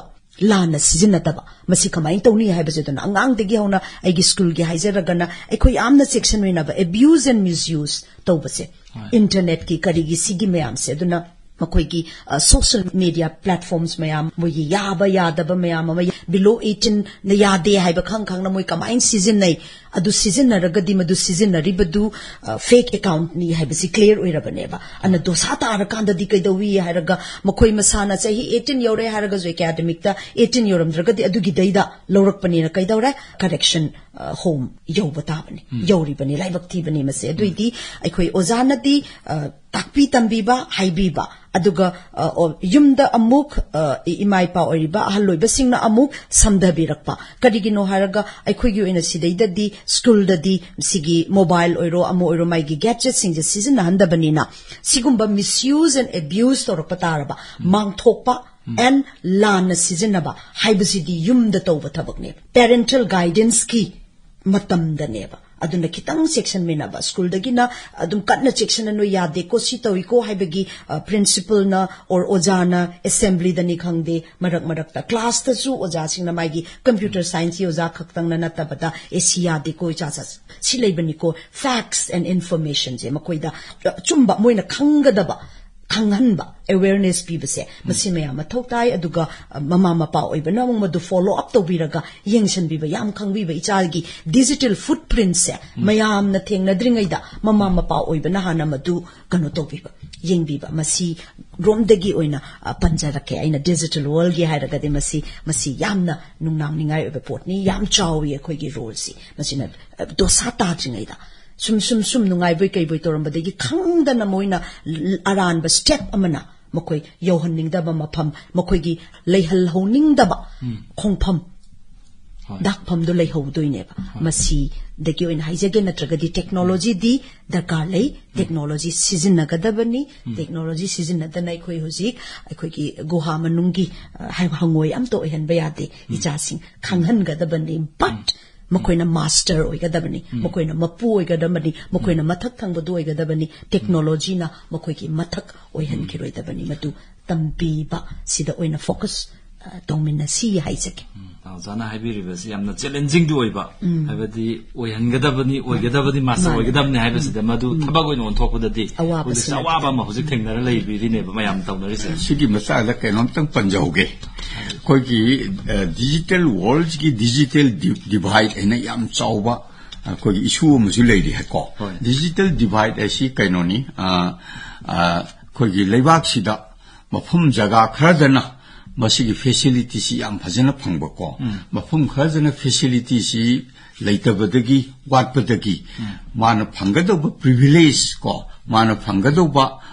ꯂꯥꯟꯅ ꯁꯤꯖꯤꯟꯅꯗꯕ꯫ ꯃꯁꯤ ꯀꯃꯥꯏꯅ ꯇꯧꯅꯤ ꯍꯥꯏꯕꯁꯦ ꯑꯗꯨꯅ ꯑꯉꯥꯡꯗꯒꯤ ꯍꯧꯅ ꯑꯩꯒꯤ ꯁ꯭ꯀꯨꯜꯒꯤ ꯍꯥꯏꯖꯔꯒꯅ ꯑꯩꯈꯣꯏ ꯌꯥꯝꯅ ꯆꯦꯛꯁꯤꯟꯃꯤꯟꯅꯕ, abuse and misuse ꯇꯧꯕꯁꯦ, internetꯀꯤ ꯀꯔꯤꯒꯤ ꯁꯤꯒꯤ ꯃꯌꯥꯝꯁꯦ꯫ ꯑꯗꯨꯅ ꯃꯈꯣꯏꯒꯤ social media platforms ꯃꯌꯥꯝ, ꯃꯣꯏꯒꯤ ꯌꯥꯕ ꯌꯥꯗꯕ ꯃꯌꯥꯝ ꯑꯃ, below eighteenꯅ ꯌꯥꯗꯦ ꯍꯥꯏꯕ ꯈꯪ ꯈꯪꯅ ꯃꯣꯏ ꯀꯃꯥꯏꯅ ꯁꯤꯖꯤꯟꯅꯩ, ꯑꯗꯨ ꯁꯤꯖꯤꯟꯅꯔꯒꯗꯤ ꯃꯗꯨ ꯁꯤꯖꯤꯟꯅꯔꯤꯕꯗꯨ fake accountꯅꯤ ꯍꯥꯏꯕꯁꯤ clear ꯑꯣꯏꯔꯕꯅꯦꯕ꯫ ꯑꯗꯨꯅ ꯗꯣꯁꯥ ꯇꯥꯔꯀꯥꯟꯗꯗꯤ ꯀꯩꯗꯧꯏ ꯍꯥꯏꯔꯒ, ꯃꯈꯣꯏ ꯃꯁꯥꯅ ꯆꯍꯤ eighteen ꯌꯧꯔꯦ ꯍꯥꯏꯔꯒꯁꯨ academicꯇ eighteen ꯌꯧꯔꯝꯗ꯭ꯔꯒꯗꯤ ꯑꯗꯨꯒꯤꯗꯩꯗ ꯂꯧꯔꯛꯄꯅꯤꯅ ꯀꯩꯗꯧꯔꯦ, correction home ꯌꯧꯕ ꯇꯥꯕꯅꯤ, ꯌꯧꯔꯤꯕꯅꯤ, ꯂꯥꯏꯕꯛ ꯊꯤꯕꯅꯤ ꯃꯁꯦ꯫ ꯑꯗꯨꯏꯗꯤ ꯑꯩꯈꯣꯏ ꯑꯣꯖꯥꯅꯗꯤ ꯇꯥꯛꯄꯤ ꯇꯝꯕꯤꯕ, ꯍꯥꯏꯕꯤꯕ, ꯑꯗꯨꯒ ꯌꯨꯝꯗ ꯑꯃꯨꯛ ꯏꯃꯥ ꯏꯄꯥ ꯑꯣꯏꯔꯤꯕ ꯑꯍꯜ ꯑꯣꯏꯕꯁꯤꯡꯅ ꯑꯃꯨꯛ ꯁꯝꯊꯕꯤꯔꯛꯄ꯫ ꯀꯔꯤꯒꯤꯅꯣ ꯍꯥꯏꯔꯒ ꯑꯩꯈꯣꯏꯒꯤ ꯑꯣꯏꯅ ꯁꯤꯗꯩꯗꯗꯤ ꯁ꯭ꯀꯨꯜꯗꯗꯤ ꯁꯤꯒꯤ mobile ꯑꯣꯏꯔꯣ, ꯑꯃ ꯑꯣꯏꯔꯣ, ꯃꯥꯒꯤ gadgetꯁꯤꯡꯁꯦ ꯁꯤꯖꯤꯟꯅꯍꯟꯗꯕꯅꯤꯅ, ꯁꯤꯒꯨꯝꯕ misuse and abuse ꯇꯧꯔꯛꯄ ꯇꯥꯔꯕ, ꯃꯥꯡꯊꯣꯛꯄ and ꯂꯥꯟꯅ ꯁꯤꯖꯤꯟꯅꯕ ꯍꯥꯏꯕꯁꯤꯗꯤ ꯌꯨꯝꯗ ꯇꯧꯕ ꯊꯕꯛꯅꯦꯕ, parental guidanceꯀꯤ ꯃꯇꯝꯗꯅꯦꯕ꯫ ꯑꯗꯨꯅ ꯈꯤꯇꯪ ꯆꯦꯛꯁꯤꯟꯃꯤꯟꯅꯕ, ꯁ꯭ꯀꯨꯜꯗꯒꯤꯅ ꯑꯗꯨꯝ ꯀꯟꯅ ꯆꯦꯛꯁꯤꯟꯅ ꯅꯣꯏ ꯌꯥꯗꯦꯀꯣ, ꯁꯤ ꯇꯧꯏꯀꯣ ꯍꯥꯏꯕꯒꯤ principalꯅ or ꯑꯣꯖꯥꯅ assemblyꯗꯅꯤ ꯈꯪꯗꯦ, ꯃꯔꯛ ꯃꯔꯛꯇ classꯇꯁꯨ ꯑꯣꯖꯥꯁꯤꯡꯅ ꯃꯥꯒꯤ computer scienceꯀꯤ ꯑꯣꯖꯥ ꯈꯛꯇꯪꯅ ꯅꯠꯇꯕꯗ, ꯑꯦ, ꯁꯤ ꯌꯥꯗꯦꯀꯣ ꯏꯆꯥ, ꯁꯤ ꯂꯩꯕꯅꯤꯀꯣ, facts and informationꯁꯦ ꯃꯈꯣꯏꯗ ꯑꯆꯨꯝꯕ ꯃꯣꯏꯅ ꯈꯪꯒꯗꯕ, ꯈꯪꯍꯟꯕ, awareness ꯄꯤꯕꯁꯦ, ꯃꯁꯤ ꯃꯌꯥꯝ ꯃꯊꯧ ꯇꯥꯏ꯫ ꯑꯗꯨꯒ ꯃꯃꯥ ꯃꯄꯥ ꯑꯣꯏꯕꯅ ꯑꯃꯨꯛ ꯃꯗꯨ follow up ꯇꯧꯕꯤꯔꯒ, ꯌꯦꯡꯁꯤꯟꯕꯤꯕ, ꯌꯥꯝ ꯈꯪꯕꯤꯕ, ꯏꯆꯥꯒꯤ digital footprintꯁꯦ ꯃꯌꯥꯝꯅ ꯊꯦꯡꯅꯗ꯭ꯔꯤꯉꯩꯗ ꯃꯃꯥ ꯃꯄꯥ ꯑꯣꯏꯕꯅ ꯍꯥꯟꯅ ꯃꯗꯨ ꯀꯩꯅꯣ ꯇꯧꯕꯤꯕ, ꯌꯦꯡꯕꯤꯕ꯫ ꯃꯁꯤ ꯔꯣꯝꯗꯒꯤ ꯑꯣꯏꯅ ꯄꯟꯖꯔꯛꯀꯦ꯫ ꯑꯩꯅ digital worldꯀꯤ ꯍꯥꯏꯔꯒꯗꯤ ꯃꯁꯤ, ꯃꯁꯤ ꯌꯥꯝꯅ ꯅꯨꯡꯅꯥꯡꯅꯤꯡꯉꯥꯏ ꯑꯣꯏꯕ ꯄꯣꯠꯅꯤ, ꯌꯥꯝ ꯆꯥꯎꯏ ꯑꯩꯈꯣꯏꯒꯤ roleꯁꯤ꯫ ꯃꯁꯤꯅ ꯗꯣꯁꯥ ꯇꯥꯗ꯭ꯔꯤꯉꯩꯗ, ꯁꯨꯝ ꯁꯨꯝ ꯁꯨꯝ ꯅꯨꯡꯉꯥꯏꯕꯣꯏ ꯀꯩꯕꯣꯏ ꯇꯧꯔꯝꯕꯗꯒꯤ ꯈꯪꯗꯅ ꯃꯣꯏꯅ ꯑꯔꯥꯟꯕ step ꯑꯃꯅ ꯃꯈꯣꯏ ꯌꯧꯍꯟꯅꯤꯡꯗꯕ ꯃꯐꯝ, ꯃꯈꯣꯏꯒꯤ ꯂꯩꯍꯜꯍꯧꯅꯤꯡꯗꯕ ꯈꯣꯡꯐꯝ ꯗꯥꯛꯐꯝꯗꯣ ꯂꯩꯍꯧꯗꯣꯏꯅꯦꯕ꯫ ꯃꯁꯤꯗꯒꯤ ꯑꯣꯏꯅ ꯍꯥꯏꯖꯒꯦ, ꯅꯠꯇ꯭ꯔꯒꯗꯤ ꯇꯦꯛꯅꯣꯂꯣꯖꯤꯗꯤ ꯗꯔꯀꯥꯔ ꯂꯩ, ꯇꯦꯛꯅꯣꯂꯣꯖꯤ ꯁꯤꯖꯤꯟꯅꯒꯗꯕꯅꯤ꯫ ꯇꯦꯛꯅꯣꯂꯣꯖꯤ ꯁꯤꯖꯤꯟꯅꯗꯅ ꯑꯩꯈꯣꯏ ꯍꯧꯖꯤꯛ ꯑꯩꯈꯣꯏꯒꯤ ꯒꯨꯍꯥ ꯃꯅꯨꯡꯒꯤ, ꯑ, ꯍꯪ-, ꯍꯪꯉꯣꯏ ꯑꯝꯇ ꯑꯣꯏꯍꯟꯕ ꯌꯥꯗꯦ꯫ ꯏꯆꯥꯁꯤꯡ ꯈꯪꯍꯟꯒꯗꯕꯅꯤ, but ꯃꯈꯣꯏꯅ ꯃꯥꯁꯇꯔ ꯑꯣꯏꯒꯗꯕꯅꯤ, ꯃꯈꯣꯏꯅ ꯃꯄꯨ ꯑꯣꯏꯒꯗꯕꯅꯤ, ꯃꯈꯣꯏꯅ ꯃꯊꯛ ꯊꯪꯕꯗꯨ ꯑꯣꯏꯒꯗꯕꯅꯤ꯫ ꯇꯦꯛꯅꯣꯂꯣꯖꯤꯅ ꯃꯈꯣꯏꯒꯤ ꯃꯊꯛ ꯑꯣꯏꯍꯟꯈꯤꯔꯣꯏꯗꯕꯅꯤ꯫ ꯃꯗꯨ ꯇꯝꯕꯤꯕ ꯁꯤꯗ ꯑꯣꯏꯅ ꯐꯣꯀꯁ, ꯑ, ꯇꯧꯃꯤꯟꯅꯁꯤ ꯍꯥꯏꯖꯒꯦ꯫ ꯎꯝ, ꯑꯣꯖꯥꯅ ꯍꯥꯏꯕꯤꯔꯤꯕꯁꯤ ꯌꯥꯝꯅ ꯆꯦꯂꯦꯟꯖꯤꯡꯗꯤ ꯑꯣꯏꯕ, ꯍꯥꯏꯕꯗꯤ ꯑꯣꯏꯍꯟꯒꯗꯕꯅꯤ, ꯑꯣꯏꯒꯗꯕꯅꯤ, ꯃꯥꯁꯇꯔ ꯃꯥꯅꯤ꯫ ꯑꯣꯏꯒꯗꯕꯅꯤ ꯍꯥꯏꯕꯁꯤꯗ ꯃꯗꯨ ꯊꯕꯛ ꯑꯣꯏꯅ ꯑꯣꯟꯊꯣꯛꯄꯗꯗꯤ ꯑꯋꯥꯕꯁꯨ ꯍꯧꯖꯤꯛꯁꯦ ꯂꯩ꯫ ꯑꯋꯥꯕ ꯑꯃ ꯍꯧꯖꯤꯛ ꯊꯦꯡꯅꯔ ꯂꯩꯕꯤꯔꯤꯅꯦꯕ ꯃꯌꯥꯝ ꯇꯧꯅꯔꯤꯁꯦ꯫ ꯁꯤꯒꯤ ꯃꯇꯥꯡꯗ ꯀꯩꯅꯣꯝꯇꯪ ꯄꯟꯖꯍꯧꯒꯦ꯫ ꯑꯩꯈꯣꯏꯒꯤ, ꯑ, ꯗꯤꯖꯤꯇꯦꯜ ꯋꯥꯔꯜꯗꯀꯤ ꯗꯤꯖꯤꯇꯦꯜ ꯗꯤ-, ꯗꯤꯚꯥꯏꯗ ꯍꯥꯏꯅ ꯌꯥꯝ ꯆꯥꯎꯕ ꯑꯩꯈꯣꯏꯒꯤ ꯏꯁꯨ ꯑꯃꯁꯨ ꯂꯩꯔꯤ ꯍꯥꯏꯀꯣ꯫ ꯍꯣꯏ꯫ ꯗꯤꯖꯤꯇꯦꯜ ꯗꯤꯚꯥꯏꯗ ꯍꯥꯏꯁꯤ ꯀꯩꯅꯣꯅꯤ, ꯑ, ꯑ, ꯑꯩꯈꯣꯏꯒꯤ ꯂꯩꯕꯥꯛꯁꯤꯗ ꯃꯐꯝ ꯖꯒꯥ ꯈꯔꯗꯅ ꯃꯁꯤꯒꯤ ꯐꯦꯁꯤꯂꯤꯇꯤꯁꯤ ꯌꯥꯝ ꯐꯖꯅ ꯐꯪꯕꯀꯣ, ꯃꯐꯝ ꯈꯔꯗꯅ ꯐꯦꯁꯤꯂꯤꯇꯤꯁꯤ ꯂꯩꯇꯕꯗꯒꯤ, ꯋꯥꯠꯄꯗꯒꯤ ꯃꯥꯅ ꯐꯪꯒꯗꯧꯕ ꯄ꯭ꯔꯤꯚꯤꯂꯦꯖ ꯀꯣ, ꯃꯥꯅ ꯐꯪꯒꯗꯧꯕ,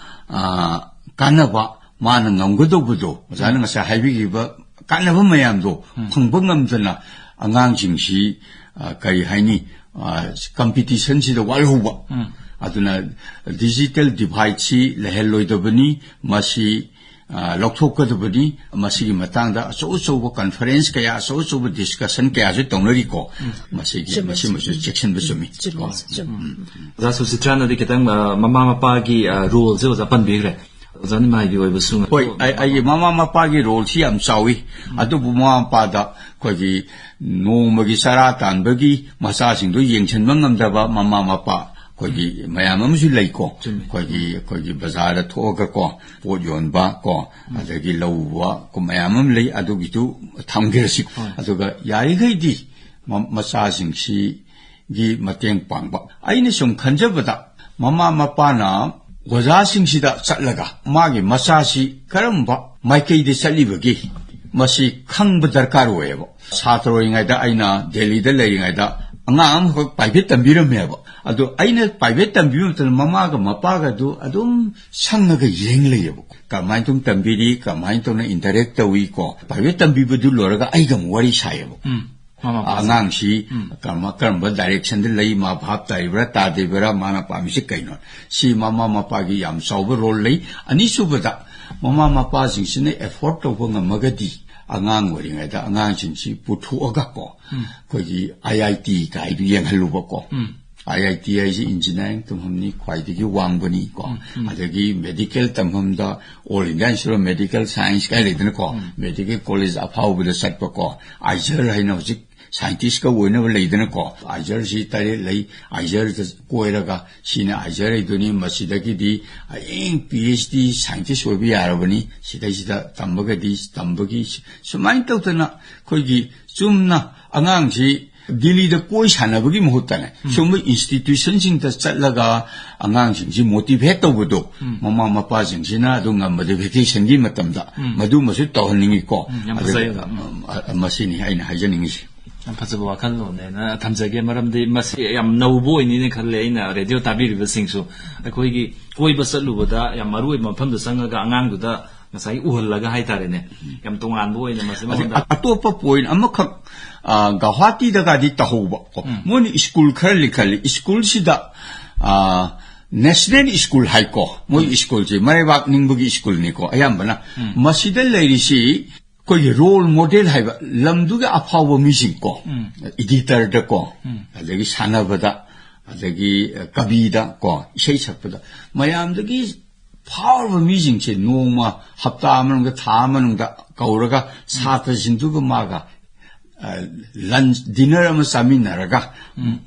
ꯑ, ꯀꯥꯟꯅꯕ, ꯃꯥꯅ ꯉꯝꯒꯗꯧꯕꯗꯣ, ꯑꯣꯖꯥꯅ ꯉꯁꯥꯏ ꯍꯥꯏꯕꯤꯈꯤꯕ ꯀꯥꯟꯅꯕ ꯃꯌꯥꯝꯗꯣ ꯐꯪꯕ ꯉꯝꯗꯅ ꯑꯉꯥꯡꯁꯤꯡꯁꯤ, ꯑ, ꯀꯔꯤ ꯍꯥꯏꯅꯤ, ꯑ, ꯀꯝꯄꯤꯇꯤꯁꯟꯁꯤꯗ ꯋꯥꯠꯍꯧꯕ꯫ ꯑꯗꯨꯅ ꯗꯤꯖꯤꯇꯦꯜ ꯗꯤꯚꯥꯏꯗꯁꯤ ꯂꯩꯍꯜꯂꯣꯏꯗꯕꯅꯤ, ꯃꯁꯤ, ꯑ, ꯂꯧꯊꯣꯛꯀꯗꯕꯅꯤ꯫ ꯃꯁꯤꯒꯤ ꯃꯇꯥꯡꯗ ꯑꯆꯧ ꯑꯆꯧꯕ ꯀꯟꯐꯔꯦꯟꯁ ꯀꯌꯥ, ꯑꯆꯧ ꯑꯆꯧꯕ ꯗꯤꯁꯀꯁꯟ ꯀꯌꯥꯁꯨ ꯇꯧꯅꯔꯤꯀꯣ꯫ ꯃꯁꯤꯒꯤ, ꯆꯨꯝꯃꯤ, ꯃꯁꯤꯃꯁꯨ ꯆꯨꯝꯃꯤ꯫ ꯆꯦꯛꯁꯤꯟꯕ ꯆꯨꯝꯃꯤ꯫ ꯆꯨꯝꯃꯤ, ꯀꯣ꯫ ꯆꯨꯝꯃꯤ꯫ ꯑꯣꯖꯥ ꯁꯨꯆꯤꯇ꯭ꯔꯥꯅꯗꯤ ꯈꯤꯇꯪ, ꯑ, ꯃꯃꯥ ꯃꯄꯥꯒꯤ, ꯑ, ꯔꯣꯜꯁꯦ ꯑꯣꯖꯥ ꯄꯟꯕꯤꯈ꯭ꯔꯦ꯫ ꯑꯣꯖꯥ ꯅꯤꯃꯥꯏꯒꯤ ꯑꯣꯏꯕꯁꯨ ꯉꯥꯛꯇ ꯍꯣꯏ, ꯑꯩ-, ꯑꯩꯒꯤ ꯃꯃꯥ ꯃꯄꯥꯒꯤ ꯔꯣꯜꯁꯤ ꯌꯥꯝ ꯆꯥꯎꯏ꯫ ꯑꯗꯨꯕꯨ ꯃꯃꯥ ꯃꯄꯥꯗ ꯑꯩꯈꯣꯏꯒꯤ ꯅꯣꯡꯃꯒꯤ ꯆꯔꯥ ꯇꯥꯟꯕꯒꯤ ꯃꯆꯥꯁꯤꯡꯗꯨ ꯌꯦꯡꯁꯤꯟꯕ ꯉꯝꯗꯕ ꯃꯃꯥ ꯃꯄꯥ ꯑꯩꯈꯣꯏꯒꯤ ꯃꯌꯥꯝ ꯑꯃꯁꯨ ꯂꯩꯀꯣ꯫ ꯆꯨꯝꯃꯤ꯫ ꯑꯩꯈꯣꯏꯒꯤ, ꯑꯩꯈꯣꯏꯒꯤ ꯕꯖꯥꯔꯗ ꯊꯣꯛꯑꯒ ꯀꯣ, ꯄꯣꯠ ꯌꯣꯟꯕ ꯀꯣ, ꯑꯗꯒꯤ ꯂꯧ ꯎꯕ ꯀꯣ, ꯃꯌꯥꯝ ꯑꯃ ꯂꯩ꯫ ꯑꯗꯨꯒꯤꯗꯨ ꯊꯝꯈ꯭ꯔꯁꯤ꯫ ꯍꯣꯏ꯫ ꯑꯗꯨꯒ ꯌꯥꯔꯤꯈꯩꯗꯤ ꯃ-, ꯃꯆꯥꯁꯤꯡꯁꯤꯒꯤ ꯃꯇꯦꯡ ꯄꯥꯡꯕ꯫ ꯑꯩꯅ ꯁꯨꯝ ꯈꯟꯖꯕꯗ ꯃꯃꯥ ꯃꯄꯥꯅ ꯑꯣꯖꯥꯁꯤꯡꯁꯤꯗ ꯆꯠꯂꯒ ꯃꯥꯒꯤ ꯃꯆꯥꯁꯤ ꯀꯔꯝꯕ ꯃꯥꯏꯀꯩꯗ ꯆꯠꯂꯤꯕꯒꯦ, ꯃꯁꯤ ꯈꯪꯕ ꯗꯔꯀꯥꯔ ꯑꯣꯏꯌꯦꯕ꯫ ꯁꯥꯇ꯭ꯔ ꯑꯣꯏꯔꯤꯉꯩꯗ ꯑꯩꯅ ꯗꯦꯜꯂꯤꯗ ꯂꯩꯔꯤꯉꯩꯗ ꯑꯉꯥꯡ ꯑꯃꯈꯛ ꯄ꯭ꯔꯥꯏꯚꯦꯠ ꯇꯝꯕꯤꯔꯝꯃꯦꯕ꯫ ꯑꯗꯣ ꯑꯩꯅ ꯄ꯭ꯔꯥꯏꯚꯦꯠ ꯇꯝꯕꯤꯕ ꯃꯇꯝꯗ ꯃꯃꯥꯒ ꯃꯄꯥꯒꯗꯨ ꯑꯗꯨꯝ ꯁꯪꯉꯒ ꯌꯦꯡ ꯂꯩꯌꯦꯕ꯫ ꯀꯃꯥꯏꯅ ꯇꯧꯅ ꯇꯝꯕꯤꯔꯤ, ꯀꯃꯥꯏꯅ ꯇꯧꯅ ꯏꯟꯇꯔꯦꯛ ꯇꯧꯏ ꯀꯣ꯫ ꯄ꯭ꯔꯥꯏꯚꯦꯠ ꯇꯝꯕꯤꯕꯗꯨ ꯂꯣꯏꯔꯒ ꯑꯩꯒ ꯑꯃꯨꯛ ꯋꯥꯔꯤ ꯁꯥꯏꯌꯦꯕ꯫ ꯎꯝ꯫ ꯃꯃꯥ ꯃꯄꯥꯁꯦ꯫ ꯑꯉꯥꯡꯁꯤ ꯀꯔꯝꯕ, ꯀꯔꯝꯕ directionꯗ ꯂꯩ, ꯃꯥ ꯚꯥꯞ ꯇꯥꯔꯤꯕ꯭ꯔꯥ, ꯇꯥꯗ꯭ꯔꯤꯕ꯭ꯔꯥ, ꯃꯥꯅ ꯄꯥꯝꯃꯤꯁꯤ ꯀꯩꯅꯣ? ꯁꯤ ꯃꯃꯥ ꯃꯄꯥꯒꯤ ꯌꯥꯝ ꯆꯥꯎꯕ role ꯂꯩ꯫ ꯑꯅꯤꯁꯨꯕꯗ, ꯃꯃꯥ ꯃꯄꯥꯁꯤꯡꯁꯤꯅ afford ꯇꯧꯕ ꯉꯝꯃꯒꯗꯤ, ꯑꯉꯥꯡ ꯑꯣꯏꯔꯤꯉꯩꯗ ꯑꯉꯥꯡꯁꯤꯡꯁꯤ ꯄꯨꯊꯣꯛꯑꯒ ꯀꯣ, ꯑꯩꯈꯣꯏꯒꯤ IIT ꯀꯥꯏꯗꯨ ꯌꯦꯡꯍꯜꯂꯨꯕꯀꯣ꯫ IIT ꯍꯥꯏꯁꯤ engineering ꯇꯝꯐꯝꯅꯤ, ꯈ꯭ꯋꯥꯏꯗꯒꯤ ꯋꯥꯡꯕꯅꯤ ꯀꯣ꯫ ꯑꯗꯒꯤ medical ꯇꯝꯐꯝꯗ All India Institute of Medical Science ꯀꯥꯏ ꯂꯩꯗꯅꯀꯣ, medical college ꯑꯐꯥꯎꯕꯗ ꯆꯠꯄꯀꯣ, Aizawl ꯍꯥꯏꯅ ꯍꯧꯖꯤꯛ scientistꯀ ꯑꯣꯏꯅꯕ ꯂꯩꯗꯅꯀꯣ, Aizawl ꯁꯤ ꯇꯔꯦꯠ ꯂꯩ, Aizawl ꯗ ꯀꯣꯏꯔꯒ ꯁꯤꯅ Aizawl ꯍꯥꯏꯗꯨꯅꯤ, ꯃꯁꯤꯗꯒꯤꯗꯤ ꯍꯌꯦꯡ PhD scientist ꯑꯣꯏꯕ ꯌꯥꯔꯕꯅꯤ, ꯁꯤꯗꯩꯁꯤꯗ ꯇꯝꯕꯒꯗꯤ ꯇꯝꯕꯒꯤ, ꯁꯨꯃꯥꯏꯅ ꯇꯧꯗꯅ ꯑꯩꯈꯣꯏꯒꯤ ꯆꯨꯝꯅ ꯑꯉꯥꯡꯁꯤ ꯗꯤꯜꯂꯤꯗ ꯀꯣꯏ ꯁꯥꯟꯅꯕꯒꯤ ꯃꯍꯨꯠꯇꯅꯦ, ꯁꯨꯝꯕ institutionꯁꯤꯡꯗ ꯆꯠꯂꯒ ꯑꯉꯥꯡꯁꯤꯡꯁꯤ motivate ꯇꯧꯕꯗꯣ, ꯃꯃꯥ ꯃꯄꯥꯁꯤꯡꯁꯤꯅ ꯑꯗꯨ ꯉꯝꯕꯗ vacationꯒꯤ ꯃꯇꯝꯗ ꯃꯗꯨꯃꯁꯨ ꯇꯧꯍꯟꯅꯤꯡꯉꯤꯀꯣ꯫ ꯌꯥꯝ ꯐꯖꯩ꯫ ꯑꯗꯨꯒ, ꯑ, ꯑ, ꯃꯁꯤꯅꯤ ꯑꯩꯅ ꯍꯥꯏꯖꯅꯤꯡꯉꯤꯁꯤ꯫ ꯌꯥꯝ ꯐꯖꯕ ꯋꯥꯈꯜꯂꯣꯟꯅꯦꯅ ꯊꯝꯖꯒꯦ, ꯃꯔꯝꯗꯤ ꯃꯁꯤ ꯌꯥꯝ ꯅꯧꯕ ꯑꯣꯏꯅꯤꯅ ꯈꯜꯂꯦ꯫ ꯑꯩꯅ ꯔꯦꯗꯤꯑꯣ ꯇꯥꯕꯤꯔꯤꯕꯁꯤꯡꯁꯨ, ꯑꯩꯈꯣꯏꯒꯤ ꯀꯣꯏꯕ ꯆꯠꯂꯨꯕꯗ ꯌꯥꯝ ꯃꯔꯨ ꯑꯣꯏꯕ ꯃꯐꯝꯗ ꯆꯪꯉꯒ ꯑꯉꯥꯡꯗꯨꯗ ꯉꯁꯥꯏꯒꯤ ꯎꯍꯜꯂꯒ ꯍꯥꯏꯇꯥꯔꯦꯅꯦ, ꯌꯥꯝ ꯇꯣꯉꯥꯟꯕ ꯑꯣꯏꯅ ꯃꯁꯤ ꯑꯗꯩ ꯃꯉꯣꯟꯗ꯫ ꯑꯇꯣꯞꯄ point ꯑꯃꯈꯛ, ꯑ, ꯒꯧꯍꯥꯇꯤꯗꯒꯗꯤ ꯇꯧꯍꯧꯕ ꯀꯣ꯫ ꯃꯣꯏꯅ ꯁ꯭ꯀꯨꯜ ꯈꯔ ꯂꯤꯡꯈꯠꯂꯤ꯫ ꯁ꯭ꯀꯨꯜꯁꯤꯗ, ꯑ, national school ꯍꯥꯏꯀꯣ, ꯃꯣꯏ ꯁ꯭ꯀꯨꯜꯁꯦ ꯃꯔꯩꯕꯥꯛ ꯅꯤꯡꯕꯒꯤ ꯁ꯭ꯀꯨꯜꯅꯤꯀꯣ ꯑꯌꯥꯝꯕꯅ꯫ ꯃꯁꯤꯗ ꯂꯩꯔꯤꯁꯤ ꯑꯩꯈꯣꯏꯒꯤ role model ꯍꯥꯏꯕ ꯂꯝꯗꯨꯒꯤ ꯑꯐꯥꯎꯕ ꯃꯤꯁꯤꯡ ꯀꯣ, editorꯗ ꯀꯣ, ꯑꯗꯒꯤ ꯁꯥꯟꯅꯕꯗ, ꯑꯗꯒꯤ, ꯑ, ꯀꯕꯤꯗ ꯀꯣ, ꯏꯁꯩ ꯁꯛꯄꯗ, ꯃꯌꯥꯝꯗꯒꯤ ꯐꯥꯎꯔꯕ ꯃꯤꯁꯤꯡꯁꯦ ꯅꯣꯡꯃ, ꯍꯞꯇꯥ ꯃꯅꯨꯡꯗ, ꯊꯥ ꯃꯅꯨꯡꯗ ꯀꯧꯔꯒ ꯁꯥꯇ꯭ꯔꯁꯤꯡꯗꯨꯒ ꯃꯥꯒ, ꯑ, lunch, dinner ꯑꯃ ꯆꯥꯃꯤꯟꯅꯔꯒ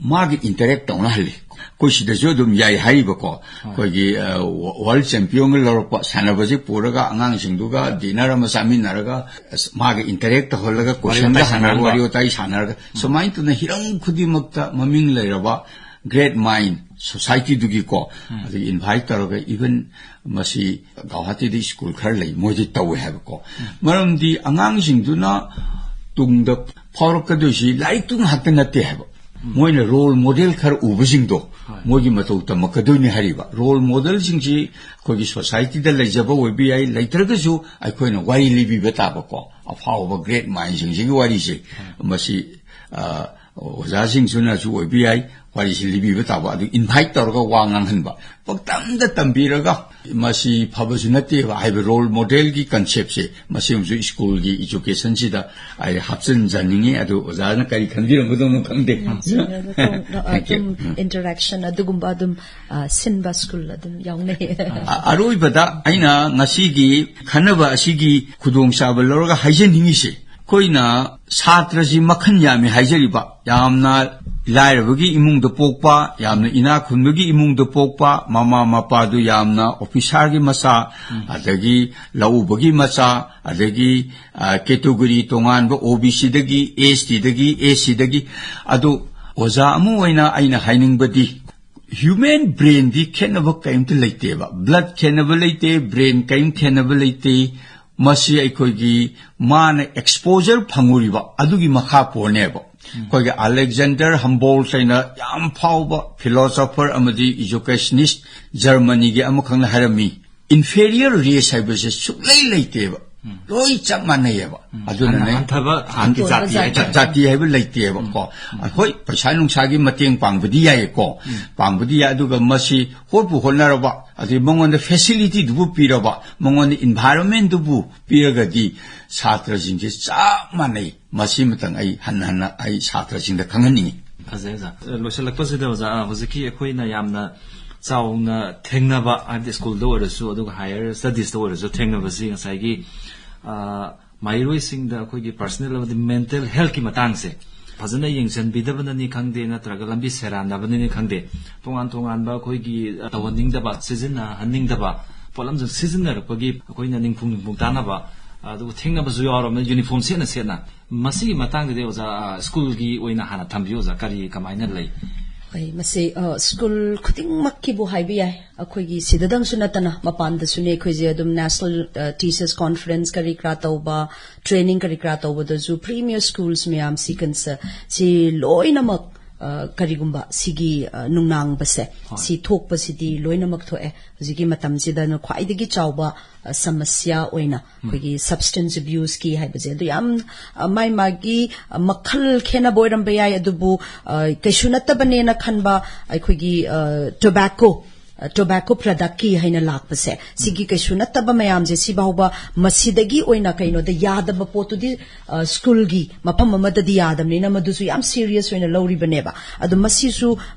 ꯃꯥꯒꯤ interact ꯇꯧꯅꯍꯜꯂꯤ꯫ ꯑꯩꯈꯣꯏ ꯁꯤꯗꯁꯨ ꯑꯗꯨꯝ ꯌꯥꯏ ꯍꯥꯏꯔꯤꯕꯀꯣ꯫ ꯑꯩꯈꯣꯏꯒꯤ, ꯑ, world championꯒ ꯂꯧꯔꯛꯄ ꯁꯥꯟꯅꯕꯁꯤ ꯄꯨꯔꯒ ꯑꯉꯥꯡꯁꯤꯡꯗꯨꯒ dinner ꯑꯃ ꯆꯥꯃꯤꯟꯅꯔꯒ, ꯑꯁ, ꯃꯥꯒ interact ꯇꯧꯍꯜꯂꯒ ꯋꯥꯔꯤ questionꯒ ꯋꯥꯇꯥꯏ ꯍꯪꯉꯒ ꯁꯥꯟꯅꯍꯟꯕ꯫ ꯋꯥꯔꯤ ꯋꯥꯇꯥꯏ ꯁꯥꯟꯅꯔꯒ, ꯁꯨꯃꯥꯏꯅ ꯇꯧꯅ ꯍꯤꯔꯝ ꯈꯨꯗꯤꯡꯃꯛꯇ ꯃꯃꯤꯡ ꯂꯩꯔꯕ great mind societyꯗꯨꯒꯤꯀꯣ, ꯑꯗꯒꯤ invite ꯇꯧꯔꯒ, even ꯃꯁꯤ ꯒꯧꯍꯥꯇꯤꯗ ꯁ꯭ꯀꯨꯜ ꯈꯔ ꯂꯩ, ꯃꯣꯏꯗꯤ ꯇꯧꯋꯦ ꯍꯥꯏꯕꯀꯣ꯫ ꯃꯔꯝꯗꯤ ꯑꯉꯥꯡꯁꯤꯡꯗꯨꯅ ꯇꯨꯡꯗ ꯐꯥꯎꯔꯛꯀꯗꯣꯏꯁꯤ ꯂꯥꯏꯔꯤꯛꯇꯨ ꯉꯥꯛꯇ ꯅꯠꯇꯦ ꯍꯥꯏꯕ꯫ ꯃꯣꯏꯅ role model ꯈꯔ ꯎꯕꯁꯤꯡꯗꯣ, ꯍꯣꯏ꯫ ꯃꯣꯏꯒꯤ ꯃꯇꯧ ꯇꯝꯃꯛꯀꯗꯣꯏꯅꯤ ꯍꯥꯏꯔꯤꯕ꯫ Role modelꯁꯤꯡꯁꯤ ꯑꯩꯈꯣꯏꯒꯤ societyꯗ ꯂꯩꯖꯕ ꯑꯣꯏꯕ ꯌꯥꯏ, ꯂꯩꯇ꯭ꯔꯒꯁꯨ ꯑꯩꯈꯣꯏꯅ ꯋꯥꯔꯤ ꯂꯤꯕꯤꯕ ꯇꯥꯕꯀꯣ꯫ ꯑꯐꯥꯎꯕ great mindꯁꯤꯡꯁꯤꯒꯤ ꯋꯥꯔꯤꯁꯦ, ꯃꯁꯤ ꯑ, ꯑꯣꯖꯥꯁꯤꯡꯁꯨꯅꯁꯨ ꯑꯣꯏꯕ ꯌꯥꯏ, ꯋꯥꯔꯤꯁꯤ ꯂꯤꯕꯤꯕ ꯇꯥꯕ, ꯑꯗꯨ invite ꯇꯧꯔꯒ ꯋꯥ ꯉꯥꯡꯍꯟꯕ, ꯄꯪꯇꯝꯗ ꯇꯝꯕꯤꯔꯒ ꯃꯁꯤ ꯐꯕꯁꯨ ꯅꯠꯇꯦꯕ ꯍꯥꯏꯕ role model ꯒꯤ concept ꯁꯦ, ꯃꯁꯤꯃꯁꯨ ꯁ꯭ꯀꯨꯜꯒꯤ education ꯁꯤꯗ ꯑꯩ ꯍꯥꯞꯆꯤꯟꯖꯅꯤꯡꯉꯤ꯫ ꯑꯗꯨ ꯑꯣꯖꯥꯅ ꯀꯔꯤ ꯈꯟꯕꯤꯔꯝꯒꯗꯧꯅꯣ ꯈꯪꯗꯦ꯫ ꯎꯝ, ꯑꯗꯨꯝ Thank you. ꯎꯝ꯫ Interaction ꯑꯗꯨꯒꯨꯝꯕ ꯑꯗꯨꯝ, ꯑ, ꯁꯤꯟꯕ ꯁ꯭ꯀꯨꯜ ꯑꯗꯨꯝ ꯌꯥꯎꯅꯩ꯫ ꯑ-, ꯑꯔꯣꯏꯕꯗ ꯑꯩꯅ ꯉꯁꯤꯒꯤ ꯈꯟꯅꯕ ꯑꯁꯤꯒꯤ ꯈꯨꯗꯣꯡꯆꯥꯕ ꯂꯧꯔꯒ ꯍꯥꯏꯖꯅꯤꯡꯉꯤꯁꯦ, ꯑꯩꯈꯣꯏꯅ ꯁꯥꯇ꯭ꯔꯁꯤ ꯃꯈꯜ ꯌꯥꯝꯃꯤ ꯍꯥꯏꯖꯔꯤꯕ, ꯌꯥꯝꯅ ꯂꯥꯏꯔꯕꯒꯤ ꯏꯃꯨꯡꯗ ꯄꯣꯛꯄ, ꯌꯥꯝꯅ ꯏꯅꯥꯛ ꯈꯨꯟꯕꯒꯤ ꯏꯃꯨꯡꯗ ꯄꯣꯛꯄ, ꯃꯃꯥ ꯃꯄꯥꯗꯨ ꯌꯥꯝꯅ officer ꯒꯤ ꯃꯆꯥ, ꯎꯝ꯫ ꯑꯗꯒꯤ ꯂꯧꯎꯕꯒꯤ ꯃꯆꯥ, ꯑꯗꯒꯤ, ꯑ, category ꯇꯣꯉꯥꯟꯕ, O B C ꯗꯒꯤ, S T ꯗꯒꯤ, S C ꯗꯒꯤ꯫ ꯑꯗꯨ ꯑꯣꯖꯥ ꯑꯃ ꯑꯣꯏꯅ ꯑꯩꯅ ꯍꯥꯏꯅꯤꯡꯕꯗꯤ, human brain ꯗꯤ ꯈꯦꯠꯅꯕ ꯀꯔꯤꯝꯇ ꯂꯩꯇꯦꯕ, blood ꯈꯦꯠꯅꯕ ꯂꯩꯇꯦ, brain ꯀꯔꯤꯝ ꯈꯦꯠꯅꯕ ꯂꯩꯇꯦ꯫ ꯃꯁꯤ ꯑꯩꯈꯣꯏꯒꯤ ꯃꯥꯅ exposure ꯐꯪꯉꯨꯔꯤꯕ ꯑꯗꯨꯒꯤ ꯃꯈꯥ ꯄꯣꯟꯅꯦꯕ꯫ ꯎꯝ꯫ ꯑꯩꯈꯣꯏꯒꯤ Alexander Humboldt ꯍꯥꯏꯅ ꯌꯥꯝ ꯐꯥꯎꯕ philosopher ꯑꯃꯗꯤ educationist Germany ꯒꯤ ꯑꯃꯈꯛꯅ ꯍꯥꯏꯔꯝꯃꯤ, inferior race ꯍꯥꯏꯕꯁꯦ ꯁꯨꯛꯂꯩ ꯂꯩꯇꯦꯕ꯫ ꯎꯝ꯫ ꯂꯣꯏ ꯆꯞ ꯃꯥꯟꯅꯩꯌꯦꯕ꯫ ꯎꯝ꯫ ꯑꯗꯨꯅꯅꯦ ꯍꯟ-, ꯍꯟꯊꯕ ꯍꯟ-, ꯖꯥꯇꯤ ꯖꯥ-, ꯍꯥꯏꯕ ꯖꯥ-, ꯖꯥꯇꯤ ꯍꯥꯏꯕ ꯂꯩꯇꯦꯕꯀꯣ꯫ ꯎꯝ꯫ ꯍꯣꯏ, ꯄꯩꯁꯥ ꯅꯨꯡꯁꯥꯒꯤ ꯃꯇꯦꯡ ꯄꯥꯡꯕꯗꯤ ꯌꯥꯏꯌꯦꯀꯣ꯫ ꯎꯝ꯫ ꯄꯥꯡꯕꯗꯤ ꯌꯥꯏ, ꯑꯗꯨꯒ ꯃꯁꯤ ꯍꯣꯠꯄꯨ ꯍꯣꯠꯅꯔꯕ, ꯑꯗꯩ ꯃꯉꯣꯟꯗ facility ꯗꯨꯕꯨ ꯄꯤꯔꯕ, ꯃꯉꯣꯟꯗ environment ꯗꯨꯕꯨ ꯄꯤꯔꯒꯗꯤ ꯁꯥꯇ꯭ꯔꯁꯤꯡꯁꯦ ꯆꯞ ꯃꯥꯟꯅꯩ꯫ ꯃꯁꯤꯃꯇꯪ ꯑꯩ ꯍꯟꯅ ꯍꯟꯅ ꯑꯩ ꯁꯥꯇ꯭ꯔꯁꯤꯡꯗ ꯈꯪꯍꯟꯅꯤꯡꯉꯤ꯫ ꯐꯖꯩ, ꯑꯣꯖꯥ꯫ ꯑ, ꯂꯣꯏꯁꯤꯜꯂꯛꯄꯁꯤꯗ, ꯑꯣꯖꯥ, ꯑ, ꯍꯧꯖꯤꯛꯀꯤ ꯑꯩꯈꯣꯏꯅ ꯌꯥꯝꯅ ꯆꯥꯎꯅ ꯊꯦꯡꯅꯕ, ꯍꯥꯏꯕꯗꯤ ꯁ꯭ꯀꯨꯜꯗ ꯑꯣꯏꯔꯁꯨ, ꯑꯗꯨꯒ higher studies ꯇ ꯑꯣꯏꯔꯁꯨ ꯊꯦꯡꯅꯕꯁꯤ ꯉꯁꯥꯏꯒꯤ, ꯑ, ꯃꯍꯩꯔꯣꯏꯁꯤꯡꯗ ꯑꯩꯈꯣꯏꯒꯤ personal ꯑꯃꯗꯤ mental health ꯀꯤ ꯃꯇꯥꯡꯁꯦ ꯐꯖꯅ ꯌꯦꯡꯁꯤꯟꯕꯤꯗꯕꯅꯅꯤ ꯈꯪꯗꯦ, ꯅꯠꯇ꯭ꯔꯒ ꯂꯝꯕꯤ ꯁꯦꯔꯥꯟꯅꯕꯅꯅꯤ ꯈꯪꯗꯦ, ꯇꯣꯉꯥꯟ ꯇꯣꯉꯥꯟꯕ ꯑꯩꯈꯣꯏꯒꯤ, ꯑ, ꯇꯧꯍꯟꯅꯤꯡꯗꯕ, ꯁꯤꯖꯤꯟꯅꯍꯟꯅꯤꯡꯗꯕ ꯄꯣꯠꯂꯝꯁꯤꯡ ꯁꯤꯖꯤꯟꯅꯔꯛꯄꯒꯤ ꯑꯩꯈꯣꯏꯅ ꯅꯤꯡꯐꯨꯡ ꯅꯤꯡꯐꯨꯡ ꯇꯥꯅꯕ, ꯑ, ꯑꯗꯨꯒ ꯊꯦꯡꯅꯕꯁꯨ ꯌꯥꯎꯔꯕꯅꯤ, uniform ꯁꯦꯠꯅ ꯁꯦꯠꯅ꯫ ꯃꯁꯤꯒꯤ ꯃꯇꯥꯡꯗꯗꯤ ꯑꯣꯖꯥ, ꯑ, ꯁ꯭ꯀꯨꯜꯒꯤ ꯑꯣꯏꯅ ꯍꯥꯟꯅ ꯊꯝꯕꯤꯌꯨ, ꯑꯣꯖꯥ, ꯀꯔꯤ ꯀꯃꯥꯏꯅ ꯂꯩ? ꯍꯣꯏ, ꯃꯁꯤ, ꯑ, ꯁ꯭ꯀꯨꯜ ꯈꯨꯗꯤꯡꯃꯛꯀꯤꯕꯨ ꯍꯥꯏꯕ ꯌꯥꯏ꯫ ꯑꯩꯈꯣꯏꯒꯤ ꯁꯤꯗꯗꯪꯁꯨ ꯅꯠꯇꯅ ꯃꯄꯥꯟꯗꯁꯨꯅꯦ, ꯑꯩꯈꯣꯏꯁꯦ ꯑꯗꯨꯝ National, ꯑ, Teachers Conference ꯀꯔꯤ ꯀꯔꯥ ꯇꯧꯕ, training ꯀꯔꯤ ꯀꯔꯥ ꯇꯧꯕꯗꯁꯨ premier schools ꯃꯌꯥꯝ ꯁꯤ ꯀꯟꯁ-, ꯁꯤ ꯂꯣꯏꯅꯃꯛ, ꯑ, ꯀꯔꯤꯒꯨꯝꯕ ꯁꯤꯒꯤ, ꯑ, ꯅꯨꯡꯅꯥꯡꯕꯁꯦ, ꯁꯤ ꯊꯣꯛꯄꯁꯤꯗꯤ ꯂꯣꯏꯅꯃꯛ ꯊꯣꯛꯑꯦ꯫ ꯍꯧꯖꯤꯛꯀꯤ ꯃꯇꯝꯁꯤꯗꯅ ꯈ꯭ꯋꯥꯏꯗꯒꯤ ꯆꯥꯎꯕ, ꯑ, ꯁꯃꯁ꯭ꯌꯥ ꯑꯣꯏꯅ ꯑꯩꯈꯣꯏꯒꯤ substance abuse ꯀꯤ ꯍꯥꯏꯕꯁꯦ, ꯑꯗꯨ ꯌꯥꯝ, ꯑ, ꯃꯥꯏ ꯃꯥꯒꯤ, ꯑ, ꯃꯈꯜ ꯈꯦꯠꯅꯕ ꯑꯣꯏꯔꯝꯕ ꯌꯥꯏ, ꯑꯗꯨꯕꯨ, ꯑ, ꯀꯩꯁꯨ ꯅꯠꯇꯕꯅꯦꯅ ꯈꯟꯕ ꯑꯩꯈꯣꯏꯒꯤ, ꯑ, tobacco, ꯑ, tobacco product ꯀꯤ ꯍꯥꯏꯅ ꯂꯥꯛꯄꯁꯦ, ꯁꯤꯒꯤ ꯀꯩꯁꯨ ꯅꯠꯇꯕ ꯃꯌꯥꯝꯁꯦ, ꯁꯤꯐꯥꯎꯕ ꯃꯁꯤꯗꯒꯤ ꯑꯣꯏꯅ ꯀꯩꯅꯣꯗ ꯌꯥꯗꯕ ꯄꯣꯠꯇꯨꯗꯤ, ꯑ, ꯁ꯭ꯀꯨꯜꯒꯤ ꯃꯐꯝ ꯑꯃꯗꯗꯤ ꯌꯥꯗꯕꯅꯤꯅ ꯃꯗꯨꯁꯨ ꯌꯥꯝ serious ꯑꯣꯏꯅ ꯂꯧꯔꯤꯕꯅꯦꯕ꯫ ꯑꯗꯣ ꯃꯁꯤꯁꯨ,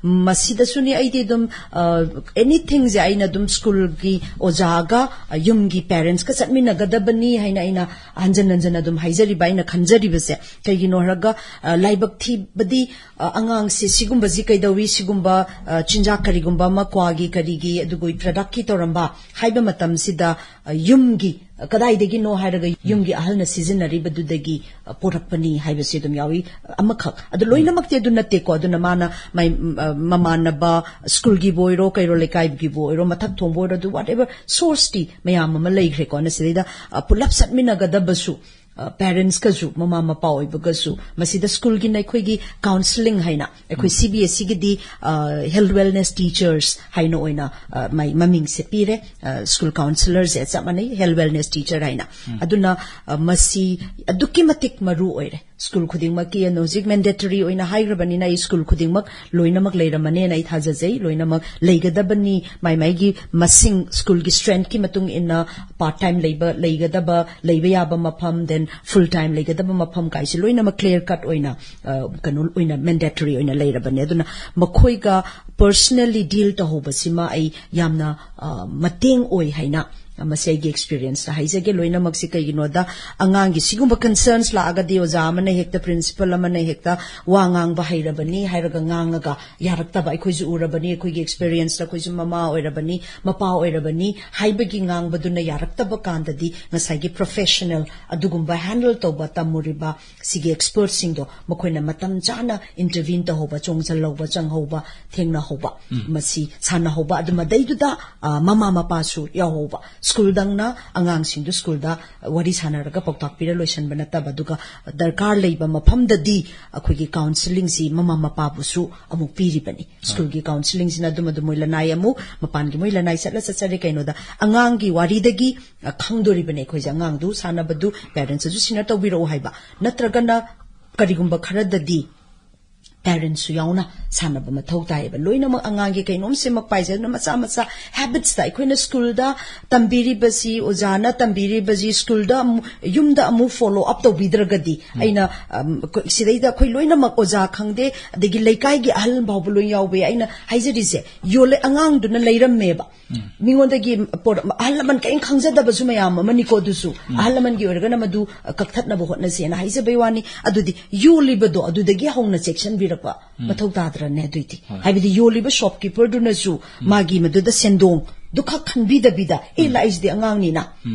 ꯃꯁꯤꯗꯁꯨꯅꯤ ꯑꯩꯗꯤ ꯑꯗꯨꯝ, ꯑ, anything ꯁꯦ ꯑꯩꯅ ꯑꯗꯨꯝ ꯁ꯭ꯀꯨꯜꯒꯤ ꯑꯣꯖꯥꯒ, ꯑ, ꯌꯨꯝꯒꯤ parents ꯀ ꯆꯠꯃꯤꯟꯅꯒꯗꯕꯅꯤ ꯍꯥꯏꯅ ꯑꯩꯅ ꯍꯟꯖꯟ ꯍꯟꯖꯟ ꯑꯗꯨꯝ ꯍꯥꯏꯖꯔꯤꯕ, ꯑꯩꯅ ꯈꯟꯖꯔꯤꯕꯁꯦ꯫ ꯀꯩꯒꯤꯅꯣ ꯍꯥꯏꯔꯒ, ꯑ, ꯂꯥꯏꯕꯛ ꯊꯤꯕꯗꯤ, ꯑ, ꯑꯉꯥꯡꯁꯦ ꯁꯤꯒꯨꯝꯕꯁꯤ ꯀꯩꯗꯧꯏ, ꯁꯤꯒꯨꯝꯕ, ꯑ, ꯆꯤꯟꯖꯥꯛ ꯀꯔꯤꯒꯨꯝꯕ ꯑꯃ, ꯀ꯭ꯋꯥꯒꯤ ꯀꯔꯤꯒꯤ ꯑꯗꯨꯒ product ꯀꯤ ꯇꯧꯔꯝꯕ ꯍꯥꯏꯕ ꯃꯇꯝꯁꯤꯗ, ꯑ, ꯌꯨꯝꯒꯤ, ꯑ, ꯀꯗꯥꯏꯗꯒꯤꯅꯣ ꯍꯥꯏꯔꯒ ꯌꯨꯝꯒꯤ ꯑꯍꯜꯅ ꯁꯤꯖꯤꯟꯅꯔꯤꯕꯗꯨꯗꯒꯤ, ꯑ, ꯄꯨꯔꯛꯄꯅꯤ ꯍꯥꯏꯕꯁꯤ ꯑꯗꯨꯝ ꯌꯥꯎꯏ꯫ ꯑ, ꯑꯃꯈꯛ꯫ ꯑꯗꯨ ꯂꯣꯏꯅꯃꯛꯇꯤ ꯑꯗꯨ ꯅꯠꯇꯦꯀꯣ꯫ ꯑꯗꯨꯅ ꯃꯥꯅ ꯃꯥꯏ, ꯑ, ꯃꯃꯥꯟꯅꯕ ꯁ꯭ꯀꯨꯜꯒꯤꯕꯨ ꯑꯣꯏꯔꯣ, ꯀꯩꯔꯣꯜ ꯂꯩꯀꯥꯏꯒꯤꯕꯨ ꯑꯣꯏꯔꯣ, ꯃꯊꯛ ꯊꯣꯡꯕ ꯑꯣꯏꯔꯣ, ꯑꯗꯨ whatever source ꯇꯤ ꯃꯌꯥꯝ ꯑꯃ ꯂꯩꯈ꯭ꯔꯦꯀꯣ꯫ ꯑꯗꯨꯅ ꯁꯤꯗꯩꯗ, ꯑ, ꯄꯨꯂꯞ ꯆꯠꯃꯤꯟꯅꯒꯗꯕꯁꯨ, ꯑ, parents ꯀꯁꯨ, ꯃꯃꯥ ꯃꯄꯥ ꯑꯣꯏꯕꯒꯁꯨ, ꯃꯁꯤꯗ ꯁ꯭ꯀꯨꯜꯒꯤꯅ ꯑꯩꯈꯣꯏꯒꯤ counselling ꯍꯥꯏꯅ, ꯑꯩꯈꯣꯏ CBSE ꯒꯤꯗꯤ, ꯑ, health wellness teachers ꯍꯥꯏꯅ ꯑꯣꯏꯅ, ꯑ, ꯃꯥꯏ ꯃꯃꯤꯡꯁꯦ ꯄꯤꯔꯦ꯫ ꯑ, school counsellor ꯁꯦ ꯆꯞ ꯃꯥꯟꯅꯩ, health wellness teacher ꯍꯥꯏꯅ꯫ ꯑꯗꯨꯅ, ꯑ, ꯃꯁꯤ ꯑꯗꯨꯛꯀꯤ ꯃꯇꯤꯛ ꯃꯔꯨ ꯑꯣꯏꯔꯦ꯫ ꯁ꯭ꯀꯨꯜ ꯈꯨꯗꯤꯡꯃꯛꯀꯤ, ꯑꯗꯣ ꯍꯧꯖꯤꯛ mandatory ꯑꯣꯏꯅ ꯍꯥꯏꯈ꯭ꯔꯕꯅꯤꯅ, ꯑꯩ ꯁ꯭ꯀꯨꯜ ꯈꯨꯗꯤꯡꯃꯛ ꯂꯣꯏꯅꯃꯛ ꯂꯩꯔꯝꯃꯅꯦꯅ ꯑꯩ ꯊꯥꯖꯖꯩ꯫ ꯂꯣꯏꯅꯃꯛ ꯂꯩꯒꯗꯕꯅꯤ, ꯃꯥꯏ ꯃꯥꯏꯒꯤ ꯃꯁꯤꯡ, ꯁ꯭ꯀꯨꯜꯒꯤ strength ꯀꯤ ꯃꯇꯨꯡ ꯏꯟꯅ part time ꯂꯩꯕ, ꯂꯩꯒꯗꯕ, ꯂꯩꯕ ꯌꯥꯕ ꯃꯐꯝ, then full time ꯂꯩꯒꯗꯕ ꯃꯐꯝ ꯀꯥꯏꯁꯦ ꯂꯣꯏꯅꯃꯛ clear cut ꯑꯣꯏꯅ, ꯑ, ꯀꯩꯅꯣ ꯑꯣꯏꯅ mandatory ꯑꯣꯏꯅ ꯂꯩꯔꯕꯅꯦ꯫ ꯑꯗꯨꯅ ꯃꯈꯣꯏꯒ personally deal ꯇꯧꯍꯧꯕꯁꯤꯃ ꯑꯩ ꯌꯥꯝꯅ, ꯑ, ꯃꯇꯦꯡ ꯑꯣꯏ ꯍꯥꯏꯅ ꯃꯁꯤ ꯑꯩꯒꯤ experience ꯇ ꯍꯥꯏꯖꯒꯦ꯫ ꯂꯣꯏꯅꯃꯛꯁꯤ ꯀꯩꯒꯤꯅꯣꯗ, ꯑꯉꯥꯡꯒꯤ ꯁꯤꯒꯨꯝꯕ concerns ꯂꯥꯛꯑꯒꯗꯤ ꯑꯣꯖꯥ ꯑꯃꯅ ꯍꯦꯛꯇ, principal ꯑꯃꯅ ꯍꯦꯛꯇ ꯋꯥ ꯉꯥꯡꯕ ꯍꯩꯔꯕꯅꯤ ꯍꯥꯏꯔꯒ ꯉꯥꯡꯉꯒ ꯌꯥꯔꯛꯇꯕ, ꯑꯩꯈꯣꯏꯁꯨ ꯎꯔꯕꯅꯤ, ꯑꯩꯈꯣꯏꯒꯤ experience ꯇ ꯑꯩꯈꯣꯏꯁꯨ ꯃꯃꯥ ꯑꯣꯏꯔꯕꯅꯤ, ꯃꯄꯥ ꯑꯣꯏꯔꯕꯅꯤ ꯍꯥꯏꯕꯒꯤ ꯉꯥꯡꯕꯗꯨꯅ ꯌꯥꯔꯛꯇꯕ ꯀꯥꯟꯗꯗꯤ ꯉꯁꯥꯏꯒꯤ professional ꯑꯗꯨꯒꯨꯝꯕ handle ꯇꯧꯕ ꯇꯝꯃꯨꯔꯤꯕ ꯁꯤꯒꯤ expert ꯁꯤꯡꯗꯣ ꯃꯈꯣꯏꯅ ꯃꯇꯝ ꯆꯥꯅ intervene ꯇꯧꯍꯧꯕ, ꯆꯣꯡꯁꯤꯜꯍꯧꯕ, ꯆꯪꯍꯧꯕ, ꯊꯦꯡꯅꯍꯧꯕ, ꯃꯁꯤ ꯁꯥꯟꯅꯍꯧꯕ, ꯑꯗꯨ ꯃꯗꯩꯗꯨꯗ, ꯑ, ꯃꯃꯥ ꯃꯄꯥꯁꯨ ꯌꯥꯎꯍꯧꯕ꯫ ꯁ꯭ꯀꯨꯜꯗꯪꯅ ꯑꯉꯥꯡꯁꯤꯡꯗꯨ ꯁ꯭ꯀꯨꯜꯗ ꯋꯥꯔꯤ ꯁꯥꯟꯅꯔꯒ ꯄꯥꯎꯇꯥꯛ ꯄꯤꯔ ꯂꯣꯏꯁꯤꯟꯕ ꯅꯠꯇꯕ, ꯑꯗꯨꯒ ꯗꯔꯀꯥꯔ ꯂꯩꯕ ꯃꯐꯝꯗꯗꯤ ꯑꯩꯈꯣꯏꯒꯤ ꯀꯥꯎꯟꯁꯤꯂꯤꯡꯁꯤ ꯃꯃꯥ ꯃꯄꯥꯕꯨꯁꯨ ꯑꯃꯨꯛ ꯄꯤꯔꯤꯕꯅꯤ꯫ ꯁ꯭ꯀꯨꯜꯒꯤ ꯀꯥꯎꯟꯁꯤꯂꯤꯡꯁꯤꯅ ꯑꯗꯨꯝ ꯑꯗꯨꯝ ꯃꯣꯏ ꯂꯅꯥꯏ ꯑꯃꯨꯛ, ꯃꯄꯥꯟꯒꯤ ꯃꯣꯏ ꯂꯅꯥꯏ ꯆꯠꯂ ꯆꯠꯆꯔꯦ꯫ ꯀꯩꯅꯣꯗ ꯑꯉꯥꯡꯒꯤ ꯋꯥꯔꯤꯗꯒꯤ, ꯑ, ꯈꯪꯗꯣꯔꯤꯕꯅꯤ ꯑꯩꯈꯣꯏꯁꯦ꯫ ꯑꯉꯥꯡꯗꯨ ꯁꯥꯟꯅꯕꯗꯨ ꯄꯦꯔꯦꯟꯁꯇꯁꯨ ꯁꯤꯟꯅ ꯇꯧꯕꯤꯔꯛꯎ ꯍꯥꯏꯕ, ꯅꯠꯇ꯭ꯔꯒꯅ ꯀꯔꯤꯒꯨꯝꯕ ꯈꯔꯗꯗꯤ ꯄꯦꯔꯦꯟꯁꯁꯨ ꯌꯥꯎꯅ ꯁꯥꯟꯅꯕ ꯃꯊꯧ ꯇꯥꯏꯌꯦꯕ꯫ ꯂꯣꯏꯅꯃꯛ ꯑꯉꯥꯡꯒꯤ ꯀꯩꯅꯣꯝ ꯁꯦꯝꯃꯛꯄ ꯍꯥꯏꯁꯦ ꯑꯗꯨꯅ ꯃꯆꯥ ꯃꯆꯥ ꯍꯦꯕꯤꯠꯁꯇ ꯑꯩꯈꯣꯏꯅ ꯁ꯭ꯀꯨꯜꯗ ꯇꯝꯕꯤꯔꯤꯕꯁꯤ, ꯑꯣꯖꯥꯅ ꯇꯝꯕꯤꯔꯤꯕꯁꯤ ꯁ꯭ꯀꯨꯜꯗ ꯑꯃꯨꯛ, ꯌꯨꯝꯗ ꯑꯃꯨꯛ ꯐꯣꯂꯣ ꯑꯞ ꯇꯧꯕꯤꯗ꯭ꯔꯒꯗꯤ, ꯑꯩꯅ, ꯑꯝ, ꯑꯩꯈꯣꯏ ꯁꯤꯗꯩꯗ ꯑꯩꯈꯣꯏ ꯂꯣꯏꯅꯃꯛ, ꯑꯣꯖꯥ ꯈꯪꯗꯦ, ꯑꯗꯒꯤ ꯂꯩꯀꯥꯏꯒꯤ ꯑꯍꯜ ꯐꯥꯎꯕ ꯂꯣꯏ ꯌꯥꯎꯕ ꯌꯥꯏ꯫ ꯑꯩꯅ ꯍꯥꯏꯖꯔꯤꯁꯦ, ꯌꯣꯜꯂꯦ, ꯑꯉꯥꯡꯗꯨꯅ ꯂꯩꯔꯝꯃꯦꯕ꯫ ꯃꯤꯉꯣꯟꯗꯒꯤ ꯄꯣꯔ-, ꯑꯍꯜ ꯂꯃꯟ ꯀꯔꯤꯝ ꯈꯪꯖꯗꯕꯁꯨ ꯃꯌꯥꯝ ꯑꯃꯅꯤꯀꯣ꯫ ꯑꯗꯨꯁꯨ ꯑꯍꯜ ꯂꯃꯟꯒꯤ ꯑꯣꯏꯔꯒꯅ ꯃꯗꯨ, ꯑ, ꯀꯛꯊꯠꯅꯕ ꯍꯣꯠꯅꯁꯦꯅ ꯍꯥꯏꯖꯕꯩ ꯋꯥꯅꯤ꯫ ꯑꯗꯨꯗꯤ ꯌꯣꯜꯂꯤꯕꯗꯣ ꯑꯗꯨꯗꯒꯤ ꯍꯧꯅ ꯆꯦꯛꯁꯤꯟꯕꯤꯔꯛꯄ ꯃꯊꯧ ꯇꯥꯗ꯭ꯔꯅꯦ? ꯑꯗꯨꯏꯗꯤ ꯍꯥꯏꯕꯗꯤ ꯌꯣꯜꯂꯤꯕ ꯁꯣꯞꯀꯤꯄꯔꯗꯨꯅꯁꯨ ꯃꯥꯒꯤ ꯃꯗꯨꯗ ꯁꯦꯟꯗꯣꯡꯗꯨ ꯈꯛ ꯈꯟꯕꯤꯗꯕꯤꯗ, "ꯑꯦ, ꯂꯥꯛꯏꯁꯤꯗꯤ ꯑꯉꯥꯡꯅꯤꯅ"꯫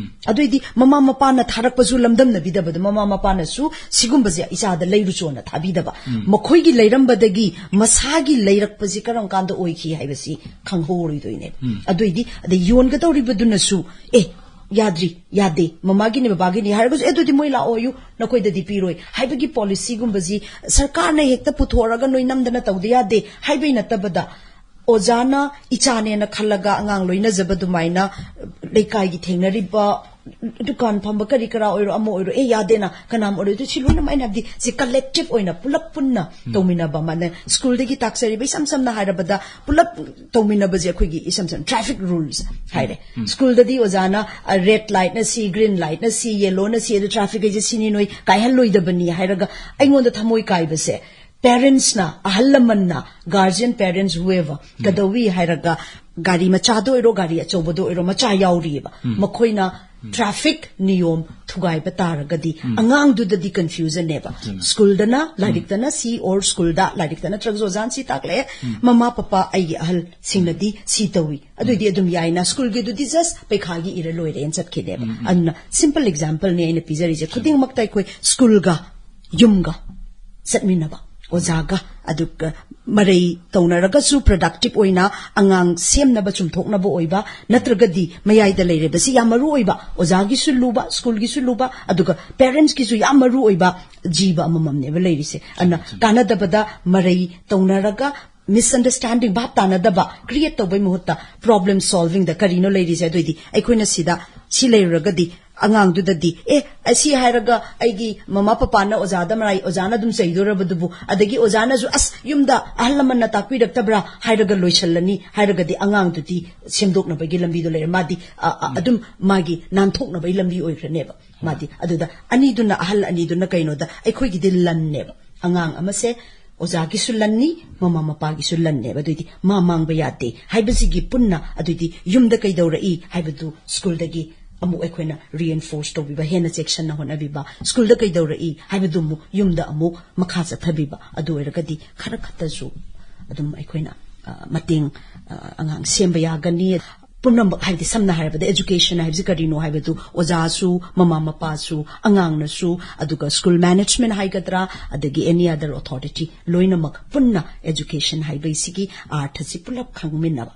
ꯑꯗꯨꯏꯗꯤ ꯃꯃꯥ ꯃꯄꯥꯅ ꯊꯥꯔꯛꯄꯁꯨ ꯂꯝꯗꯝꯅꯕꯤꯗꯕꯗꯣ, ꯃꯃꯥ ꯃꯄꯥꯅꯁꯨ ꯁꯤꯒꯨꯝꯕꯁꯦ ꯏꯆꯥꯗ ꯂꯩꯔꯨꯆꯣꯅ ꯊꯥꯕꯤꯗꯕ꯫ ꯃꯈꯣꯏꯒꯤ ꯂꯩꯔꯝꯕꯗꯒꯤ ꯃꯁꯥꯒꯤ ꯂꯩꯔꯛꯄꯁꯤ ꯀꯔꯝ ꯀꯥꯟꯗ ꯑꯣꯏꯈꯤ ꯍꯥꯏꯕꯁꯤ ꯈꯪꯍꯧꯔꯣꯏꯗꯣꯏꯅꯦ꯫ ꯑꯗꯨꯏꯗꯤ ꯑꯗꯩ ꯌꯣꯟꯒꯗꯧꯔꯤꯕꯗꯨꯅꯁꯨ, "ꯑꯦ, ꯌꯥꯗ꯭ꯔꯤ, ꯌꯥꯗꯦ, ꯃꯃꯥꯒꯤꯅꯦ, ꯕꯕꯥꯒꯤꯅꯤ" ꯍꯥꯏꯔꯒꯁꯨ, "ꯑꯦ, ꯑꯗꯨꯗꯤ ꯃꯣꯏ ꯂꯥꯛꯑꯣꯌꯨ, ꯅꯈꯣꯏꯗꯗꯤ ꯄꯤꯔꯣꯏ" ꯍꯥꯏꯕꯒꯤ ꯄꯣꯂꯤꯁꯤꯒꯨꯝꯕꯁꯤ ꯁꯔꯀꯥꯔꯅ ꯍꯦꯛꯇ ꯄꯨꯊꯣꯛꯑꯒ "ꯅꯣꯏ ꯅꯝꯗꯅ ꯇꯧꯗ ꯌꯥꯗꯦ" ꯍꯥꯏꯕꯩ ꯅꯠꯇꯕꯗ, ꯑꯣꯖꯥꯅ ꯏꯆꯥꯅꯦꯅ ꯈꯜꯂꯒ ꯑꯉꯥꯡ ꯂꯣꯏꯅꯖꯕ ꯑꯗꯨꯃꯥꯏꯅ ꯂꯩꯀꯥꯏꯒꯤ ꯊꯦꯡꯅꯔꯤꯕ ꯗꯨꯀꯥꯟ ꯐꯝꯕ ꯀꯔꯤ ꯀꯔꯥ ꯑꯣꯏꯔꯣ, ꯑꯃ ꯑꯣꯏꯔꯣ, "ꯑꯦ, ꯌꯥꯗꯦꯅ", ꯀꯅꯥꯝ ꯑꯣꯏꯔꯣ, ꯑꯗꯨ ꯁꯤ ꯂꯣꯏꯅꯃꯛ ꯑꯩꯅ ꯍꯥꯏꯕꯗꯤ ꯁꯤ ꯀꯂꯦꯛꯇꯤꯚ ꯑꯣꯏꯅ ꯄꯨꯂꯞ ꯄꯨꯟꯅ ꯇꯧꯃꯤꯟꯅꯕ ꯑꯃ꯫ ꯁ꯭ꯀꯨꯜꯗꯒꯤ ꯇꯥꯛꯆꯔꯤꯕ, ꯏꯁꯝ ꯁꯝꯅ ꯍꯥꯏꯔꯕꯗ, ꯄꯨꯂꯞ ꯇꯧꯃꯤꯟꯅꯕꯁꯦ ꯑꯩꯈꯣꯏꯒꯤ ꯏꯁꯝ ꯁꯝꯅ ꯇ꯭ꯔꯥꯐꯤꯛ ꯔꯨꯜꯁ ꯍꯥꯏꯔꯦ꯫ ꯁ꯭ꯀꯨꯜꯗꯗꯤ ꯑꯣꯖꯥꯅ, ꯑ, ꯔꯦꯗ ꯂꯥꯏꯠꯅ ꯁꯤ, ꯒ꯭ꯔꯤꯟ ꯂꯥꯏꯠꯅ ꯁꯤ, ꯌꯦꯂꯣꯅ ꯁꯤ, ꯑꯗꯨ ꯇ꯭ꯔꯥꯐꯤꯛ ꯍꯥꯏꯁꯦ ꯁꯤꯅꯤ, ꯅꯣꯏ ꯀꯥꯏꯍꯜꯂꯣꯏꯗꯕꯅꯤ ꯍꯥꯏꯔꯒ ꯑꯩꯉꯣꯟꯗ ꯊꯃꯣꯏ ꯀꯥꯏꯕꯁꯦ, ꯄꯦꯔꯦꯟꯁꯅ, ꯑꯍꯜ ꯂꯃꯟꯅ, ꯒꯥꯔꯖꯤꯌꯟ ꯄꯦꯔꯦꯟꯁ ꯍꯨꯑꯦꯕ, ꯀꯩꯗꯧꯏ ꯍꯥꯏꯔꯒ ꯒꯥꯔꯤ ꯃꯆꯥꯗ ꯑꯣꯏꯔꯣ, ꯒꯥꯔꯤ ꯑꯆꯧꯕꯗ ꯑꯣꯏꯔꯣ, ꯃꯆꯥ ꯌꯥꯎꯔꯤꯑꯕ꯫ ꯃꯈꯣꯏꯅ ꯇ꯭ꯔꯥꯐꯤꯛ ꯅꯤꯌꯣꯝ ꯊꯨꯒꯥꯏꯕ ꯇꯥꯔꯒꯗꯤ ꯑꯉꯥꯡꯗꯨꯗꯗꯤ ꯀꯟꯐ꯭ꯌꯨꯖꯟꯅꯦꯕ꯫ ꯁ꯭ꯀꯨꯜꯗꯅ, ꯂꯥꯏꯔꯤꯛꯇꯅ ꯁꯤ, ꯑꯣꯔ ꯁ꯭ꯀꯨꯜꯗ, ꯂꯥꯏꯔꯤꯛꯇ ꯅꯠꯇ꯭ꯔꯒꯁꯨ ꯑꯣꯖꯥꯅ ꯁꯤ ꯇꯥꯛꯂꯛꯑꯦ, ꯃꯃꯥ ꯄꯄꯥ, ꯑꯩꯒꯤ ꯑꯍꯜꯁꯤꯡꯅꯗꯤ ꯁꯤ ꯇꯧꯏ, ꯑꯗꯨꯏꯗꯤ ꯑꯗꯨꯝ ꯌꯥꯏꯅ, ꯁ꯭ꯀꯨꯜꯒꯤꯗꯨꯗꯤ ꯖꯁ ꯄꯩꯈꯥꯒꯤ ꯏꯔ ꯂꯣꯏꯔꯦꯅ ꯆꯠꯈꯤꯅꯦꯕ꯫ ꯑꯗꯨꯅ ꯁꯤꯝꯄꯜ ꯑꯦꯛꯖꯥꯝꯄꯜꯅꯦ ꯑꯩꯅ ꯄꯤꯖꯔꯤꯁꯦ꯫ ꯈꯨꯗꯤꯡꯃꯛꯇ ꯑꯩꯈꯣꯏ ꯁ꯭ꯀꯨꯜꯒ ꯌꯨꯝꯒ ꯆꯠꯃꯤꯟꯅꯕ, ꯑꯣꯖꯥꯒ, ꯑꯗꯨꯒ ꯃꯔꯩ ꯇꯧꯅꯔꯒꯁꯨ productive ꯑꯣꯏꯅ ꯑꯉꯥꯡ ꯁꯦꯝꯅꯕ, ꯆꯨꯝꯊꯣꯛꯅꯕ ꯑꯣꯏꯕ, ꯅꯠꯇ꯭ꯔꯒꯗꯤ ꯃꯌꯥꯏꯗ ꯂꯩꯔꯤꯕꯁꯤ ꯌꯥꯝ ꯃꯔꯨ ꯑꯣꯏꯕ, ꯑꯣꯖꯥꯒꯤꯁꯨ ꯂꯨꯕ, ꯁ꯭ꯀꯨꯜꯒꯤꯁꯨ ꯂꯨꯕ, ꯑꯗꯨꯒ parents ꯀꯤꯁꯨ ꯌꯥꯝ ꯃꯔꯨ ꯑꯣꯏꯕ ꯖꯤꯕ ꯑꯃꯃꯝꯅꯦꯕ ꯂꯩꯔꯤꯁꯦ꯫ ꯑꯗꯨꯅ ꯀꯥꯟꯅꯗꯕꯗ ꯃꯔꯩ ꯇꯧꯅꯔꯒ misunderstanding, ꯚꯥꯞ ꯇꯥꯅꯗꯕ create ꯇꯧꯕꯩ ꯃꯍꯨꯠꯇ problem solving ꯗ ꯀꯔꯤꯅꯣ ꯂꯩꯔꯤꯁꯦ? ꯑꯗꯨꯏꯗꯤ ꯑꯩꯈꯣꯏꯅ ꯁꯤꯗ ꯁꯤ ꯂꯩꯔꯨꯔꯒꯗꯤ ꯑꯉꯥꯡꯗꯨꯗꯗꯤ, "ꯑꯦ, ꯑꯁꯤ ꯍꯥꯏꯔꯒ ꯑꯩꯒꯤ ꯃꯃꯥ ꯄꯄꯥꯅ ꯑꯣꯖꯥꯗ ꯃꯔꯥꯏ, ꯑꯣꯖꯥꯅ ꯑꯗꯨꯝ ꯆꯩꯗꯣꯔꯕꯗꯨꯕꯨ, ꯑꯗꯒꯤ ꯑꯣꯖꯥꯅꯁꯨ, ꯑꯁ, ꯌꯨꯝꯗ ꯑꯍꯜ ꯂꯃꯟꯅ ꯇꯥꯛꯄꯤꯔꯛꯇꯕ꯭ꯔꯥ?" ꯍꯥꯏꯔꯒ ꯂꯣꯏꯁꯤꯜꯂꯅꯤ꯫ ꯍꯥꯏꯔꯒꯗꯤ ꯑꯉꯥꯡꯗꯨꯗꯤ ꯁꯦꯝꯗꯣꯛꯅꯕꯒꯤ ꯂꯝꯕꯤꯗꯣ ꯂꯩꯔꯦ꯫ ꯃꯥꯗꯤ, ꯑ, ꯑ, ꯑꯗꯨꯝ ꯃꯥꯒꯤ ꯅꯥꯟꯊꯣꯛꯅꯕꯒꯤ ꯂꯝꯕꯤ ꯑꯣꯏꯈ꯭ꯔꯅꯦꯕ꯫ ꯃꯥꯗꯤ ꯑꯗꯨꯗ ꯑꯅꯤꯗꯨꯅ, ꯑꯍꯜ ꯑꯅꯤꯗꯨꯅ ꯀꯩꯅꯣꯗ, ꯑꯩꯈꯣꯏꯒꯤꯗꯤ ꯂꯟꯅꯦꯕ꯫ ꯑꯉꯥꯡ ꯑꯃꯁꯦ ꯑꯣꯖꯥꯒꯤꯁꯨ ꯂꯟꯅꯤ, ꯃꯃꯥ ꯃꯄꯥꯒꯤꯁꯨ ꯂꯟꯅꯦꯕ꯫ ꯑꯗꯨꯏꯗꯤ ꯃꯥ ꯃꯥꯡꯕ ꯌꯥꯗꯦ ꯍꯥꯏꯕꯁꯤꯒꯤ ꯄꯨꯟꯅ, ꯑꯗꯨꯏꯗꯤ ꯌꯨꯝꯗ ꯀꯩꯗꯧꯔꯛꯏ ꯍꯥꯏꯕꯗꯨ ꯁ꯭ꯀꯨꯜꯗꯒꯤ ꯑꯃꯨꯛ ꯑꯩꯈꯣꯏꯅ reinforce ꯇꯧꯕꯤꯕ, ꯍꯦꯟꯅ ꯆꯦꯛꯁꯤꯟꯅ ꯍꯣꯠꯅꯕꯤꯕ, ꯁ꯭ꯀꯨꯜꯗ ꯀꯩꯗꯧꯔꯛꯏ ꯍꯥꯏꯕꯗꯨ ꯑꯃꯨꯛ ꯌꯨꯝꯗ ꯑꯃꯨꯛ ꯃꯈꯥ ꯆꯠꯊꯕꯤꯕ꯫ ꯑꯗꯨ ꯑꯣꯏꯔꯒꯗꯤ ꯈꯔ ꯈꯛꯇꯁꯨ ꯑꯗꯨꯝ ꯑꯩꯈꯣꯏꯅ, ꯑ, ꯃꯇꯦꯡ, ꯑ, ꯑꯉꯥꯡ ꯁꯦꯝꯕ ꯌꯥꯒꯅꯤ꯫ ꯄꯨꯝꯅꯃꯛ, ꯍꯥꯏꯕꯗꯤ ꯁꯝꯅ ꯍꯥꯏꯔꯕꯗ education ꯍꯥꯏꯕꯁꯤ ꯀꯔꯤꯅꯣ ꯍꯥꯏꯕꯗꯨ ꯑꯣꯖꯥꯁꯨ, ꯃꯃꯥ ꯃꯄꯥꯁꯨ, ꯑꯉꯥꯡꯅꯁꯨ, ꯑꯗꯨꯒ school management ꯍꯥꯏꯒꯗ꯭ꯔꯥ, ꯑꯗꯒꯤ any other authority, ꯂꯣꯏꯅꯃꯛ ꯄꯨꯟꯅ education ꯍꯥꯏꯕꯁꯤꯒꯤ ꯑꯥꯔꯊꯁꯤ ꯄꯨꯂꯞ ꯈꯪꯃꯤꯟꯅꯕ꯫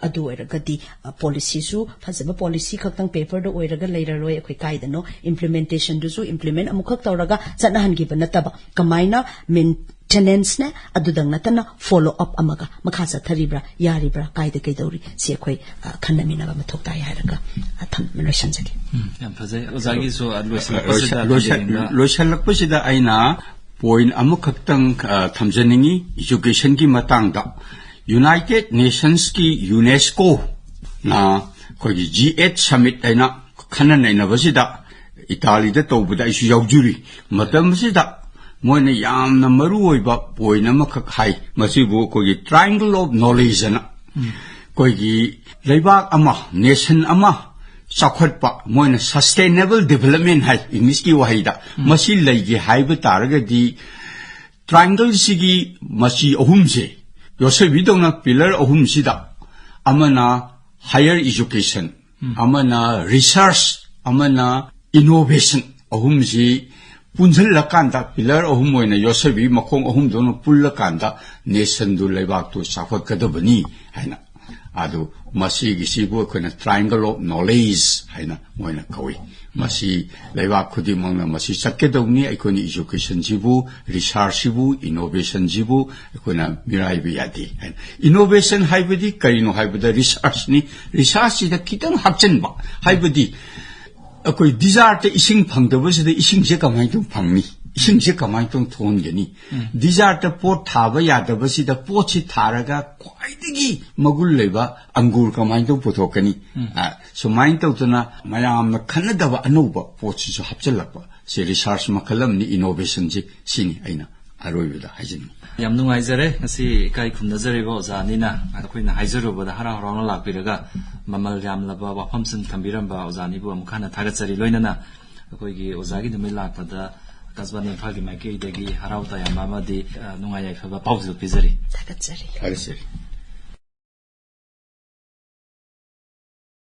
ꯑꯗꯨ ꯑꯣꯏꯔꯒꯗꯤ, ꯑ, policyꯁꯨ ꯐꯖꯕ policy ꯈꯛꯇꯪ paperꯗ ꯑꯣꯏꯔꯒ ꯂꯩꯔꯔꯣꯏ꯫ ꯑꯩꯈꯣꯏ ꯀꯥꯏꯗꯅꯣ implementationꯗꯨꯁꯨ implement ꯑꯃꯨꯛꯈꯛ ꯇꯧꯔꯒ ꯆꯠꯅꯍꯟꯈꯤꯕ ꯅꯠꯇꯕ, ꯀꯃꯥꯏꯅ maintenanceꯅꯦ, ꯑꯗꯨꯗꯪ ꯅꯠꯇꯅ follow up ꯑꯃꯒ ꯃꯈꯥ ꯆꯠꯊꯔꯤꯕ꯭ꯔꯥ, ꯌꯥꯔꯤꯕ꯭ꯔꯥ, ꯀꯥꯏꯗ ꯀꯩꯗꯧꯔꯤ, ꯁꯤ ꯑꯩꯈꯣꯏ, ꯑ, ꯈꯟꯅꯃꯤꯟꯅꯕ ꯃꯊꯧ ꯇꯥꯏ ꯍꯥꯏꯔꯒ, ꯑ, ꯊꯝ-, ꯂꯣꯏꯁꯤꯟꯖꯒꯦ꯫ ꯎꯝ, ꯌꯥꯝ ꯐꯖꯩ꯫ ꯑꯣꯖꯥꯒꯤꯁꯨ, ꯑ, ꯂꯣꯏꯁꯤꯜꯂꯛꯄꯁꯤꯗ ꯂꯣꯏꯁꯤꯜ-, ꯇꯦꯡꯅ ꯂꯣꯏꯁꯤꯜꯂꯛꯄꯁꯤꯗ ꯑꯩꯅ point ꯑꯃꯈꯛꯇꯪ, ꯑ, ꯊꯝꯖꯅꯤꯡꯉꯤ educationꯒꯤ ꯃꯇꯥꯡꯗ꯫ United Nationsꯀꯤ UNESCOꯅ ꯑꯩꯈꯣꯏꯒꯤ G eight summit ꯍꯥꯏꯅ ꯈꯟꯅ ꯅꯩꯅꯕꯁꯤꯗ ꯏꯇꯥꯂꯤꯗ ꯇꯧꯕꯗ ꯑꯩꯁꯨ ꯌꯥꯎꯖꯔꯤ꯫ ꯃꯇꯝꯁꯤꯗ ꯃꯣꯏꯅ ꯌꯥꯝꯅ ꯃꯔꯨ ꯑꯣꯏꯕ point ꯑꯃꯈꯛ ꯍꯥꯏ, ꯃꯁꯤꯕꯨ ꯑꯩꯈꯣꯏꯒꯤ triangle of knowledge ꯑꯅ꯫ ꯑꯩꯈꯣꯏꯒꯤ ꯂꯩꯕꯥꯛ ꯑꯃ, nation ꯑꯃ ꯆꯥꯎꯈꯠꯄ, ꯃꯣꯏꯅ sustainable development ꯍꯥꯏ Englishꯀꯤ ꯋꯥꯍꯩꯗ꯫ ꯃꯁꯤ ꯂꯩꯒꯦ ꯍꯥꯏꯕ ꯇꯥꯔꯒꯗꯤ triangleꯁꯤꯒꯤ ꯃꯆꯤ ꯑꯍꯨꯝꯁꯦ, ꯌꯣꯠꯁꯕꯤꯗꯧꯅ pillar ꯑꯍꯨꯝꯁꯤꯗ, ꯑꯃꯅ higher education, ꯑꯃꯅ research, ꯑꯃꯅ innovation, ꯑꯍꯨꯝꯁꯤ ꯄꯨꯟꯁꯤꯜꯂꯀꯥꯟꯗ, ꯄꯤꯂꯔ ꯑꯍꯨꯝ ꯑꯣꯏꯅ ꯌꯣꯠꯁꯕꯤ ꯃꯈꯣꯡ ꯑꯍꯨꯝꯗꯨꯅ ꯄꯨꯜꯂꯀꯥꯟꯗ ꯅꯦꯁꯟꯗꯨ, ꯂꯩꯕꯥꯛꯇꯨ ꯆꯥꯎꯈꯠꯀꯗꯕꯅꯤ ꯍꯥꯏꯅ꯫ ꯑꯗꯨ ꯃꯁꯤꯒꯤꯁꯤꯕꯨ ꯑꯩꯈꯣꯏꯅ triangle of knowledge ꯍꯥꯏꯅ ꯃꯣꯏꯅ ꯀꯧꯏ꯫ ꯃꯁꯤ ꯂꯩꯕꯥꯛ ꯈꯨꯗꯤꯡꯃꯛꯅ ꯃꯁꯤ ꯆꯠꯀꯗꯧꯅꯤ꯫ ꯑꯩꯈꯣꯏꯅ ꯏꯖꯨꯀꯦꯁꯟꯁꯤꯕꯨ, ꯔꯤꯁꯥꯔꯆꯁꯤꯕꯨ, ꯏꯅꯣꯚꯦꯁꯟꯁꯤꯕꯨ ꯑꯩꯈꯣꯏꯅ ꯃꯤꯔꯥꯏꯕ ꯌꯥꯗꯦ ꯍꯥꯏꯅ꯫ ꯏꯅꯣꯚꯦꯁꯟ ꯍꯥꯏꯕꯗꯤ ꯀꯔꯤꯅꯣ ꯍꯥꯏꯕꯗ ꯔꯤꯁꯥꯔꯆꯅꯤ꯫ ꯔꯤꯁꯥꯔꯆꯁꯤꯗ ꯈꯤꯇꯪ ꯍꯥꯞꯆꯤꯟꯕ ꯍꯥꯏꯕꯗꯤ, ꯑꯩꯈꯣꯏ ꯗꯤꯖꯥꯔꯠꯇ ꯏꯁꯤꯡ ꯐꯪꯗꯕꯁꯤꯗ ꯏꯁꯤꯡꯁꯦ ꯀꯃꯥꯏꯅ ꯇꯧ ꯐꯪꯅꯤ? ꯏꯁꯤꯡꯁꯦ ꯀꯃꯥꯏꯅ ꯇꯧ ꯊꯣꯛꯍꯟꯒꯅꯤ? ꯗꯤꯖꯥꯔꯠꯇ ꯄꯣꯠ ꯊꯥꯕ ꯌꯥꯗꯕꯁꯤꯗ ꯄꯣꯠꯁꯤ ꯊꯥꯔꯒ ꯈ꯭ꯋꯥꯏꯗꯒꯤ ꯃꯒꯨꯟ ꯂꯩꯕ ꯑꯪꯒꯨꯔ ꯀꯃꯥꯏꯅ ꯇꯧ ꯄꯨꯊꯣꯛꯀꯅꯤ? ꯑ, ꯁꯨꯃꯥꯏꯅ ꯇꯧꯗꯅ ꯃꯌꯥꯝꯅ ꯈꯟꯅꯗꯕ ꯑꯅꯧꯕ ꯄꯣꯠꯁꯤꯁꯨ ꯍꯥꯞꯆꯤꯜꯂꯛꯄ꯫ ꯁꯤ ꯔꯤꯁꯥꯔꯆ ꯃꯈꯜ ꯑꯃꯅꯤ, ꯏꯅꯣꯚꯦꯁꯟꯁꯤ꯫ ꯁꯤꯅꯤ ꯑꯩꯅ ꯑꯔꯣꯏꯕꯗ ꯍꯥꯏꯖꯅꯤꯡꯉꯤ꯫ ꯌꯥꯝ ꯅꯨꯡꯉꯥꯏꯖꯔꯦ ꯉꯁꯤ ꯏꯀꯥꯏ ꯈꯨꯝꯅꯖꯔꯤꯕ ꯑꯣꯖꯥ ꯑꯅꯤꯅ ꯑꯩꯈꯣꯏꯅ ꯍꯥꯏꯖꯔꯨꯕꯗ ꯍꯔꯥꯎ ꯍꯔꯥꯎꯅ ꯂꯥꯛꯄꯤꯔꯒ ꯃꯃꯜ ꯌꯥꯝꯂꯕ ꯋꯥꯐꯝꯁꯤꯡ ꯊꯝꯕꯤꯔꯝꯕ ꯑꯣꯖꯥ ꯑꯅꯤꯕꯨ ꯑꯃꯨꯛ ꯍꯟꯅ ꯊꯥꯒꯠꯆꯔꯤ꯫ ꯂꯣꯏꯅꯅ ꯑꯩꯈꯣꯏꯒꯤ ꯑꯣꯖꯥꯒꯤ ꯅꯨꯃꯤꯠ ꯂꯥꯛꯄꯗ ꯑꯀꯥꯁꯕꯥꯅꯤ ꯏꯝꯐꯥꯜꯒꯤ ꯃꯥꯏꯀꯩꯗꯒꯤ ꯍꯔꯥꯎ ꯇꯌꯥꯝꯕ ꯑꯃꯗꯤ, ꯑ, ꯅꯨꯡꯉꯥꯏ ꯌꯥꯏꯐꯕ ꯄꯥꯎꯖꯦꯜ ꯄꯤꯖꯔꯤ꯫ ꯊꯥꯒꯠꯆꯔꯤ꯫ ꯊꯥꯒꯠꯆꯔꯤ꯫